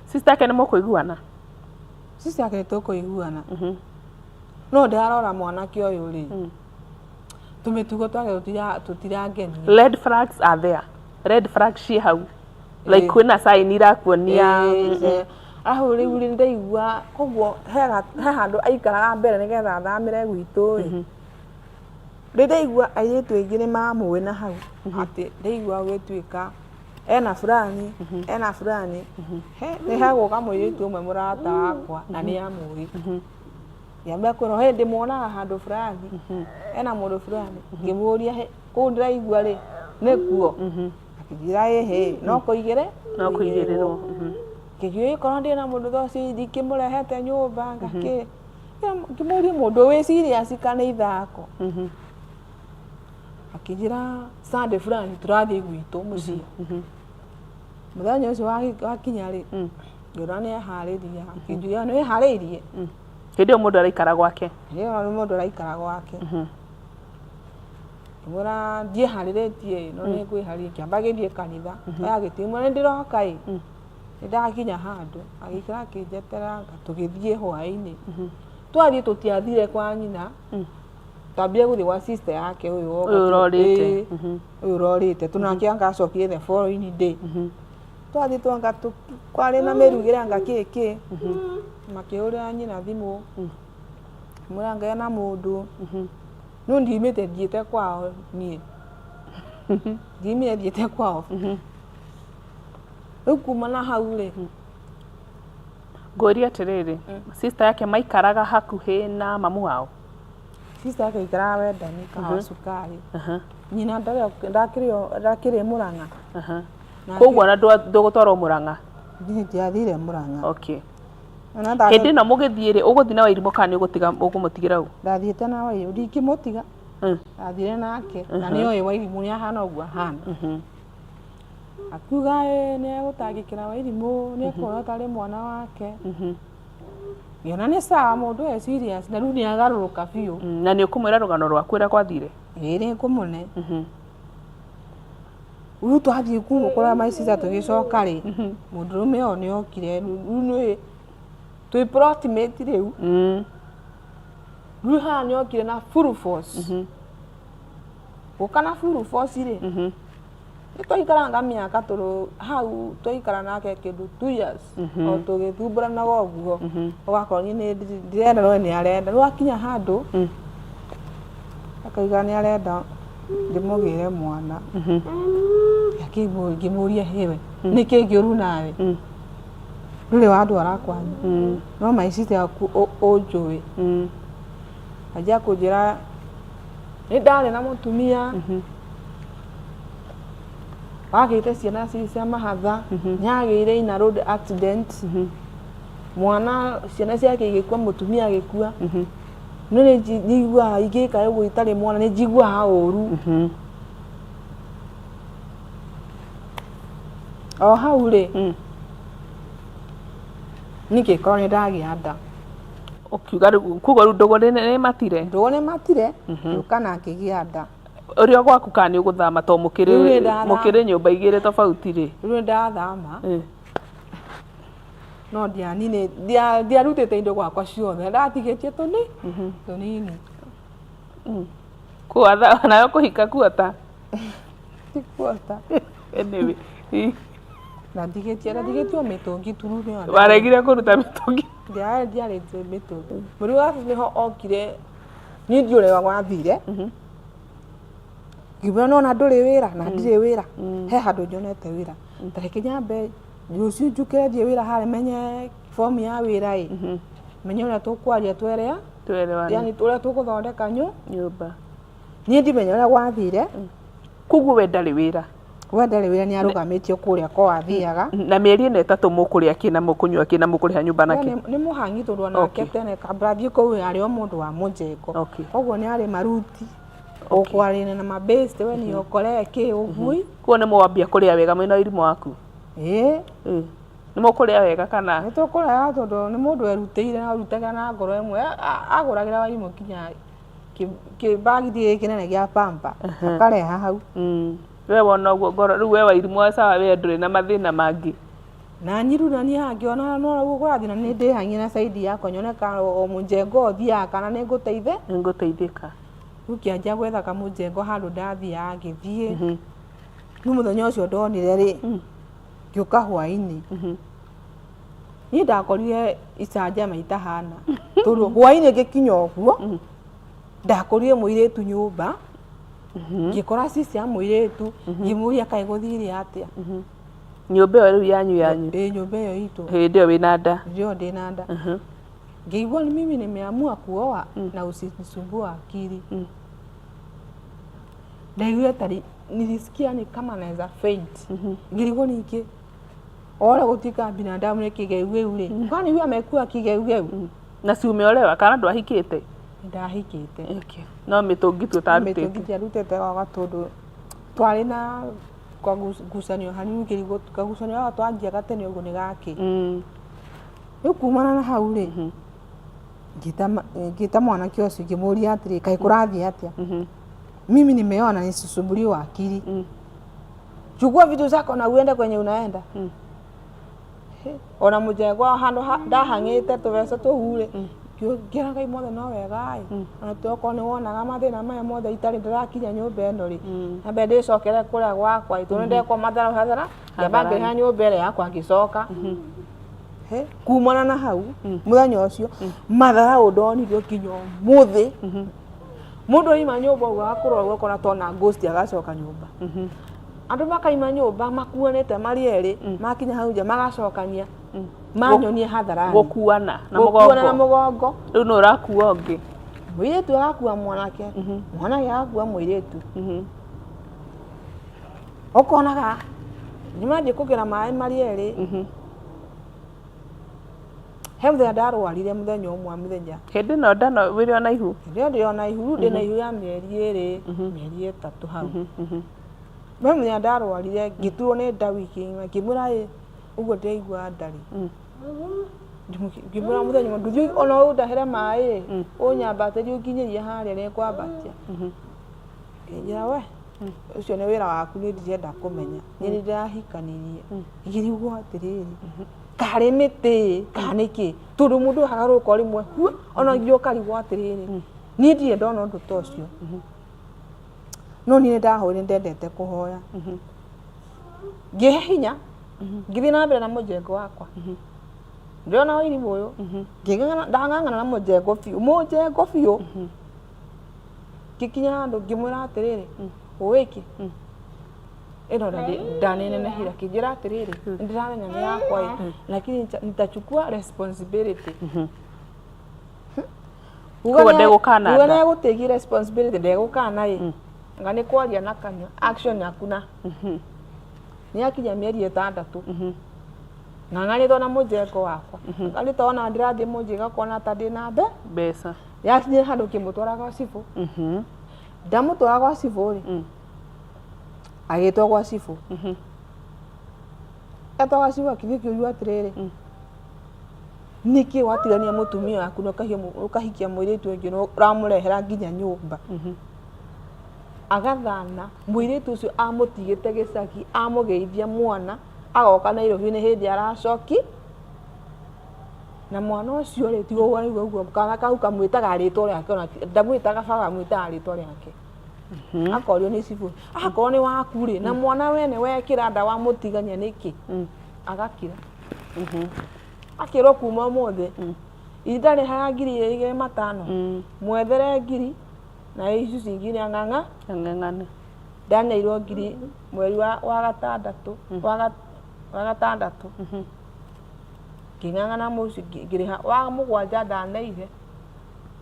B: Sister yake nĩ mũkũiguana?
D: Sister yake nĩ tũkũiguana no ndĩrarora mwanake ũyũ rĩ tũmĩtugo twake tũtirangenia.
B: Red flags are there. Red flags ciĩ hau. Like kwĩna sign irakuonia.
D: Arabu rĩu rĩ ndaigua koguo he handũ aikaraga mbere nĩgetha athamĩre gwitũ ĩ. Rĩ ndaigua airĩtu aingĩ nĩ mamũĩ na hau atĩ ndaigua gũgĩtuĩka ena fulani ena fulani he nĩ hegũka mũirĩtu ũmwe mũrata wakwa na nĩ amũĩ. Ngĩambia kwĩrwo hĩ ndĩmuonaga handũ fulani ena mũndũ fulani ngĩmũria hĩ kũu ndĩraigua rĩ nĩkuo? Akĩnjĩra ĩhĩ no kũigĩrĩ
B: No kũigĩrĩrwo.
D: Ngĩkĩũria korwo ndĩ na mũndũ ta ũcio ndingĩmũrehete nyũmba ngakĩ ngĩmũria mũndũ wĩ serious kana ithako. Akĩnjĩra Sunday fulani tũrathiĩ gwitũ mũciĩ. Mũthenya ũcio wakinya rĩ ngĩona nĩ eharĩria akĩnjũria nĩ wĩharĩirie?
B: Hĩndĩ ĩyo mũndũ araikara gwake.
D: Hĩndĩ ĩyo mũndũ araikara gwake. Ngĩmwĩra ndiĩharĩrĩtie no nĩ ngwĩharĩria ngĩamba gĩthiĩ kanitha. Agĩtiuma nĩ ndĩroka ĩ nĩ ndakinya handũ agĩikara akĩnjeterera tũgĩthiĩ hwainĩ. Twathiĩ tũtiathire kwa nyina twambire gũthiĩ gwa sister yake ũyũ woka
B: Ũyũ ũrorĩte.
D: Ũyũ ũrorĩte tondũ nake anga acokire the following day. Twathiĩ twanga kwarĩ na mĩrugĩre anga kĩ kĩ makĩhũrĩra nyina thimũ akĩmwĩra anga ena mũndũ no ndiumĩte thiĩte kwao niĩ ndiumire thiĩte kwao. Rĩu kuma na hau rĩ.
B: Ngũrie atĩrĩrĩ, sister yake maikaraga hakuhĩ na mamu wao?
D: Sister yake aikaraga Wendani kahawa cukari. Nyina ndakĩrĩ Mũrang'a.
B: Koguo ona ndũgũtwarwo Mũrang'a?
D: Niĩ ndiathire Mũrang'a.
B: Okay. Hĩndĩ ĩno mũgĩthiĩ rĩ, ũgũthiĩ na Wairimũ kana nĩ ũgũtiga ũkũmũtigĩra hau?
D: Ndathiĩte na Wairimũ, ndingĩmũtiga. Ndathire nake na nĩ oĩ Wairimũ nĩ ahana ũguo ahana. Akiuga ĩĩ nĩ egũtangĩkĩra Wairimũ, nĩ ekuona tarĩ mwana wake. Ngĩona nĩ sawa mũndũ e serious na rĩu nĩ agarũrũka biũ.
B: Na nĩ ũkũmwĩra rũgano rwaku ũrĩa gwathire?
D: Ĩĩ nĩ ngũmũne. Rĩu twathiĩ kuma kũrĩa my sister tũgĩcoka rĩ, mũndũrũme ũyũ nĩ okire rĩu nĩ twĩ plotmate rĩu. Rĩu haha nĩ okire na full force. Gũka na full force rĩ, nĩ twaikaranga mĩaka tũrũ hau twaikara nake kĩndũ 2 years o tũgĩthumbũranaga ũguo ũgakorwo niĩ nĩ ndĩrenda no nĩ arenda. Rĩu akinya handũ akauga nĩ arenda ndĩmũgĩre mwana. Ngĩmũria hĩwe nĩkĩ ngĩũru nawe ndũrĩ wandwara kwanyu no my sister yaku ũnjũĩ anjia kũnjĩra nĩ ndarĩ na mũtumia wagĩte ciana cirĩ cia mahatha nĩ agĩire in a road accident mwana ciana ciake igĩkua mũtumia agĩkua no nĩ njiguaga ingĩka ũguo itarĩ mwana nĩ njiguaga ũru o hau rĩ niĩ ngĩkorwo nĩ ndagĩa nda.
B: Ũkiuga rĩu koguo rĩu ndũgũ nĩ matire?
D: Ndũgũ nĩ matire ngĩũka na ngĩgĩa nda.
B: Ũrĩ o gwaku kana nĩ ũgũthama tondũ mũkĩrĩ
D: Rĩu nĩ ndathama.
B: mũkĩrĩ nyũmba igĩrĩ tofauti rĩ?
D: Rĩu nĩ ndathama no ndianinĩ ndiarutĩte indo gwakwa ciothe ndatigĩtie tũni tũnini.
B: Koguo nawe kũhika kuota?
D: Ti kuota.
B: Anyway,
D: Ndatigĩtie ndatigĩtie o mĩtũngi tu rĩu nĩyo
B: waregire kũruta mĩtũngi?
D: Ndiarĩte mĩtũngi. Mũrigo wa nĩho okire niĩ ndiũĩ ũrĩa gwathire ngiuga nona ndũrĩ wĩra na ndirĩ wĩra he handũ nyonete wĩra ta reke nyambe rũciũ njũkĩre thiĩ wĩra harĩa menye fomu ya wĩra ĩ menye ũrĩa tũkwaria twerea
B: Twerewane.
D: yani ũrĩa tũgũthondeka
B: Nyũmba.
D: niĩ ndimenya ũrĩa gwathire.
B: Koguo we ndarĩ wĩra?
D: We ndarĩ wĩra nĩ arũgamĩtio kũrĩa ko athiaga.
B: Na mĩeri ĩno ĩtatũ mũkũrĩa kĩ na mũkũnyua kĩ na mũkũrĩha nyũmba na
D: We
B: kĩ?
D: nĩ mũhangi tondũ onake tene kabla athiĩ kũu arĩ o mũndũ wa mũjengo. Koguo nĩ arĩ maruti ũkwarĩria na mabest we nĩ ũkore kĩ ũguo.
B: Koguo nĩ mwambia kũrĩa wega mwĩna ũirimũ waku?
D: Ĩĩ.
B: Nĩ mũkũrĩa wega kana?
D: Nĩ tũkũrĩa tondũ nĩ mũndũ erutĩire na arutaga na ngoro ĩmwe agũragĩra Warimũ nginya kĩbagi gĩkĩ kĩnene gĩa pamper akareha hau.
B: We wona ũguo ngoro rĩu we Wairimũ sawa we ndũrĩ na mathĩna mangĩ.
D: Na niĩ rĩu na niĩ haha ngĩona nona ũguo kũrathiĩ na nĩ ndĩhang'ie na side yakwa nyone kana o mũjengo ũthiaga kana nĩ ngũteithe.
B: Nĩ ngũteithĩka.
D: Rĩu ngĩanjia gwetha kamũjengo handũ ndathiaga ngĩthiĩ. Rĩu mũthenya ũcio ndonire rĩ, ngĩũka hwainĩ. Niĩ ndakorire icanjama itahana tondũ hwainĩ ngĩkinya ũguo ndakorire mũirĩtu nyũmba ngĩkora cici ya mũirĩtu ngĩmũria kaĩ gũthire atĩa.
B: Nyũmba ĩyo rĩu yanyu yanyu?
D: Ĩĩ nyũmba ĩyo itũ.
B: Hĩndĩ ĩyo wĩna nda?
D: Hĩndĩ ĩyo ndĩna nda. Ngĩigua mimi nimeamua kuoa na usinisumbue akili. Ndaiguire tarĩ nilisikia ni kama naweza faint. Ngĩrigwo ningĩ ore gũtuĩka binadamu nĩ kĩgeugeu rĩ kwani huyu amekuwa kĩgeugeu.
B: Na si umeolewa kana ndwahikĩte?
D: Ndahikĩte.
B: No mĩtũngi tu ũtarutĩte?
D: Mĩtũngi ndiarutĩte gwakwa tondũ twarĩ na kagucanio hanini ngĩrigwo kagucanio gaka twanjiaga tene ũguo nĩ gakĩ. Rĩu kumana na hau rĩ ngĩta mwanake ũcio ngĩmũria atĩrĩ kaĩ kũrathiĩ atĩa mimi nimeoa na nisisumbuliwe akili. Chukua vitu zako na uende kwenye unaenda. Ona mũjengo handũ ndahang'ĩte tũbeca tũu rĩ ngĩra Ngai mothe no wega ĩ ona tokorwo nĩ wonaga mathĩna maya mothe itarĩ ndĩrakinya nyũmba ĩno rĩ nyambe ndĩcokere kũrĩa gwakwa ĩ tondũ nĩndekwo matharau hathara ngĩamba ngĩrĩha nyũmba ĩrĩa yakwa ngĩcoka. Kumana na hau mũthenya ũcio matharau ndonirio nginya ũmũthĩ. Mũndũ aima nyũmba ũguo agakũrora ũguo akona tona ghost agacoka nyũmba. Andũ makaima nyũmba makuanĩte marĩ erĩ makinya hau nja magacokania manyonie hadharani.
B: Gũkuana na
D: Gũkuana na
B: mũgongo.
D: mũgongo.
B: Rĩu nũ ũrakua ũngĩ?
D: Mũirĩtu agakua mwanake, mwanake agakua mũirĩtu. Ũkonaga nĩ mathiĩ kũgĩra maĩ marĩ erĩ. He mũthenya ndarwarire mũthenya ũmwe wa mĩthenya.
B: Hĩndĩ ĩno nda no wĩrĩ ona ihu?
D: Hĩndĩ ĩyo ndĩ ona ihu, rĩu ndĩna ihu ya mĩeri ĩrĩ, mĩeri ĩtatũ hau. He mũthenya ndarwarire ngĩturwo nĩ nda wiki ng'ima ngĩmwĩra ĩ ũguo ndĩraigua nda rĩ. Ngĩmwĩra mũthenya ũmwe ndũthiĩ ona ũndahĩre maĩ ũnyambatĩrie ũnginyĩrie harĩa nĩ ngwambatia. Ngĩnjĩra we ũcio nĩ wĩra waku niĩ ndirenda kũmenya niĩ nĩ ndĩrahikanirie. Ngĩrigwo atĩrĩrĩ karĩ mĩtĩ kana nĩkĩ tondũ mũndũ agarũrũka o rĩmwe hu ona nginya ũkarigwo atĩrĩrĩ niĩ ndirĩ ndona ũndũ ta ũcio. No niĩ nĩ ndahoire nĩ ndendete kũhoya. Ngĩhe hinya ngĩthiĩ na mbere na mũjengo wakwa. Ndĩrona ũirimũ ũyũ ngĩng'ang'ana ndang'ang'ana na mũjengo biũ mũjengo biũ. Ngĩkinya handũ ngĩmwĩra atĩrĩrĩ ũĩ kĩ Ĩno ndanĩnenehire akĩnjĩra atĩrĩrĩ, nĩndĩramenya nĩ yakwa ĩ, lakini nitachukua responsibility. Uga
B: Koguo ndegũkana
D: uga
B: nda.
D: nĩegũtĩki responsibility, ndegũkana ĩ, anga nĩ kwaria na kanua, action hakuna. Nĩ akinya mĩeri 6, ng'ang'anĩtwo na mũjengo wakwa, ng'ang'anĩtwo ona ndĩrathiĩ mũciĩ ngakona ta ndĩna mbe
B: Mbeca.
D: Yakinyire handũ ngĩmũtwara gwa cibũ. Ndamũtwara gwa cibũ rĩ, agĩtwo gwa cibũ. Etwo gwa cibũ akĩthiĩ kĩũrio atĩrĩrĩ, nĩkĩ watigania mũtumia waku na ũkahikia mũirĩtu ũngĩ na ũramũrehera nginya nyũmba? Agathana mũirĩtu ũcio amũtigĩte gĩcagi, amũgĩithia mwana, agoka Nairobi nĩ hĩndĩ aracoki na mwana ũcio rĩ, tiga ũguo araigua ũguo, kana kau kamwĩtaga rĩtwa rĩake, ona ndamwĩtaga baba, amwĩtaga rĩtwa rĩake. Akorio nĩ cibũ, akorwo nĩ waku rĩ, na mwana wene wekĩra nda wamũtigania nĩkĩ? Agakira. Akĩrwo kuma ũmũthĩ itarĩhaga 2500, mwethere ngiri na icio cingine ang'ang'a.
B: Ang'ang'ane.
D: Ndaneirwo ngiri mweri wa gatandatũ, wa gatandatũ ngĩng'ang'ana mũciĩ ngĩrĩha, wa mũgwanja ndaneire,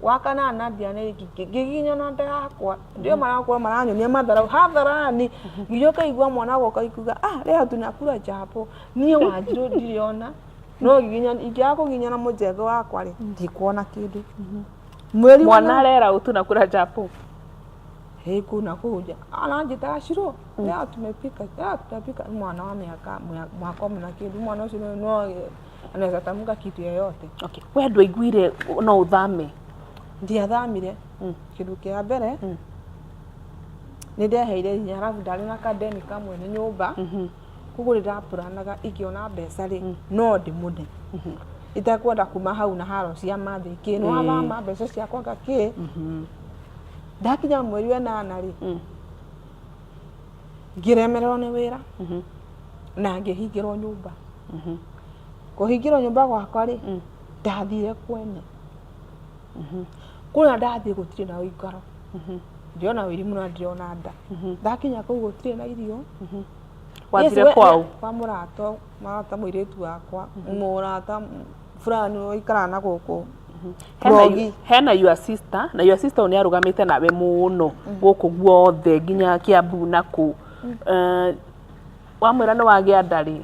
D: wa kanana ndianeire, ngĩgiginywo na nda yakwa. Ndio marakorwo maranyonia matharau hadharani, nginya ũkaigua mwana agoka ikuga, ah, leo tunakula chapo. Niĩ Wanjirũ ndirĩ ona no nginya ingĩaga kũgiginyana mũjengo wakwa rĩ, ndikuona kĩndũ mweri.
B: Mwana arera ũ tunakula chapo?
D: Hĩ, kũu na kũu nja aranjĩtaga Shiro, leo tumepika, leo tunapika. Ni mwana wa miaka mwaka ũmwe na kĩndũ. Mwana ũcio no anaweza tamka kitu yoyote.
B: Okay. We ndwaiguire no ũthame?
D: Ndiathamire. Kĩndũ kĩa mbere nĩ ndeheire hinya, arabu ndarĩ na kadeni kamwe nĩ nyũmba, koguo nĩ ndapuranaga ingĩona mbeca rĩ, no ndĩmũne itekwenda kuma hau na haro cia mathĩ kĩ nĩ wathama mbeca ciakwa ngakĩ. Ndakinya mweri wa ĩnana rĩ, ngĩremererwo nĩ wĩra na ngĩhingĩrwo nyũmba. Kũhingĩrwo nyũmba gwakwa rĩ, ndathire kwene kũrĩa ndathiĩ gũtirĩ na ũikaro, ndĩrona wĩrimũ na ndĩrona nda. Ndakinya kũu gũtirĩ na irio.
B: Wathire
D: Yes,
B: kwao?
D: Kwa mũrata, mũrata mũirĩtu wakwa, mũrata fulani ũikaraga na gũkũ.
B: Hena, hena your sister, na your sister nĩ arũgamĩte nawe mũno gũkũ guothe nginya Kiambu na kũ. Wamwĩra nĩ wagĩa nda rĩ,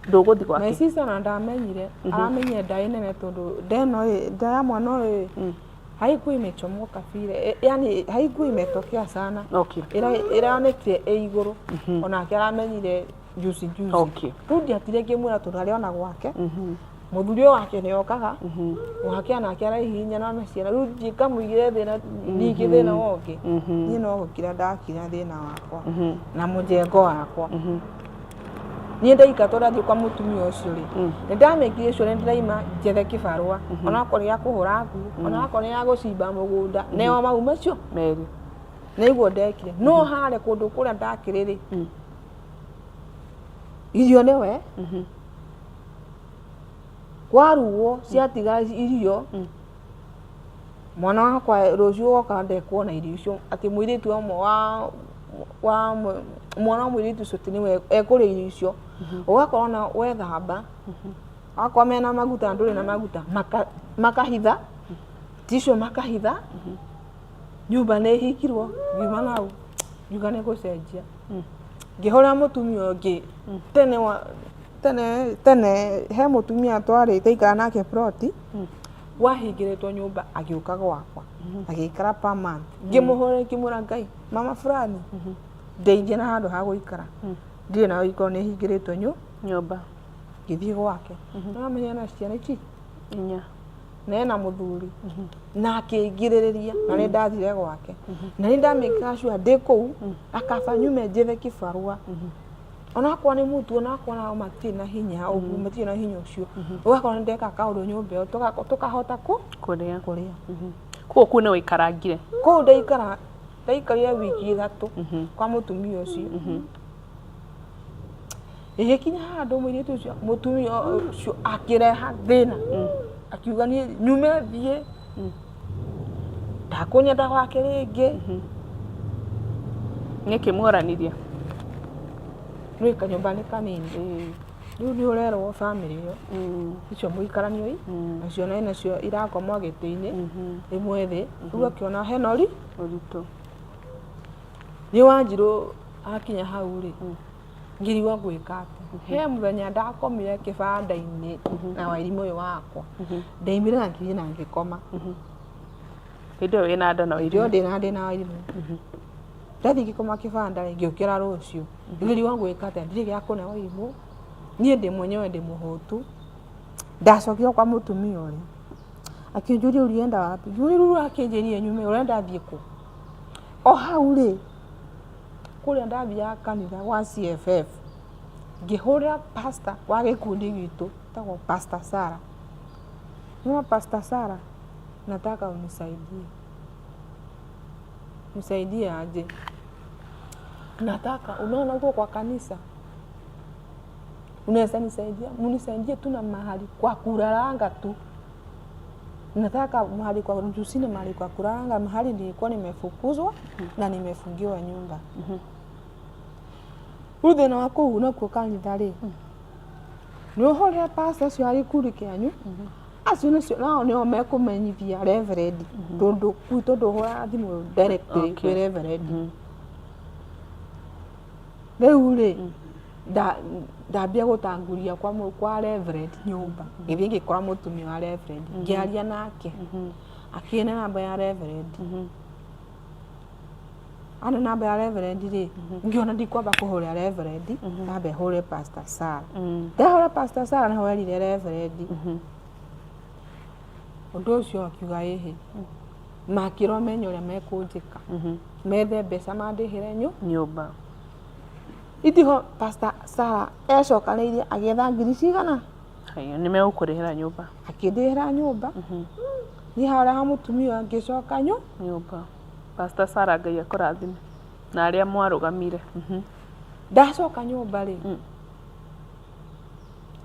B: ndũgũthiĩ
D: My
B: gwake?
D: sister ona ndamenyire, aramenyire nda ĩ nene, tondũ nda ĩno ĩ, nda ya mwana ũyũ ĩ, haikuwa imechomoka vile, yani haikuwa imetokea sana. Ĩronekire ĩ igũrũ, onake aramenyire juzi juzi. Rĩu ndiatire ngĩmwĩra tondũ arĩ ona gwake mũthuri ũyũ wake nĩ okaga gwake, anake araihihinyana na ciana. Rĩu ndikamũigĩre thĩna ningĩ, thĩna wongĩ. Niĩ no gũkira ndakira thĩna wakwa na mũjengo wakwa. Niĩ ndaikatwo ndathiĩ kwa mũtumia ũcio rĩ, nĩ ndamĩkire sure nĩ ndĩraima njethe kĩbarũa, onakorwo nĩ gĩa kũhũra nguo, onakorwo nĩ gĩa gũcimba mũgũnda, neo mau macio
B: Merĩ.
D: Nĩguo ndekire, no harĩa kũndũ kũrĩa ndakĩrĩ rĩ, irio nĩwe kwarugwo ciatiga irio, mwana wakwa rũciũ woka ndekuona irio icio, atĩ mũirĩtu ũmwe wa mwana wa mũirĩtu ũcio atĩ nĩwe ekũrĩa irio icio. Ũgakorwo na wethamba, akorwo mena maguta na ndũrĩ na maguta, makahitha ticio, makahitha nyũmba nĩ ĩhingirwo. Ngiuma nau ngiuga nĩ gũcenjia, ngĩhũra mũtumia ũngĩ tene wa tene tene. He mũtumia twarĩ twaikara nake ploti, wahingĩrĩtwo nyũmba, agĩũka gwakwa agĩikara per month. Ngĩmũhũra ngĩmwĩra, Ngai mama fulani, ndeithie na handũ ha gũikara, ndirĩ na gũikaro, nĩ hingĩrĩtwo
B: nyũmba.
D: Ngĩthiĩ gwake, no na ciana ici
B: 4
D: na ena mũthuri, na akĩngirĩrĩria, na nĩ ndathire gwake na nĩ ndamĩkaga sure ndĩ kũu akaba nyume njethe kĩbarũa, onakorwo nĩ mũtu, onakorwo nao matirĩ na hinya ũguo, matirĩ na hinya ũcio, ũgakorwo nĩ ndeka kaũndũ nyũmba ĩyo tũkahota kũ
B: kũrĩa.
D: Kũrĩa.
B: Koguo kũu nĩ waikarangire?
D: Kũu ndaikara, ndaikarire wiki 3 kwa mũtumia ũcio. Ĩgĩkinya handũ mũirĩtu ũcio, mũtumia ũcio akĩreha thĩna, akiuga niĩ nyume thiĩ, ndakũnyenda gwake rĩngĩ.
B: Nĩkĩ mworanirie?
D: Nĩ kanyũmba nĩ kanini. Rĩu nĩ ũrerwo bamĩrĩ ĩyo icio mũikaranio i nacio na nacio irakoma gĩtĩ-inĩ ĩmwe thĩ rĩu akĩona hena ũri
B: Ũritũ.
D: Nĩ Wanjirũ akinya hau rĩ, ngĩrigwo ngwĩka atĩa. He mũthenya ndakomire kĩbanda-inĩ na wairimũ ũyũ wakwa. Ndaimire na ngĩthiĩ na ngĩkoma.
B: Hĩndĩ ĩyo wĩna nda na
D: Hĩndĩ ĩyo
B: wairimũ.
D: ndĩna ndĩna wairimũ. Ndathiĩ ngĩkoma kĩbanda rĩ, ngĩũkĩra rũciũ. Ngĩrigwo ngwĩka atĩa, ndirĩ gĩa kũne wairimũ. Niĩ ndĩ mwenyewe ndĩ mũhũtu. Ndacokire kwa mũtumia ũrĩa. Akĩnjũria ulienda wapi? Ngĩmũria rĩu ũrakĩnjĩrire nyume ũrenda thiĩ kũ? O hau rĩ, kũrĩa ndathiaga kanitha gwa CFF, ngĩhũrĩra pastor wa gĩkundi gitũ etagwo Pastor Sarah. Ngĩmwĩra Pastor Sarah, nataka unisaidie. Nisaidie aje? Nataka, unaona huko kwa kanisa unaweza nisaidia, munisaidie tu na mahali kwa kulalanga tu. Nataka mahali kwa tusine mahali kwa kulalanga, mahali nilikuwa nimefukuzwa na nimefungiwa nyumba. Rĩu thĩna wa kũu nakuo kanitha rĩ, nĩ ũhũrĩre pastor ũcio wa gĩkundi kĩanyu, acio nĩcio nao nĩo mekũmenyithia reverend, tondũ gwitũ ndũhũraga thimũ directly kwĩ reverend. Rĩu rĩ, ndambia gũtanguria kwa, kwa reverend nyũmba, ngĩthiĩ ngĩkora mũtumia wa reverend, ngĩaria nake, akĩne namba ya reverend. Ane namba ya reverend rĩ, ngĩona ndikwamba kũhũrĩra reverend, ndambe hũre Pastor Sarah. Ndahũra Pastor Sarah nĩho erire reverend. Ũndũ ũcio akiuga ĩhĩ, makĩrwo menye ũrĩa mekũnjĩka, methe mbeca mandĩhĩre
B: nyũmba.
D: Itiho Pastor Sarah ecokanĩirie agĩetha ngiri cigana?
B: Haya, nĩ megũkũrĩhĩra nyũmba.
D: Akĩndĩhĩra nyũmba. Niĩ harĩa ha mũtumia ngĩcoka
B: nyũmba. Pastor Sarah Ngai akũrathime na arĩa mwarũgamire.
D: Ndacoka nyũmba rĩ,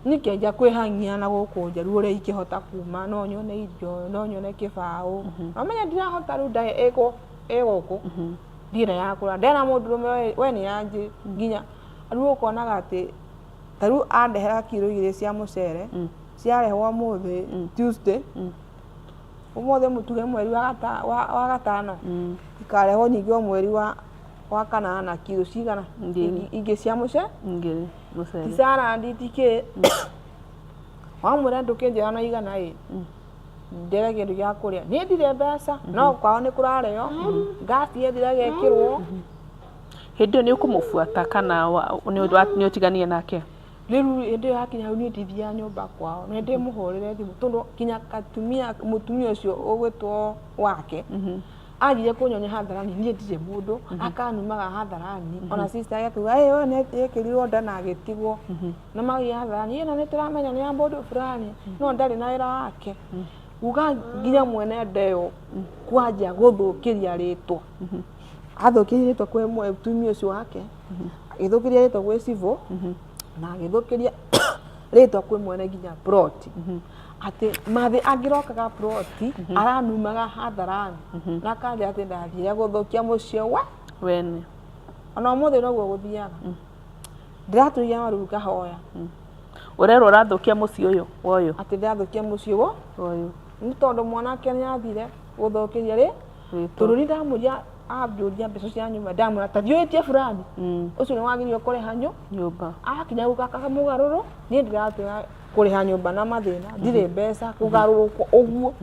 D: niĩ ngĩanjia kwĩhang'ia na gũkũ nja rĩu ũrĩa ingĩhota kuma, no nyone irio, no nyone kĩbaũ. Wamenya ndirahota rĩu nda ĩ gũkũ, ndirĩ na ya kũrĩa. Ndena mũndũrũme we nĩ anjĩ nginya rĩu ũkonaga atĩ ta rĩu andehera kiro 2 cia mũcere, ciarehwo ũmũthĩ Tuesday, ũmũthĩ mũtuge mweri wa gatano, ikarehwo ningĩ o mweri wa kanana kiro cigana? Ingĩ cia mũcere.
B: Ingĩ mũcere.
D: Ti salad ti kĩ. Wamwĩra ndũkĩnjĩra na igana ĩ, ndĩre kĩndũ gĩa kũrĩa. Niĩ ndirĩ mbeca, no kwao nĩ kũrarĩo, ngasi ĩthira ĩgekĩrwo.
B: Hĩndĩ ĩyo nĩ ũkũmũbuata kana nĩ ũtiganire nake?
D: Rĩu hĩndĩ ĩyo yakinya hau niĩ ndithiaga nyũmba kwao, nĩ ndĩmũhũrĩre thimũ tondũ nginya katumia mũtumia ũcio ũgwĩtwo wake anjire kũnyonia hadharani, niĩ ndirĩ mũndũ, akanumaga hadharani, ona sister yake akiuga ĩ we nĩ ekĩrirwo nda na agĩtigwo, na magagia hadharani, ĩ na nĩ tũramenya nĩ ya mũndũ fulani, no ndarĩ na wĩra wake. Uga nginya mwene nda ĩyo kwanjia gũthũkĩria rĩtwa. Athũkĩria rĩtwa kwĩ mũtumia ũcio wake, agĩthũkĩria rĩtwa gwĩ cibũ, na agĩthũkĩria rĩtwa kwĩ mwene nginya plot. Atĩ mathĩ angĩrokaga plot, aranumaga hadharani, na akanjĩra atĩ ndathire gũthũkia mũciĩ wa
B: wene.
D: Ona ũmũthĩ noguo gũthiaga. Ndĩratũria maru ngahoya.
B: Ũrerwo ũrathũkia mũciĩ ũyũ wa ũyũ.
D: Atĩ ndĩrathũkia mũciĩ wa
B: ũyũ.
D: Nĩ tondũ mwanake nĩ athire gũthũkĩria rĩ, tondũ niĩ ndamũria anjũria mbeca cia nyũmba ndamwĩra ta thiĩ wĩtie fulani, ũcio nĩ wagĩrĩirwo kũrĩha
B: nyũmba.
D: Akinya gũka kamũgarũrũ, niĩ ndĩratũra kũrĩha nyũmba na mathĩna, ndirĩ mbeca kũgarũrũkwo ũguo.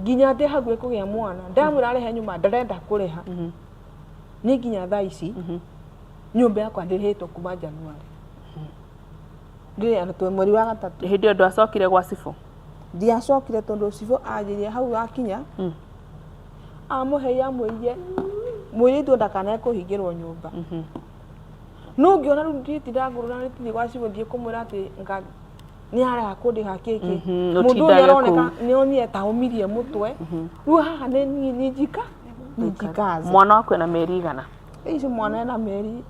D: Nginya ndĩ hakuhĩ kũgĩa mwana, ndamwĩra arĩhe nyũmba ndarenda kũrĩha. Niĩ nginya thaa ici nyũmba yakwa ndĩrĩhĩtwo kuma January. Ndĩrĩ twĩ mweri wa gatatũ.
B: Hĩndĩ ĩyo ndwacokire gwa cibũ?
D: Ndiacokire tondũ cibũ anjĩrire hau gakinya, amũheire amwĩrire mũirĩtu ndakanae kũhingĩrwo nyũmba. No ngĩona rĩu nditinda ngũrũra nĩthiĩ gwa cibũ thiĩ kũmwĩra atĩ nĩ arega kũndĩha kĩkĩ. Mũndũ ũyũ
B: Ũtindage
D: aroneka
B: kũu.
D: nĩ onire ta ũmirie mũtwe. Rĩu haha nĩ niĩ nĩ njika nĩ njikaze.
B: Mwana waku ena mĩeri igana?
D: Rĩu mwana ena mĩeri,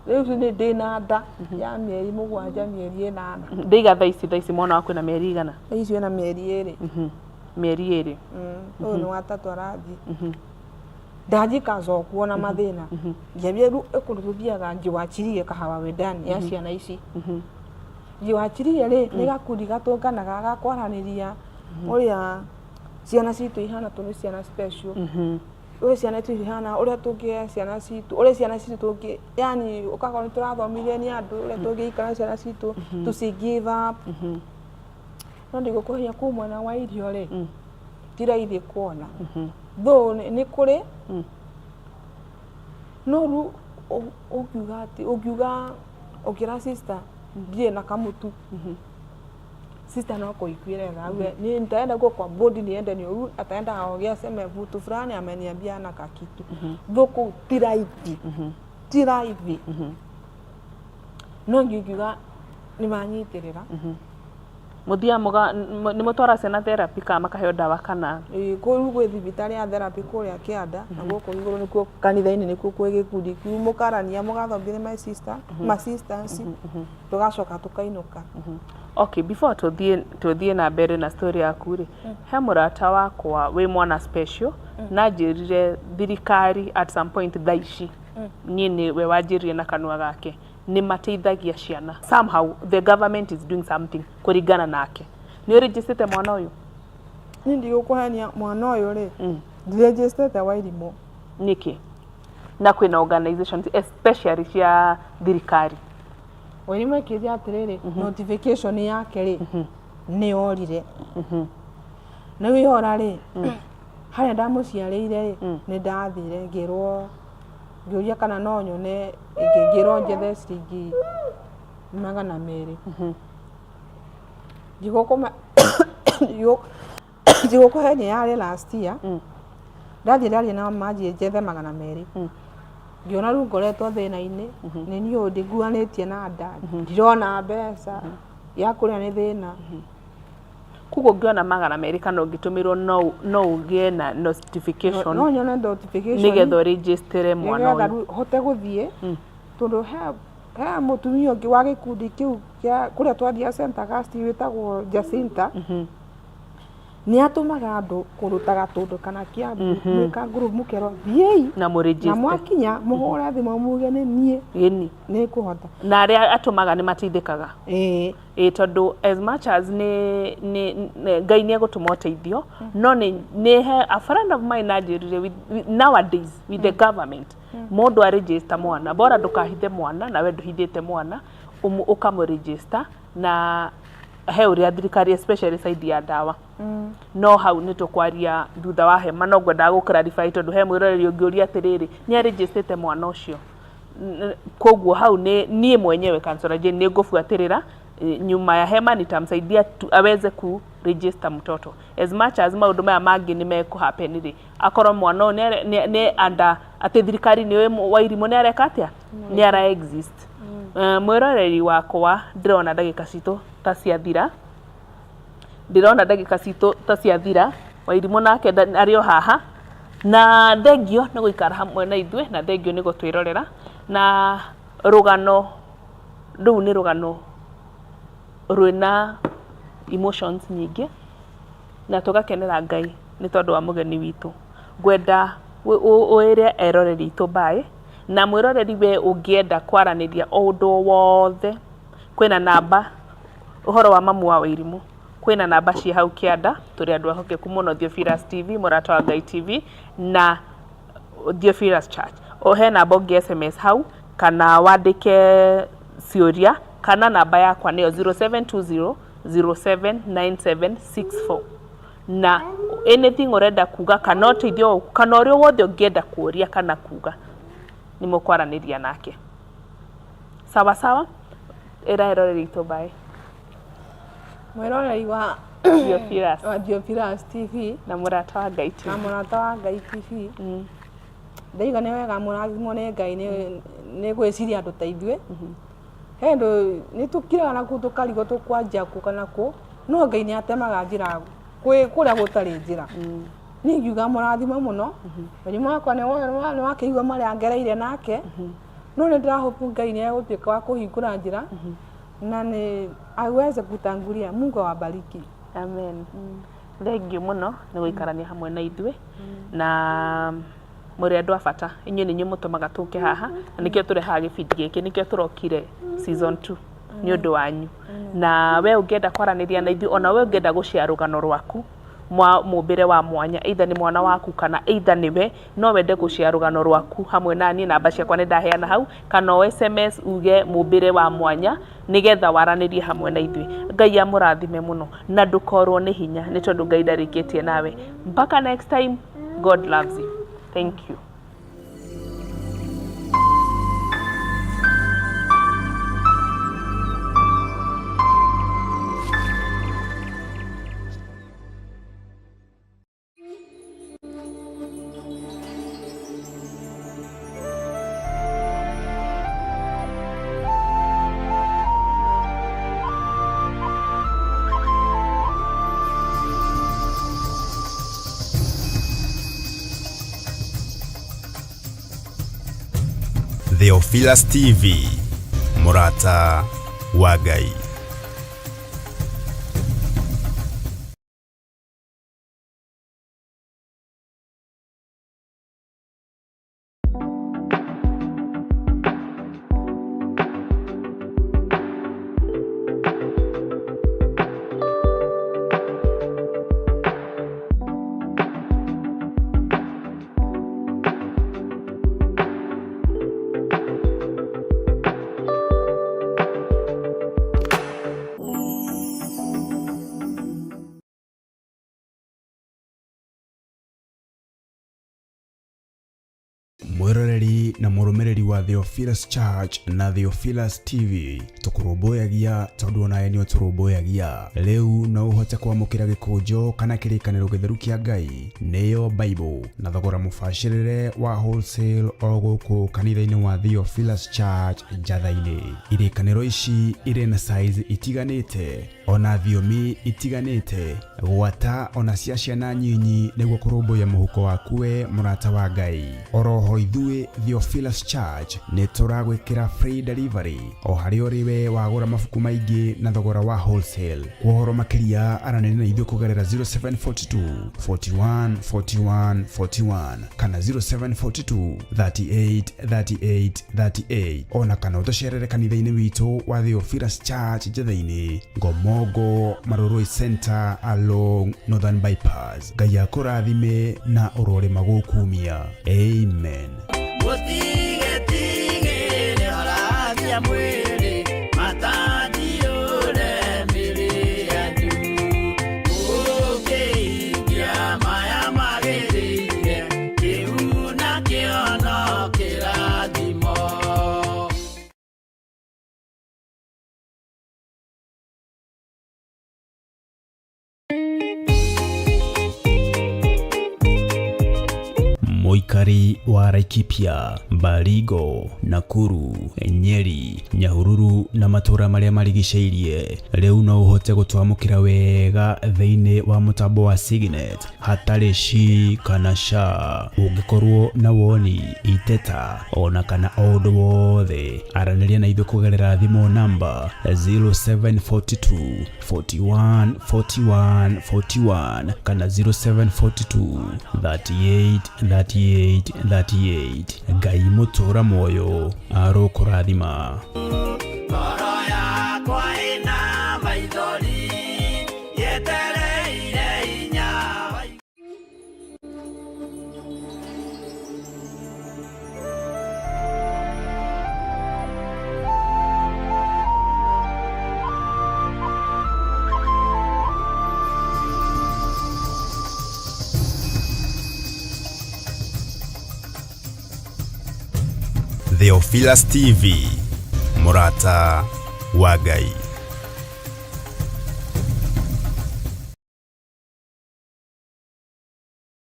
D: rĩu nĩ ndĩna nda ya mĩeri 7 mĩeri 8.
B: Ndĩiga thaa ici mwana waku ena mĩeri igana?
D: Thaa ici ena mĩeri 2.
B: Mĩeri 2.
D: Ũyũ nĩ wa tatũ arathiĩ. Ndajikaza okuo na mathĩna, ngĩambia rĩu kũndũ tũthiaga njiwachirie kahawa wendani ya ciana ici. Njiwachirie rĩ, nĩ gakundi gatũnganaga ga kwaranĩria ũrĩa ciana citũ ihana, tondũ nĩ ciana special, ũrĩa ciana citũ ihana, ũrĩa tũngĩhe ciana citũ, ũrĩa ciana citũ tũngĩ, yani ũgakorwo nĩ tũrathomithia nĩ andũ ũrĩa tũngĩikara na ciana citũ, tũci give up. No ndigũkũhenia, kũu mwena wa irio rĩ, ti raithi kuona, though nĩ kũrĩ, no rĩu ũngiuga atĩ ũngiuga ũngĩra sister ndirĩ na kamũtu, sister no kũiguĩre tha, auge ni nitaenda huko kwa bodi, niende ni ataenda aongea, aseme mtu fulani ameniambia na kakitu. Though kũu ti raithi, ti raithi, no ngingiuga nĩ manyitĩrĩra.
B: Mũthiaga mũga nĩ mũtwara ciana therapy kana makaheo ndawa kana?
D: Ĩĩ, kũu gwĩ thibitarĩ ya therapy kũrĩa kĩanda, na gũkũ igũrũ nĩkuo kanitha-inĩ, nĩkuo kwĩ gĩkundi kĩu mũkarania, mũgathomithia my sister, ma sisters, tũgacoka tũkainũka.
B: Okay, before tũthiĩ na mbere na story yaku rĩ, he mũrata wakwa wĩ mwana special na njĩrire thirikari at some point, thaa ici niĩ nĩ we wanjĩrire na kanua gake, nĩ mateithagia ciana somehow, the government is doing something kũringana nake. Nĩ ũrĩnjĩcĩte mwana ũyũ?
D: Niĩ ndigũkũhenia, mwana ũyũ rĩ, ndirĩnjĩcĩte Wairimũ.
B: Nĩkĩ na kwĩna organizations, especially cia thirikari?
D: Wairimũ ĩkĩria atĩrĩrĩ, notification yake rĩ, nĩ yorire. Rĩu yora rĩ, harĩa ndamũciarĩire rĩ, nĩ ndathire ngĩrwo, ngĩũria kana no nyone ĩngĩ, ngĩrwo njethe ciringi 200. Ndigũkũhenia, yarĩ last year. Ndathiĩ ndaria nao, manjie njethe 200. Ngĩona rĩu ngoretwo thĩna-inĩ, nĩ niĩ ũyũ ndĩkuanĩtie na nda, ndirona mbeca ya kũrĩa, nĩ thĩna.
B: Koguo ũngĩona 200 kana ũngĩtũmĩrwo, no ũgĩe na notification?
D: No nyone notification.
B: Nĩgetha ũrĩnjĩstĩre mwana
D: nĩgetha
B: ũyũ.
D: Rĩu hote gũthiĩ, tondũ he mũtumia ũngĩ wa gĩkundi kĩu kĩa kũrĩa twathiaga St. Augustine wĩtagwo Jacinta, nĩ atũmaga andũ kũndũ ta Gatũndũ kana Kiambu, mwĩka group, mũkerwo thiĩi
B: na
D: na
B: mũrĩnjĩste.
D: Mwakinya mũhũre thimũ muge nĩ niĩ.
B: Ĩni.
D: Nĩ kũhota.
B: Na arĩa atũmaga nĩ mateithĩkaga?
D: Ĩĩ.
B: Ĩ, tondũ as much as nĩ Ngai nĩ egũtũma ũteithio, no nĩ he a friend of mine anjĩrire nowadays with the government, mũndũ arĩnjĩsta mwana, bora ndũkahithe mwana, nawe ndũhithĩte mwana, ũkamũregister na he ũrĩa thirikari, especially side ya ndawa. No hau nĩ tũkwaria thutha wa hema. No ngwendaga gũ clarify, tondũ he mwĩroreri ũngĩũria atĩrĩrĩ, nĩ arĩnjĩstĩte mwana ũcio? Koguo hau nĩ niĩ mwenyewe Counselor Jane nĩ ngũbuatĩrĩra. Nyuma ya hema nitamsaidia tu aweze ku register mtoto. As much as maũndũ maya mangĩ nĩ mekũ happen rĩ, akorwo mwana ũyũ nĩ under atĩ thirikari nĩ ũĩ Wairimũ nĩ areka atĩa, nĩ ara exist. Mwĩroreri wakwa, ndĩrona ndagĩka citũ ta ciathira, ndĩrona ndagĩka citũ ta ciathira. Wairimũ nake arĩ o haha, na thengio nĩ gũikara hamwe na ithuĩ, na thengio nĩ gũtwĩrorera. Na rũgano rũu nĩ rũgano rwĩna emotions nyingĩ, na tũgakenera Ngai nĩ tondũ wa mũgeni witũ. Ngwenda wĩre eroreri aitũ bye, na mwĩroreri we ũngĩenda kwaranĩria o ũndũ o wothe, kwĩna namba ũhoro wa mamu wa Wairimũ, kwĩna namba ciĩ hau kĩanda. Tũrĩ andũ ehokeku mũno, Theophilus TV, Mũrata wa Ngai TV na Theophilus Church. O he namba ũngĩ SMS hau kana wandĩke ciũria, kana namba yakwa nĩyo 0720 079764, na anything ũrenda kuga kana ũteithio kana ũrĩa wothe ũngĩenda kũria kana kuga, nĩ mũkwaranĩria nake. Sawa sawa, ĩra eroreri aitũ bye.
D: Mwĩroreri wa
B: Theophilus
D: wa Theophilus TV
B: na Mũrata wa Ngai TV.
D: Na Mũrata wa Ngai TV, ndaiga nĩ wega, mũrathimwo nĩ Ngai nĩ gwĩciria andũ ta ithuĩ. He andũ nĩ tũkiraga na kũu tũkarigwo tũkwanjia kũ kana kũ, no Ngai nĩ atemaga njĩra kwĩ kũrĩa gũtarĩ njĩra. Niĩ ngiuga mũrathimwe mũno. Mũrimũ wakwa nĩ wakĩigua marĩa ngereire nake, no nĩ ndĩrahope Ngai nĩ egũtuĩka wa kũhingũra njĩra na nĩ aweze kutangulia. Mungu awabariki.
B: Amen. Thank you mũno nĩ gũikarania hamwe na ithuĩ, na Mũrĩ andũ a bata, inyuĩ nĩ inyuĩ mũtũmaga tũke haha, na nĩkĩo tũrehaga gĩbindi gĩkĩ, nĩkĩo tũrokire season 2 nĩ ũndũ wanyu. Na we ũngĩenda kwaranĩria na ithuĩ, ona we ũngĩenda gũshare rũgano rwaku mwa mũmbĩre wa mwanya, either nĩ mwana waku kana either nĩwe, no wende gũshare rũgano rwaku hamwe na niĩ, namba ciakwa nĩ ndaheana hau, kana o SMS uge mũmbĩre wa mwanya, nĩgetha waranĩrie hamwe na ithuĩ. Ngai amũrathime mũno, na ndũkorwo nĩ hinya, nĩ tondũ Ngai ndarĩkĩtie nawe. Mpaka next time, God loves you. Thank you.
A: Theophilus TV, mũrata wa Ngai. Mwĩroreri na mũrũmĩrĩri wa Theophilus Church na Theophilus TV, tũkũrũmbũyagia tondũ onawe nĩ ũtũrũmbũyagia. Rĩu no ũhote kwamũkĩra gĩkũnjo kana kĩrĩkanĩro gĩtheru kĩa Ngai, nĩyo Bible, na thogora mũbacĩrĩre wa wholesale o gũkũ kanitha-inĩ wa Theophilus Church Njatha-inĩ. Irĩkanĩro ici irĩ na size itiganĩte ona thiomi itiganĩte, gwata ona cia ciana nyinyi nĩguo kũrũmbũiya mũhuko waku we mũrata wa Ngai. Oroho ithuĩ Theophilus Church nĩ tũragwĩkĩra free delivery o harĩa ũrĩ we wagũra mabuku maingĩ na thogora wa wholesale. Kwa ũhoro makĩria aranĩria na ithuĩ kũgerera 0742 41 41 41 kana 0742 38 38 38, ona kana ũtũcerere kanitha-inĩ witũ wa Theophilus Church Njatha-inĩ, Ngomongo Marurui Center along Northern Bypass. Ngai akũrathime na ũrorĩma gũkumia. Amen.
C: Mũtigetigĩre orathia mwĩrĩ, matandiũre mĩrĩ yanyu. Mũkĩhingia maya magĩrĩire, kĩu nakĩo no kĩrathimo.
A: Mũikari wa Laikipia, Baringo, Nakuru, Nyeri, Nyahururu na matũra marĩa marigicĩirie, rĩu no ũhote gũtwamũkĩra wega thĩinĩ wa mũtambo wa Signet hatarĩ shi kana sha. Ũngĩkorwo na woni, iteta ona kana o ũndũ wothe, aranĩria na ithuĩ kũgerera thimũ namba 0742 41 41 41 kana 0742 38 38 38. Ngai mũtũra muoyo arokũrathima.
C: Ngoro yakwa ĩna maithori, yetereire hinya wa
A: Theophilus TV, mũrata wa Ngai.